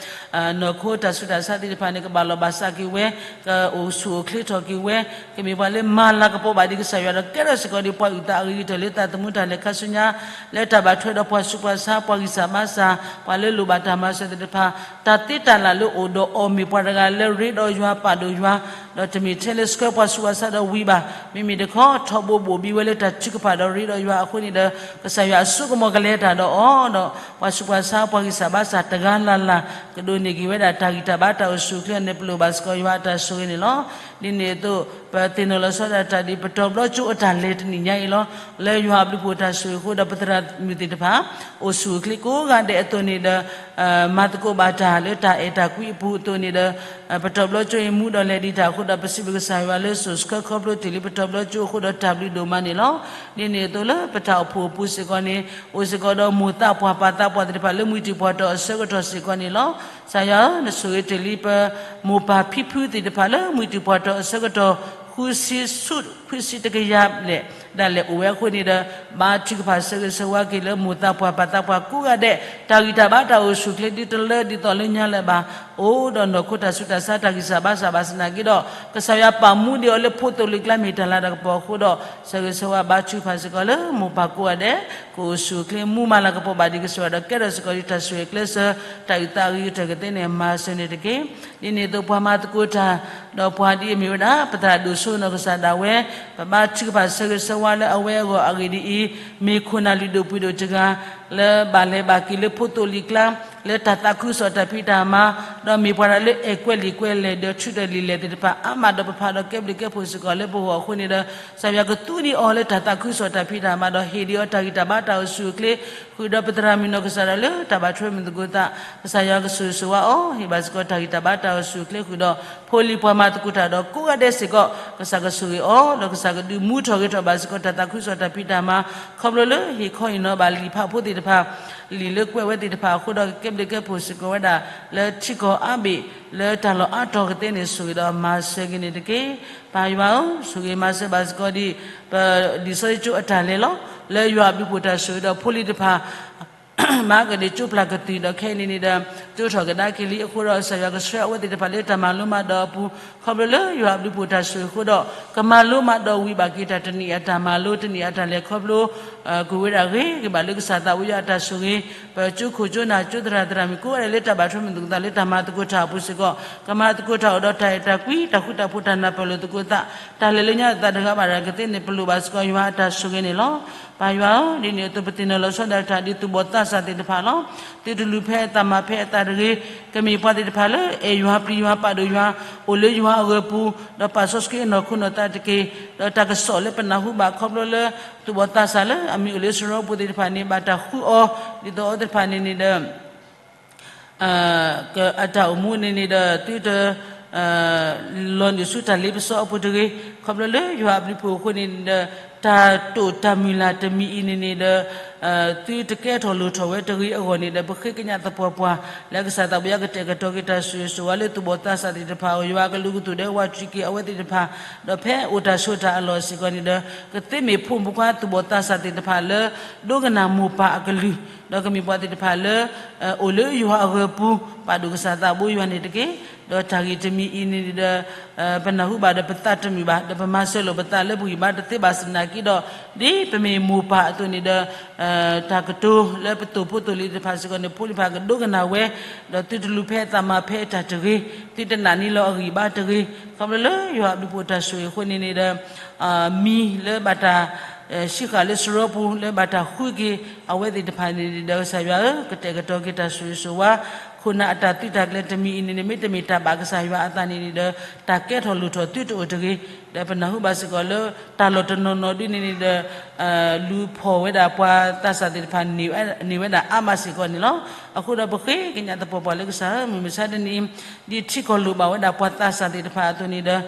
နီၢ်ခိတၢ်ဆူးတၢ်ဆါသ့ၣ်တဖၣ်န့ၣ် ကဘၣ်လီၢ်ဘၣ်စးက့ၤဝဲ, ကအိၣ်ဆူၣ်အိၣ်ချ့ထီၣ်က့ၤဝဲ, ကမ့ၢ်ပှၤလၢမၤလၤကပီၤဘၣ်ဒံးကစၢ်ယွၤဒီး ကဲထီၣ်စ့ၢ်ကီးဒံးပှၤအုၣ်သးအဂ့ၤကတၢၢ်လၢတၢ်သမူတၢ်လဲၤခါဆူညါ လၢတၢ်ဘၣ်ထွဲဒီးပှၤဆူးပှၤဆါ ပှၤဂံၢ်စၢ်ဘါစၢ် ပှၤလၢလိၣ်ဘၣ်တၢ်မၤစၢၤသ့ၣ်တဖၣ် တၢ်သ့တၢ်လၢ်လၢအိၣ်ဒီးအီၤမ့ၢ်ပှၤတဂၤလၢရ့ဒီးယွၤပာ်ဒိၣ်ယွၤ, ဒီးတမ့ၢ်ထဲလၢဆှၢပှၤဆူးပှၤဆါဒီးဝံၤဘၣ်. မ့မ့ၢ်တခီ ထီဘိဘိၣ်ဘံဝဲလၢတၢ်ထုကဖၣ်ဒီးရ့ဒီးယွၤအဃိန့ၣ်ဒီး ကစၢ်ယွၤအစိကမီၤကလဲၤတၢ်ဒီးအီၤ, ဒီးပှၤဆူးပှၤဆါ ပှၤဂံၢ်စၢ်ဘါစၢ်တဂၤလၢ်လၢ် ကဒိးန့ၢ်က့ၤဝဲဒၣ်တၢ်ဂံၢ်တၢ်ဘါတၢ်အိၣ်ဆူၣ်အိၣ်ချ့န့ၣ် ပလီၢ်ဘၣ်စ့ၢ်ကီးယွၤအတၢ်ဆိၣ်ဂ့ၤန့ၣ်လီၤ. ဒ်န့ၣ်အသိး ပသ့ၣ်နီၣ်လီၤဆီဒၣ်တၢ်ဒ်ပတီၢ်ဘျီကၠိအတၢ်လဲၤတနံၣ်ညါအံၤလီၤ. လၢယွၤအဘျုးဖှိၣ်တၢ်ဆိၣ်ဂ့ၤအဃိဒီး ပသရၣ်မုၣ်သ့ၣ်တဖၣ် အိၣ်ဆူၣ်အိၣ်ချ့ကိးဂၤဒဲးအသိးန့ၣ်ဒီး မၤသကိးဘၣ်တၢ်လၢတၢ်အဲၣ်တၢ်ကွံအပူၤအသိးန့ၣ်ဒီး ပတီၢ်ဘျီကၠိအံၤမူဒီးလဲၤဒံးတၢ်အဃိဒီး ပစံးဘျုးကစၢ်ယွၤလၢစိၤဆှၢခီဖျိတ့ၢ်လံ ပတီၢ်ဘျီကၠိအဃိဒီးတၢ်ဘျုးဒိၣ်မးန့ၣ်လီၤ. ဒ်န့ၣ်အသိးလၢပတၢ်အိၣ်ဖှိၣ်အပူၤစ့ၢ်ကီးန့ၣ် အိၣ်စ့ၢ်ကီးဒီးမိၢ်သးပှၢ်ပၢ်သးပှၢ်သ့ၣ်တဖၣ်လၢမုၢ်တံၢ်ပှၤတီၢ်အဆၢကတီၢ်စ့ၢ်ကီးန့ၣ်လီၤ. ကစၢ်ယွၤဧၢ, နဆိၣ်ဂ့ၤတ့ၢ်လံပ မိၢ်ပၢ်ဖံဖုသ့ၣ်တဖၣ်လၢမုၢ်တံၢ်ပှၤတီၢ်အဆၢကတီၢ် ဃုဆံဆူ ခွံဆံတကယၤဘျဲၣ် ဒၣ်လဲာ်အိၣ်ဝဲအဃိန့ၣ်ဒီး ဘါထုကဖၣ်ဆၢဂ့ၤဆၢဝါက့ၤလၢမိၢ်သးပှၢ်ပၢ်သးပှၢ်ကိးဂၤဒဲး တၢ်ဂံၢ်တၢ်ဘါတၢ်အိၣ်ဆူၣ်အိၣ်ချ့ဒ်တလၢဒ်သိးလၢညါလၢၤဘၣ်. အိၣ်ဒီးနီၢ်ခိတၢ်ဆူးတၢ်ဆါတၢ်ဂံၢ်စၢ်ဘါစၢ်ဘၣ်ဆၣ်သနာ်က့ဒီး ကစၢ်ယွၤပာ်မူဒံးအီၤလၢဖိသိၣ်လံၤကျါမ့ၢ်တၢ်လၤတၢ်ကပီၤအဃိဒီး ဆၢဂ့ၤဆၢဝါဘါထုကဖၣ်စ့ၢ်ကီးလၢမိၢ်ပၢ်ကိးဂၤဒဲး ကအိၣ်ဆူၣ်အိၣ်ချ့မူမၤလၤကပီၤဘၣ်ဒံးကစၢ်ယွၤဒီး ကဲထီၣ်စ့ၢ်ကီးဒံးတၢ်ဆိၣ်ဂ့ၤကျဲးစၢး တၢ်အုၣ်သးအဂ့ၤကတၢၢ်ကသ့န့ၣ် မၤစၢၤန့ၣ်တက့ၢ်. ဒ်န့ၣ်အသိးပှၤမၤသကိးတၢ် ဒီးပှၤဒ်အမ့ၢ်ဝဲဒၣ် ပသရၣ်ဒိၣ်စိနီၢ်ကစၢ်ဒၣ်ဝဲ ပဘါထုကဖၣ်ဆၢဂ့ၤဆၢဝါလၢအဝဲအဂီၢ်အဂ့ၢ်ဒ်အံၤ, မ့ၢ်ခိၣ်နၢ်လုၢ်ဒိၣ်ပှ့ၤဒိၣ်တဂၤ လၢဘၣ်လဲၤဘၣ်က့ၤလၢဖိသိၣ်လံၤကျါ လၢတၢ်သးခုကစီၣ်တၢ်ဖံးတၢ်မၤ, ဒီးမ့ၢ်ပှၤတဂၤလၢအဲၣ်ကွဲးလံာ်ကွဲးလဲၢ် ဒီးထုးဒီးလံာ်လဲၢ်သ့ၣ်တဖၣ် အါမးဒီးပဖးဒီးကဲဘျုးကဲဖှိၣ်စ့ၢ်ကီးလၢပဂီၢ်အဃိန့ၣ်ဒီး ကစၢ်ယွၤကသူဒံးအီၤလၢတၢ်သးခုကစီၣ်တၢ်ဖံးတၢ်မၤဒီး ဟ့ၣ်ဒံးအီၤတၢ်ဂံၢ်တၢ်ဘါတၢ်အိၣ်ဆူၣ်အိၣ်ချ့ ဃုာ်ဒီးပသရၣ်မုၣ်နီၢ်ကစၢ်ဒၣ်လၢတၢ်ဘၣ်ထွဲမုၢ်သကိးသး ကစၢ်ယွၤကဆိၣ်ဂ့ၤဆိၣ်ဝါအီၤ ဟ့ၣ်ဘၣ်စ့ၢ်ကီးတၢ်ဂံၢ်တၢ်ဘါတၢ်အိၣ်ဆူၣ်အိၣ်ချ့ဃုာ်ဒီး ဖိလံၤပှၤမၤသကိးတၢ်ဒီးကိးဂၤဒဲးစ့ၢ်ကီး ကစၢ်ကဆိၣ်ဂ့ၤအီၤ ဒီးကစၢ်ကဒုးမူထီၣ်ဂဲၤထီၣ်ဘၣ်စ့ၢ်ကီးတၢ်သးခုကစီၣ်တၢ်ဖံးတၢ်မၤ ခီဖျိလၢဟ့ၣ်ခီဟ့ၣ်နီၤဘၣ်လံာ်ဖးဖိသ့ၣ်တဖၣ် လံာ်လၢကွဲးဝဲသ့ၣ်တဖၣ်အဃိဒီး ကကဲဘျုးကဲဖှိၣ်စ့ၢ်ကီးဝဲဒၣ် လၢထံကီၢ်အါဘ့ၣ် လၢတၢ်လီၢ်အါတီၤကသ့န့ၣ် ဆိၣ်ဂ့ၤဒီးမၤစၢၤက့ၤန့ၣ်တက့ၢ်. ပၢ်ယွၤဧၢ, ဆိၣ်ဂ့ၤမၤစၢၤဘၣ်စ့ၢ်ကီးဒံး ပလံာ်စီဆှံကၠိအတၢ်လဲၤလီၤ. လၢယွၤအဘျုးဖှိၣ်တၢ်ဆိၣ်ဂ့ၤဒီးဖိလံၤတဖၣ် မၤကဒ့ၣ်ကၠိပျၢ်ကတုၢ်ဒီးခဲအံၤန့ၣ်န့ၣ်ဒီး ကၠိထီၣ်ကဒါက့ၤလံအဃိဒီး ကစၢ်ယွၤကဆှၢအဝဲသ့ၣ်တဖၣ်လၢတၢ်မၤလိမၤဒိးအပူၤ ခီဖျိလၢယွၤအဘျုးဖှိၣ်တၢ်ဆိၣ်ဂ့ၤအဃိဒီး ကမၤလိမၤဒိးဝံၤဘၣ်က့ၤတၢ်တနံၣ်အတၢ်မၤလိ တနံၣ်အတၢ်လဲၤခီဖျိ ကွံာ်ဝဲဒၣ်ဂ့ၤဂ့ၤဘၣ်လၢကစၢ်သးဝံယွၤအတၢ်ဆိၣ်ဂ့ၤ ပကၠိခိၣ်ကၠိနၢ်ကၠိသရၣ်သရၣ်မုၣ်ကိးဂၤဒဲးလၢတၢ်ဘၣ်ထွဲမုၢ်သကိးသးလၢတၢ်မၤသကိးတၢ်အပူၤစ့ၢ်ကီး ကမၤသကိးတၢ်အိၣ်ဒီးတၢ်အဲၣ်တၢ်ကွံ တၢ်ဃူတၢ်ဖိး တၢ်နၢ်ပၢၢ်လိာ်သကိးသး တၢ်လဲၤလၢညါသးတဂၤဘၣ်တဂၤကသ့န့ၣ် ပလိၣ်ဘၣ်စ့ၢ်ကီးယွၤအတၢ်ဆိၣ်ဂ့ၤန့ၣ်လီၤ. ပၢ်ယွၤဧၢ, ဒ်န့ၣ်အသိးပသ့ၣ်နီၣ်လီၤဆီဒၣ်တၢ်ဒ်သူၣ်ဘီၣ်သးစၢ်သ့ၣ်တဖၣ်လီၤ. သုတလူၤဖဲအသးမၤဖဲအသးတဂ့ၤ, ကမ့ၢ်ပှၤသ့ၣ်တဖၣ်လၢ အဲၣ်ယွၤပျံၤယွၤပာ်ဒိၣ်ယွၤ, အိၣ်လၢယွၤအဂၢၤပူၤ, ဒီးပာ်စီဆှံအနီၢ်ခိနီၢ်သးတက့ၢ်. ဒီးတၢ်ကစီၣ်လၢပနၢ်ဟူဘၣ်ခီဖျိလၢ သူၣ်ဘီၣ်သးစၢ်လၢအမံၤအိၣ်လၢစရီပူၤသ့ၣ်တဖၣ်န့ၣ် ဘၣ်တၢ်ဃုအီၤ, ဒ်သိးအဝဲသ့ၣ်တဖၣ်န့ၣ်န့ၣ်ဒီး အတၢ်အိၣ်မူန့ၣ်န့ၣ်ဒီး သုတ လီၤနုာ်ဆူတၢ်လ့ပစီအပူၤတဂ့ၤ, ခီဖျိလၢယွၤအဘျုးဖှိၣ်အဃိန့ၣ်ဒီး တၢ်တိာ်တၢ်မုၢ်လၢ်တမံၤအံၤန့ၣ်န့ၣ်ဒီး သုတကဲထီၣ်လိၣ်ထီၣ်ဝဲတဂ့ၤအဂီၢ်န့ၣ်ဒီး ပဃ့ကညးသပှၢ်ပှၢ် လၢကစၢ်သးဘိယွၤကတဲာ်ကတီၤက့ၤတၢ်ဆိၣ်ဂ့ၤဆိၣ်ဝါလၢသူၣ်ဘီၣ်သးစၢ်သ့ၣ်တဖၣ်အဂီၢ် ယွၤကလူးကသူၣ်ဒဲးဝးထံက့ၤအဝဲသ့ၣ်တဖၣ်, ဒီးဖဲအိၣ်တၢ်ဆိးတၢ်အလီၢ်စ့ၢ်ကီးန့ၣ်ဒီး ကသ့မ့ၢ်ဖိမုၣ်ဖိခွါသူၣ်ဘီၣ်သးစၢ်သ့ၣ်တဖၣ်လၢ ဒိကနၣ်မိၢ်ပၢ်အကလုၢ်, ဒီးကမ့ၢ်ပှၤသ့ၣ်တဖၣ်လၢ အိၣ်လၢယွၤအဂၢၤပူၤ ပာ်ဒိၣ်ကစၢ်သးဘိယွၤန့ၣ်တက့ၢ်. ဒီးတၢ်ဂ့ၢ်တမံၤအံၤန့ၣ်ဒီး ပနၢ်ဟူဘၣ်ဒီးပသးတမုာ်ဘၣ်, ဒီးပမၤစၢၤလိာ်ပသးလၢပဂံၢ်ဘါတသ့ဘၣ်ဆၣ်သနာ်က့ဒီး ဒ်ပမ့ၢ်မိၢ်ပၢ်အသိးန့ၣ်ဒီး တၢ်ကတိၤလၢပသိၣ်ဖိသိၣ်လံၤသ့ၣ်တဖၣ်စ့ၢ်ကီးန့ၣ် ဖိသ့ၣ်တဖၣ်ကဒိကနၣ်ဝဲ, ဒီးသုတလူၤဖဲအသးမၤဖဲအတၢ်တဂ့ၤ, သုတနာ်န့ၢ်လီၤအဂံၢ်ဘါတဂ့ၤ, ခီဖျိလၢယွၤအဘျုးဖှိၣ်တၢ်ဆိၣ်ဂ့ၤအဃိန့ၣ်န့ၣ်ဒီး မံၤလၢဘၣ်တၢ် ဆံဃာ်လၢစရီပူၤ လၢဘၣ်တၢ်ဃုက့ၤအဝဲသ့ၣ်တဖၣ်န့ၣ်ဒီး ကစၢ်ယွၤဧၢ, ကတဲာ်ကတီၤက့ၤတၢ်ဆိၣ်ဂ့ၤဆိၣ်ဝါ ခိၣ်နၢ်အတၢ်သုးတၢ်ကျဲၤတမံၤအံၤန့ၣ်န့ၣ် မ့တမ့ၢ်တၢ်ဘၣ်ကစၢ်ယွၤအသးန့ၣ်န့ၣ်ဒီး တၢ်ကဲထီၣ်လိၣ်ထီၣ်သုတအိၣ်တဂ့ၤ, ဒီးပနၢ်ဟူဘၣ်စ့ၢ်ကီးလၢ တၢ်လီၢ်တနီၤနီၤဒ်န့ၣ်န့ၣ်ဒီး လူၤဖီၣ်ဝဲဒၣ်ပှၤသးစၢ်သ့ၣ်တဖၣ်န့ၢ်ဝဲဒၣ်အါမးစ့ၢ်ကီးန့ၣ်လီၤ. အဃိဒီးပဃ့ကညးသပှၢ်ပှၢ်လၢကစၢ်ဧၢ, မုၢ်မဆါတနံၤအံၤ ဒ်ထံကီၢ်လိၣ်ဘၣ်ဝဲဒၣ်ပှၤသးစၢ်သ့ၣ်တဖၣ်အသိးန့ၣ်ဒီး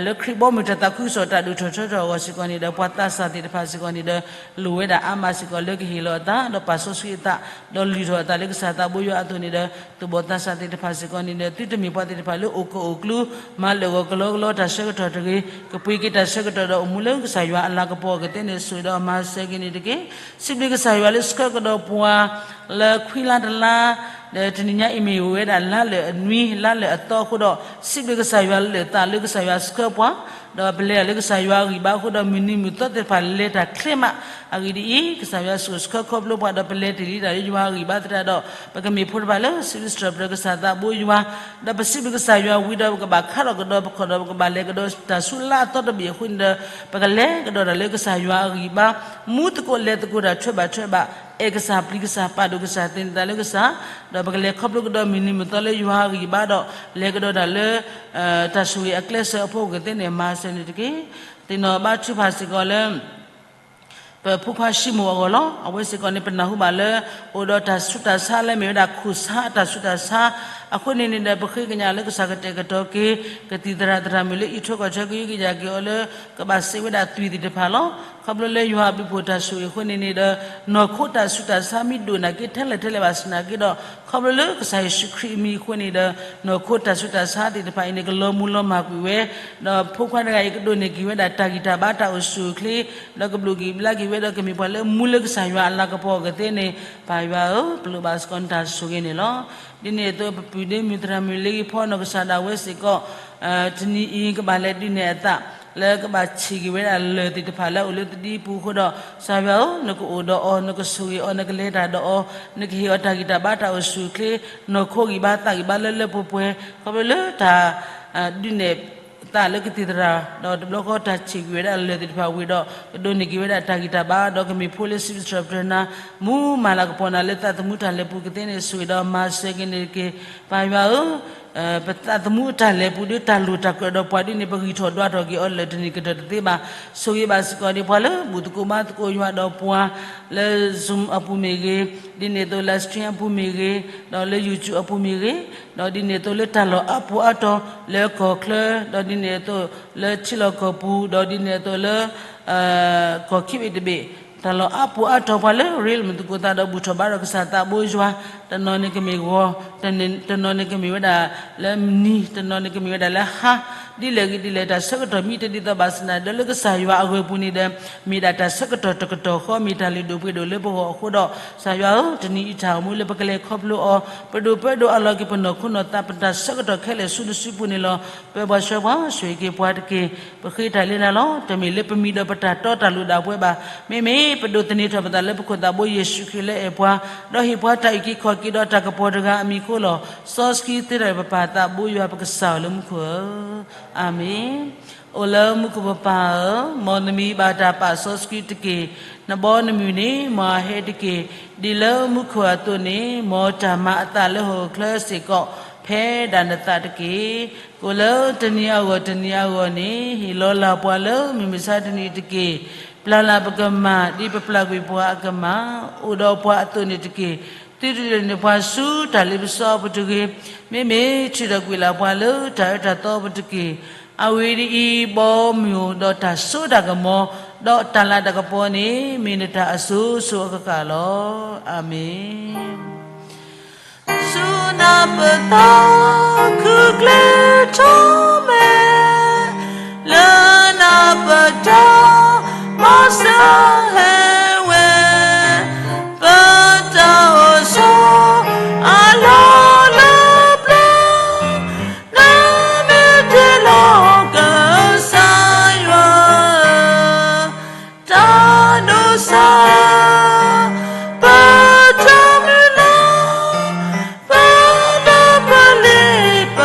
လၢခရံာ်ဘီမုၢ်တၢ်သးခုကစီၣ်တၢ်ဒိၣ်ထီၣ်ထီထီၣ်အဂီၢ်စ့ၢ်ကီးန့ၣ်ဒီး ပှၤသးစၢ်သ့ၣ်တဖၣ်စ့ၢ်ကီးန့ၣ်ဒီး လိၣ်ဝဲဒၣ်အါမးစ့ၢ်ကီးလၢကဟ့ၣ်လီၤအသး ဒီးပာ်စီဆှံအသး ဒီးလုၢ်ထီၣ်အသးလၢကစၢ်သးဘိယွၤအသိးန့ၣ်ဒီး သူၣ်ဘီၣ်သးစၢ်သ့ၣ်တဖၣ်စ့ၢ်ကီးန့ၣ်ဒီး သုတမ့ၢ်ပှၤသ့ၣ်တဖၣ်လၢအိၣ်ကအိၣ်ကျူ မၤလၢာ်ဂီၤကလီကလီတၢ်ဆၢကတီၢ်တဂ့ၤ, ကပှ့ၤက့ၤတၢ်ဆၢကတီၢ်ဒီးအိၣ်မူလၢကစၢ်ယွၤအလၤကပီၤအကသ့န့ၣ် ဆိၣ်ဂ့ၤဒီးမၤစၢၤက့ၤန့ၣ်တက့ၢ်. စံးဘျုးကစၢ်ယွၤလၢဆှၢကဒီးပှၤ လၢခွံလါတလါ ဒီးတနံၤညါအံၤမ့ၢ်ဝဲဒၣ်လါလၢာ်အနွံ လါလၢာ်အသီအဃိဒီး စံးဘျုးကစၢ်ယွၤလၢာ်သးလၢကစၢ်ယွၤဆှၢပှၤ, ဒီးပလဲၤတၢ်လၢကစၢ်ယွၤအဂံၢ်ဘါအဃိဒီး မုၢ်နံၤမုၢ်သီသ့ၣ်တဖၣ်လဲၤတၢ်ချ့မး, အဂ့ၢ်ဒ်အံၤ, ကစၢ်ယွၤဆိၣ်ဂ့ၤဆှၢခီဖျိပှၤဒီး ပလဲၤတ့ၢ်လံတၢ်လၢယွၤအဂံၢ်ဘါသတးဒီး ပကမ့ၢ်ဖိတဖၣ်လၢစံးဘျုးစံးထီၣ်ပတြၢၤကစၢ်သးဘိယွၤ, ဒီးပစံးဘျုးကစၢ်ယွၤဝံၤဒီး ပကဘၣ်ခါထီၣ်ကဒီးပခီၣ်ဒီး ပကဘၣ်လဲၤကဒီးတၢ်ဆူလါအသီတဘ့ၣ်အဃိန့ၣ်ဒီး ပကလဲၤကဒီးတၢ်လၢကစၢ်ယွၤအဂံၢ်ဘါ, မူသကိးလဲၤသကိးတၢ်ထွဲဘၣ်ထွဲဘၣ်, အဲၣ်ကစၢ်ပျံၤကစၢ် ပာ်ဒိၣ်ကစၢ် သန့ၤသးလၢကစၢ်, ဒီးပကလဲၤခီဖျိကဒီးမုၢ်နံၤမုၢ်သီလၢယွၤအဂံၢ်ဘါဒီး လဲၤကဒီးတၢ်လၢ တၢ်ဆိၣ်ဂ့ၤအကျဲစၢးအဖီခိၣ်ကသ့န့ၣ် မၤစၢၤန့ၣ်တက့ၢ်. သ့ၣ်နီၣ်ဘါထုကဖၣ်စ့ၢ်ကီးလၢ ပဖိခွါၡံမိၣ်အဂီၢ်လီၤ. အဝဲစ့ၢ်ကီးန့ၣ် ပနၢ်ဟူဘၣ်လၢ အိၣ်ဒီးတၢ်ဆူးတၢ်ဆါလၢမ့ၢ်ဝဲဒၣ်ခိၣ်ဆါအတၢ်ဆူးတၢ်ဆါ အဃိန့ၣ်န့ၣ်ဒီး ပဃ့ကညးလၢကစၢ်ကတဲာ်ကတီၤက့ၤ ကသံၣ်သရၣ်သရၣ်မုၣ်လၢအံးထွဲကွၢ်ထွဲကယုကယၤက့ၤအီၤလၢ ကဘၣ်စံးဝဲဒၣ်သွံၣ်သ့ၣ်တဖၣ်လီၤ. ခီဖျိလၢယွၤအဘျုးဖှိၣ်တၢ်ဆိၣ်ဂ့ၤအဃိန့ၣ်န့ၣ်ဒီး နီၢ်ခိတၢ်ဆူးတၢ်ဆါမ့ၢ်ဒိၣ်နာ်က့ ထဲလဲၣ်ထဲလဲၣ်ဘၣ်ဆၣ်သနာ်က့ဒီး ခီဖျိလၢကစၢ်ယ့ၣ်ၡူးခရံာ်အမံၤအဃိန့ၣ်ဒီး နီၢ်ခိတၢ်ဆူးတၢ်ဆါသ့ၣ်တဖၣ်အံၤန့ၣ် ကလီၤမူလီၤမၢ်ကွံာ်ဝဲ, ဒီးဖိခွါတဂၤအံၤ ကဒိးန့ၢ်က့ၤဝဲဒၣ်တၢ်ဂံၢ်တၢ်ဘါတၢ်အိၣ်ဆူၣ်အိၣ်ချ့, ဒီးကဘျုးက့ၤဘျါက့ၤဝဲဒီးကမ့ၢ်ပှၤလၢမူလၢကစၢ်ယွၤအလၤကပီၤအဂီၢ်သ့န့ၣ် ပၢ်ယွၤဧၢ, ပလိၣ်ဘၣ်စ့ၢ်ကီးနတၢ်ဆိၣ်ဂ့ၤန့ၣ်လီၤ. ဒ်န့ၣ်အသိး ပပုၢ်ဒ့မုၣ်သရၣ်မုၣ်လ့ၤဂ့ၤဖီနီၢ်ကစၢ်ဒၣ်ဝဲစ့ၢ်ကီး တနံၤအံၤ ကဘၣ်လဲၤဒုးနဲၣ်အသး လၢကဘၣ်ဆံးက့ၤဝဲဒၣ်လၢၢ်သ့ၣ်တဖၣ်လၢအအိၣ်လၢသဒံပူၤအဃိဒီး ကစၢ်ယွၤဧၢ, နကအိၣ်ဒီးအီၤ, နကဆိၣ်ဂ့ၤအီၤ, နကလဲၤတၢ်ဒီးအီၤ, နကဟ့ၣ်အီၤတၢ်ဂံၢ်တၢ်ဘါတၢ်အိၣ်ဆူၣ်အိၣ်ချ့, နီၢ်ခိဂံၢ်ဘါသးဂံၢ်ဘါလၢလၢပှဲၤပှဲၤ, ခီဖျိလၢတၢ် ဒုးနဲၣ်သးလၢကသံၣ်သရၣ် ဒီးတဘျီဃီတၢ်ဆံးက့ၤဝဲဒၣ်လၢၢ်သ့ၣ်တဖၣ်ဝံၤဒီး ကဒိးန့ၢ်က့ၤဝဲဒၣ်တၢ်ဂံၢ်တၢ်ဘါ ဒီးကမ့ၢ်ဖိလၢစံးဘျုးစံးထီၣ်ပတြၢၤနၤ မူမၤလၤကပီၤနၤလၢသးသမူတၢ်လဲၤပူၤကသ့န့ၣ် ဆိၣ်ဂ့ၤဒီးမၤစၢၤက့ၤန့ၣ်တက့ၢ်. ပၢ်ယွၤဧၢ, ပသးသမူအတၢ်လဲၤပူၤဒီးတၢ်လိၣ်တၢ်ကြၢးဒီးပှၤဒ်န့ၣ် ပဂံၢ်ထီၣ်ဒွးထီၣ်က့ၤအီၤလၢာ်တန့ၢ်ကတၢၢ်တသ့ဘၣ်. ဆိၣ်ဂ့ၤဘၣ်စ့ၢ်ကီးဒ်ပှၤလၢဘူၣ်သကိးဘါသကိးယွၤဒီးပှၤလၢ Zoom အပူၤမ့ၢ်ဂ့ၤ, ဒ်န့ၣ်အသိး live stream အပူၤမ့ၢ်ဂ့ၤ, ဒီးလၢ YouTube အပူၤမ့ၢ်ဂ့ၤ, ဒီးဒ်န့ၣ်အသိးလၢတၢ်လီၢ်အါပူၤအါတီၤလၢကီၢ်ချၢ, ဒီးဒ်န့ၣ်အသိးလၢထံလီၢ်ကီၢ်ပူၤ, ဒီးဒ်န့ၣ်အသိးလၢ ကီၢ်ခံဘ့ၣ်တဘ့ၣ်, တၢ်လီၢ်အါပူၤအါတီၤပှၤလၢရ့လိာ်မုာ်သကိးသးဒီးဘူၣ်ထီၣ်ဘါထီၣ်ကစၢ်သးဘိယွၤ, တနီၤန့ၣ်ကမ့ၢ်ဂီၤ, တနီၤန့ၣ်ကမ့ၢ်ဝဲဒၣ်လၢမနံၤ, တနီၤန့ၣ်ကမ့ၢ်ဝဲဒၣ်လၢဟါ, ဒ်လဲၣ်ဂ့ၤဒ်လဲၣ် တၢ်ဆၢကတီၢ်မ့ၢ်တဒ်သိးဘၣ်ဆၣ်သနာ်က့ဒီး လၢကစၢ်ယွၤအဂၢၤပူၤန့ၣ်ဒီး မ့ၢ်ဒၣ်တၢ်ဆၢကတီၢ်တကတီၢ်ဃီ မ့ၢ်တၢ်လုၢ်ဒိၣ်ပှ့ၤဒိၣ်လၢပဂီၢ်အဃိဒီး ကစၢ်ယွၤဧၢ, တနံၤအံၤတၢ်အိၣ်မူလၢပကလဲၤခီဖျိအီၤ, ပဒိၣ်ပၢဒိၣ်အလီၢ်က့ၤပနီၢ်ခိနီၢ်သး ပတၢ်ဆၢကတီၢ်ခဲလၢာ်ဆူနစုပူၤန့ၣ်လီၤ. ပၢပှၤဆှၢပှၤဆိၣ်ဂ့ၤက့ၤပှၤတက့ၢ်. ပဃ့တၢ်လၢနၤလီၤ. တမ့ၢ်လၢပမံၤဒီးပတၢ်တီတၢ်လိၤဒၣ်ပဝဲဘၣ်. မ့မ့ၢ်ပဒိးသန့ၤထီၣ်ပသးလၢပခိၣ်သးဘိယ့ၣ်ၡူးခရံာ်လၢအဲၣ်ပှၤ, ဒီးဟ့ၣ်ပှၤတၢ်အုၣ်က့ၤခီၣ်က့ၤဒီးတၢ်ကပီၤတဂၤအမံၤအဃိလီၤ. စီဆှံသ့တၢ်ပပၢ်သးဘိယွၤပကစၢ်ဧၢလၢမူခိၣ်ဧၢ, အၤမ့ၣ်. အိၣ်လၢမူခိၣ်ပပၢ်ဧၢ, မ်နမံၤဘၣ်တၢ်ပာ်စီဆှံတက့ၢ်. နဘီနမုၢ်န့ၣ် မ်အဟဲတက့ၢ်. ဒ်လၢမူခိၣ်အသိးန့ၣ် မ်တၢ်မၤအသးလၢဟီၣ်ခိၣ်ချၢစ့ၢ်ကီး ဖဲဒၣ်နသးတက့ၢ်. ကိၣ်လၢတနံၤအဂီၢ်တနံၤအဂီၢ်န့ၣ် ဟ့ၣ်လီၤလၢ်ပှၤလၢမုၢ်မဆါတနံၤတက့ၢ်. ပျၢ်လၢ်ပကမၢ် ဒ်ပပျၢ်ကွံာ်ပှၤအကမၢ်, အိၣ်ဒီးပှၤအသိးန့ၣ်တက့ၢ်. သုတဒုးနဲၣ်ပှၤဆူတၢ်လ့ပစီအပူၤတဂ့ၤ. မ့မ့ၢ်ထုးထီၣ်ကွံာ်လၢ်ပှၤလၢတၢ်အၢတၢ်သီအပူၤတက့ၢ်. အဂ့ၢ်ဒ်အံၤ, ဘီမုၢ်ဒီးတၢ်စိတၢ်ကမီၤ ဒီးတၢ်လၤတၢ်ကပီၤန့ၣ် မ့ၢ်နတၢ်အစိၤစိၤအဃၣ်ဃၣ်လီၤ. အၤမ့ၣ်. ဆူနၤပတၢ်ခုၣ်ကျဲထီၣ်မဲာ်, လၢနၤပတၢ်မၤစၢၤဟဲဝဲ, ပတၢ်အိၣ်ဆိးအလီၢ်လၢပျၢၤ, နမ့ၢ်တ့လီၤကစၢ်ယွၤ တၢ်ဒိးစၢ်, ပတၢ်မုၢ်လၢ်, ပလၢပလ့ပ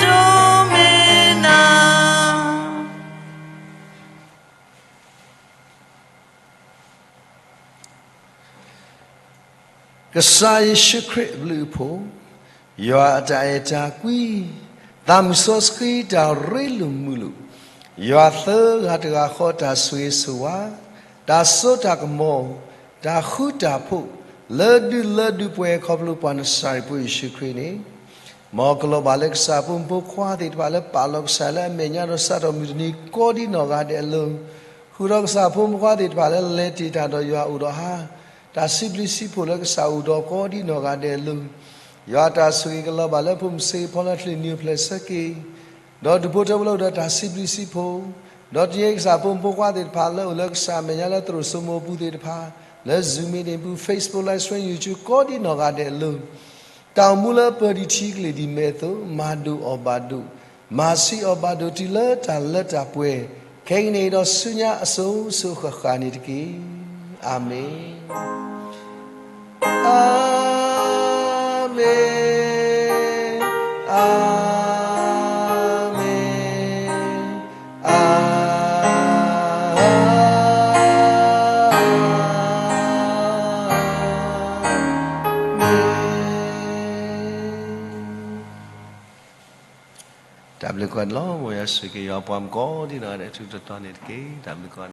တိၢ်မ့ၢ်နၤ. ကစၢ်ယ့ၣ်ၡူးခရံာ်အဘျုးအဖှိၣ်, ယွၤအတၢ်အဲၣ်တၢ်ကွံ, သးမုၢ်စီဆှံတၢ်ရ့လိာ်မုာ်လိာ်, ယွၤသၢဂၤတဂၤဃီတၢ်ဆိၣ်ဂ့ၤဆိၣ်ဝါ, တၢ်စိတၢ်ကမီၤ, တၢ်ဃူတၢ်ဖိး, လၢဒုၣ်လၢဒူပှဲၤခီဖျိပှၤနစၤရ့းဖိယ့ၣ်ၡူးခရံာ်န့ၣ်, မ်ကလီၤဘၣ်လၢကစၢ်ဖိမုၣ်ဖိခွါသ့ၣ်တဖၣ်လၢပာ်လီၤကစၢ်လၢအမဲာ်ညါဒီးစးထီၣ်မုၢ်တနံၤကိးဒံနီၢ်ဂၤဒဲးအလိၤ, ဃုာ်ဒီးကစၢ်ဖိမုၣ်ဖိခွါသ့ၣ်တဖၣ်လၢလဲၤတ့ၢ်တၢ်ဒီးယွၤအိၣ်ဒီးဟါ, တၢ်စံးဘျုးစံးဖှိၣ်လၢကစၢ်အိၣ်ဒီးကိးဒံနီၢ်ဂၤဒဲးအလိၤ, ယွၤတၢ်ဆိၣ်ဂ့ၤကလီၤဘၣ်လၢဖိမုၣ်စ့ဖီလၢချ့နံၤအိၣ်ဖျဲၣ်ဆၢက့ၤ ဒီးဒူၣ်ဖိထၢဖိလၢအိၣ်ဒီးတၢ်စံးဘျုးစံးဖှိၣ်, ဒီးတယ့ကစၢ်ဖိမုၣ်ဖိခွါသ့ၣ်တဖၣ်လၢအိၣ်လၢကစၢ်အမဲာ်ညါလၢသရိာ်စိမိၤပူၤသ့ၣ်တဖၣ်, လၢ Zoom meeting ပူၤ Facebook live stream YouTube ကိးဒံနီၢ်ဂၤဒဲးအလိၤ, တၢ်အိၣ်မူလၢပၢၤဒံးထံကလ့ၢ်ဒံးမဲာ်အသိး မၤဒိၣ်အီၣ်ဘၣ်ဒိၣ်, မၤဆံးအီၣ်ဘၣ်ဒိၣ်တုၤလၢတၢ်လၢတၢ်ပှဲၤ, ခဲကနံၣ်အံၤဒီးဆူညါအစိၤစိၤအဃၣ်ဃၣ်န့ၣ်တက့ၢ်. အၤမ့ၣ်. အၤမ့ၣ်, အၤမ့ၣ်, အၤမ့ၣ်. တၢ်ဘျုးကိးဂၤဒဲးလီၤ. မ်ယွၤဆိၣ်ဂ့ၤက့ၤယွၤပှၤမုၣ်ကိးဒံနီၢ်ဂၤဒဲး ထူးထူးတီၤတီၤန့ၣ်တက့ၢ်. တၢ်ဘျုးကိး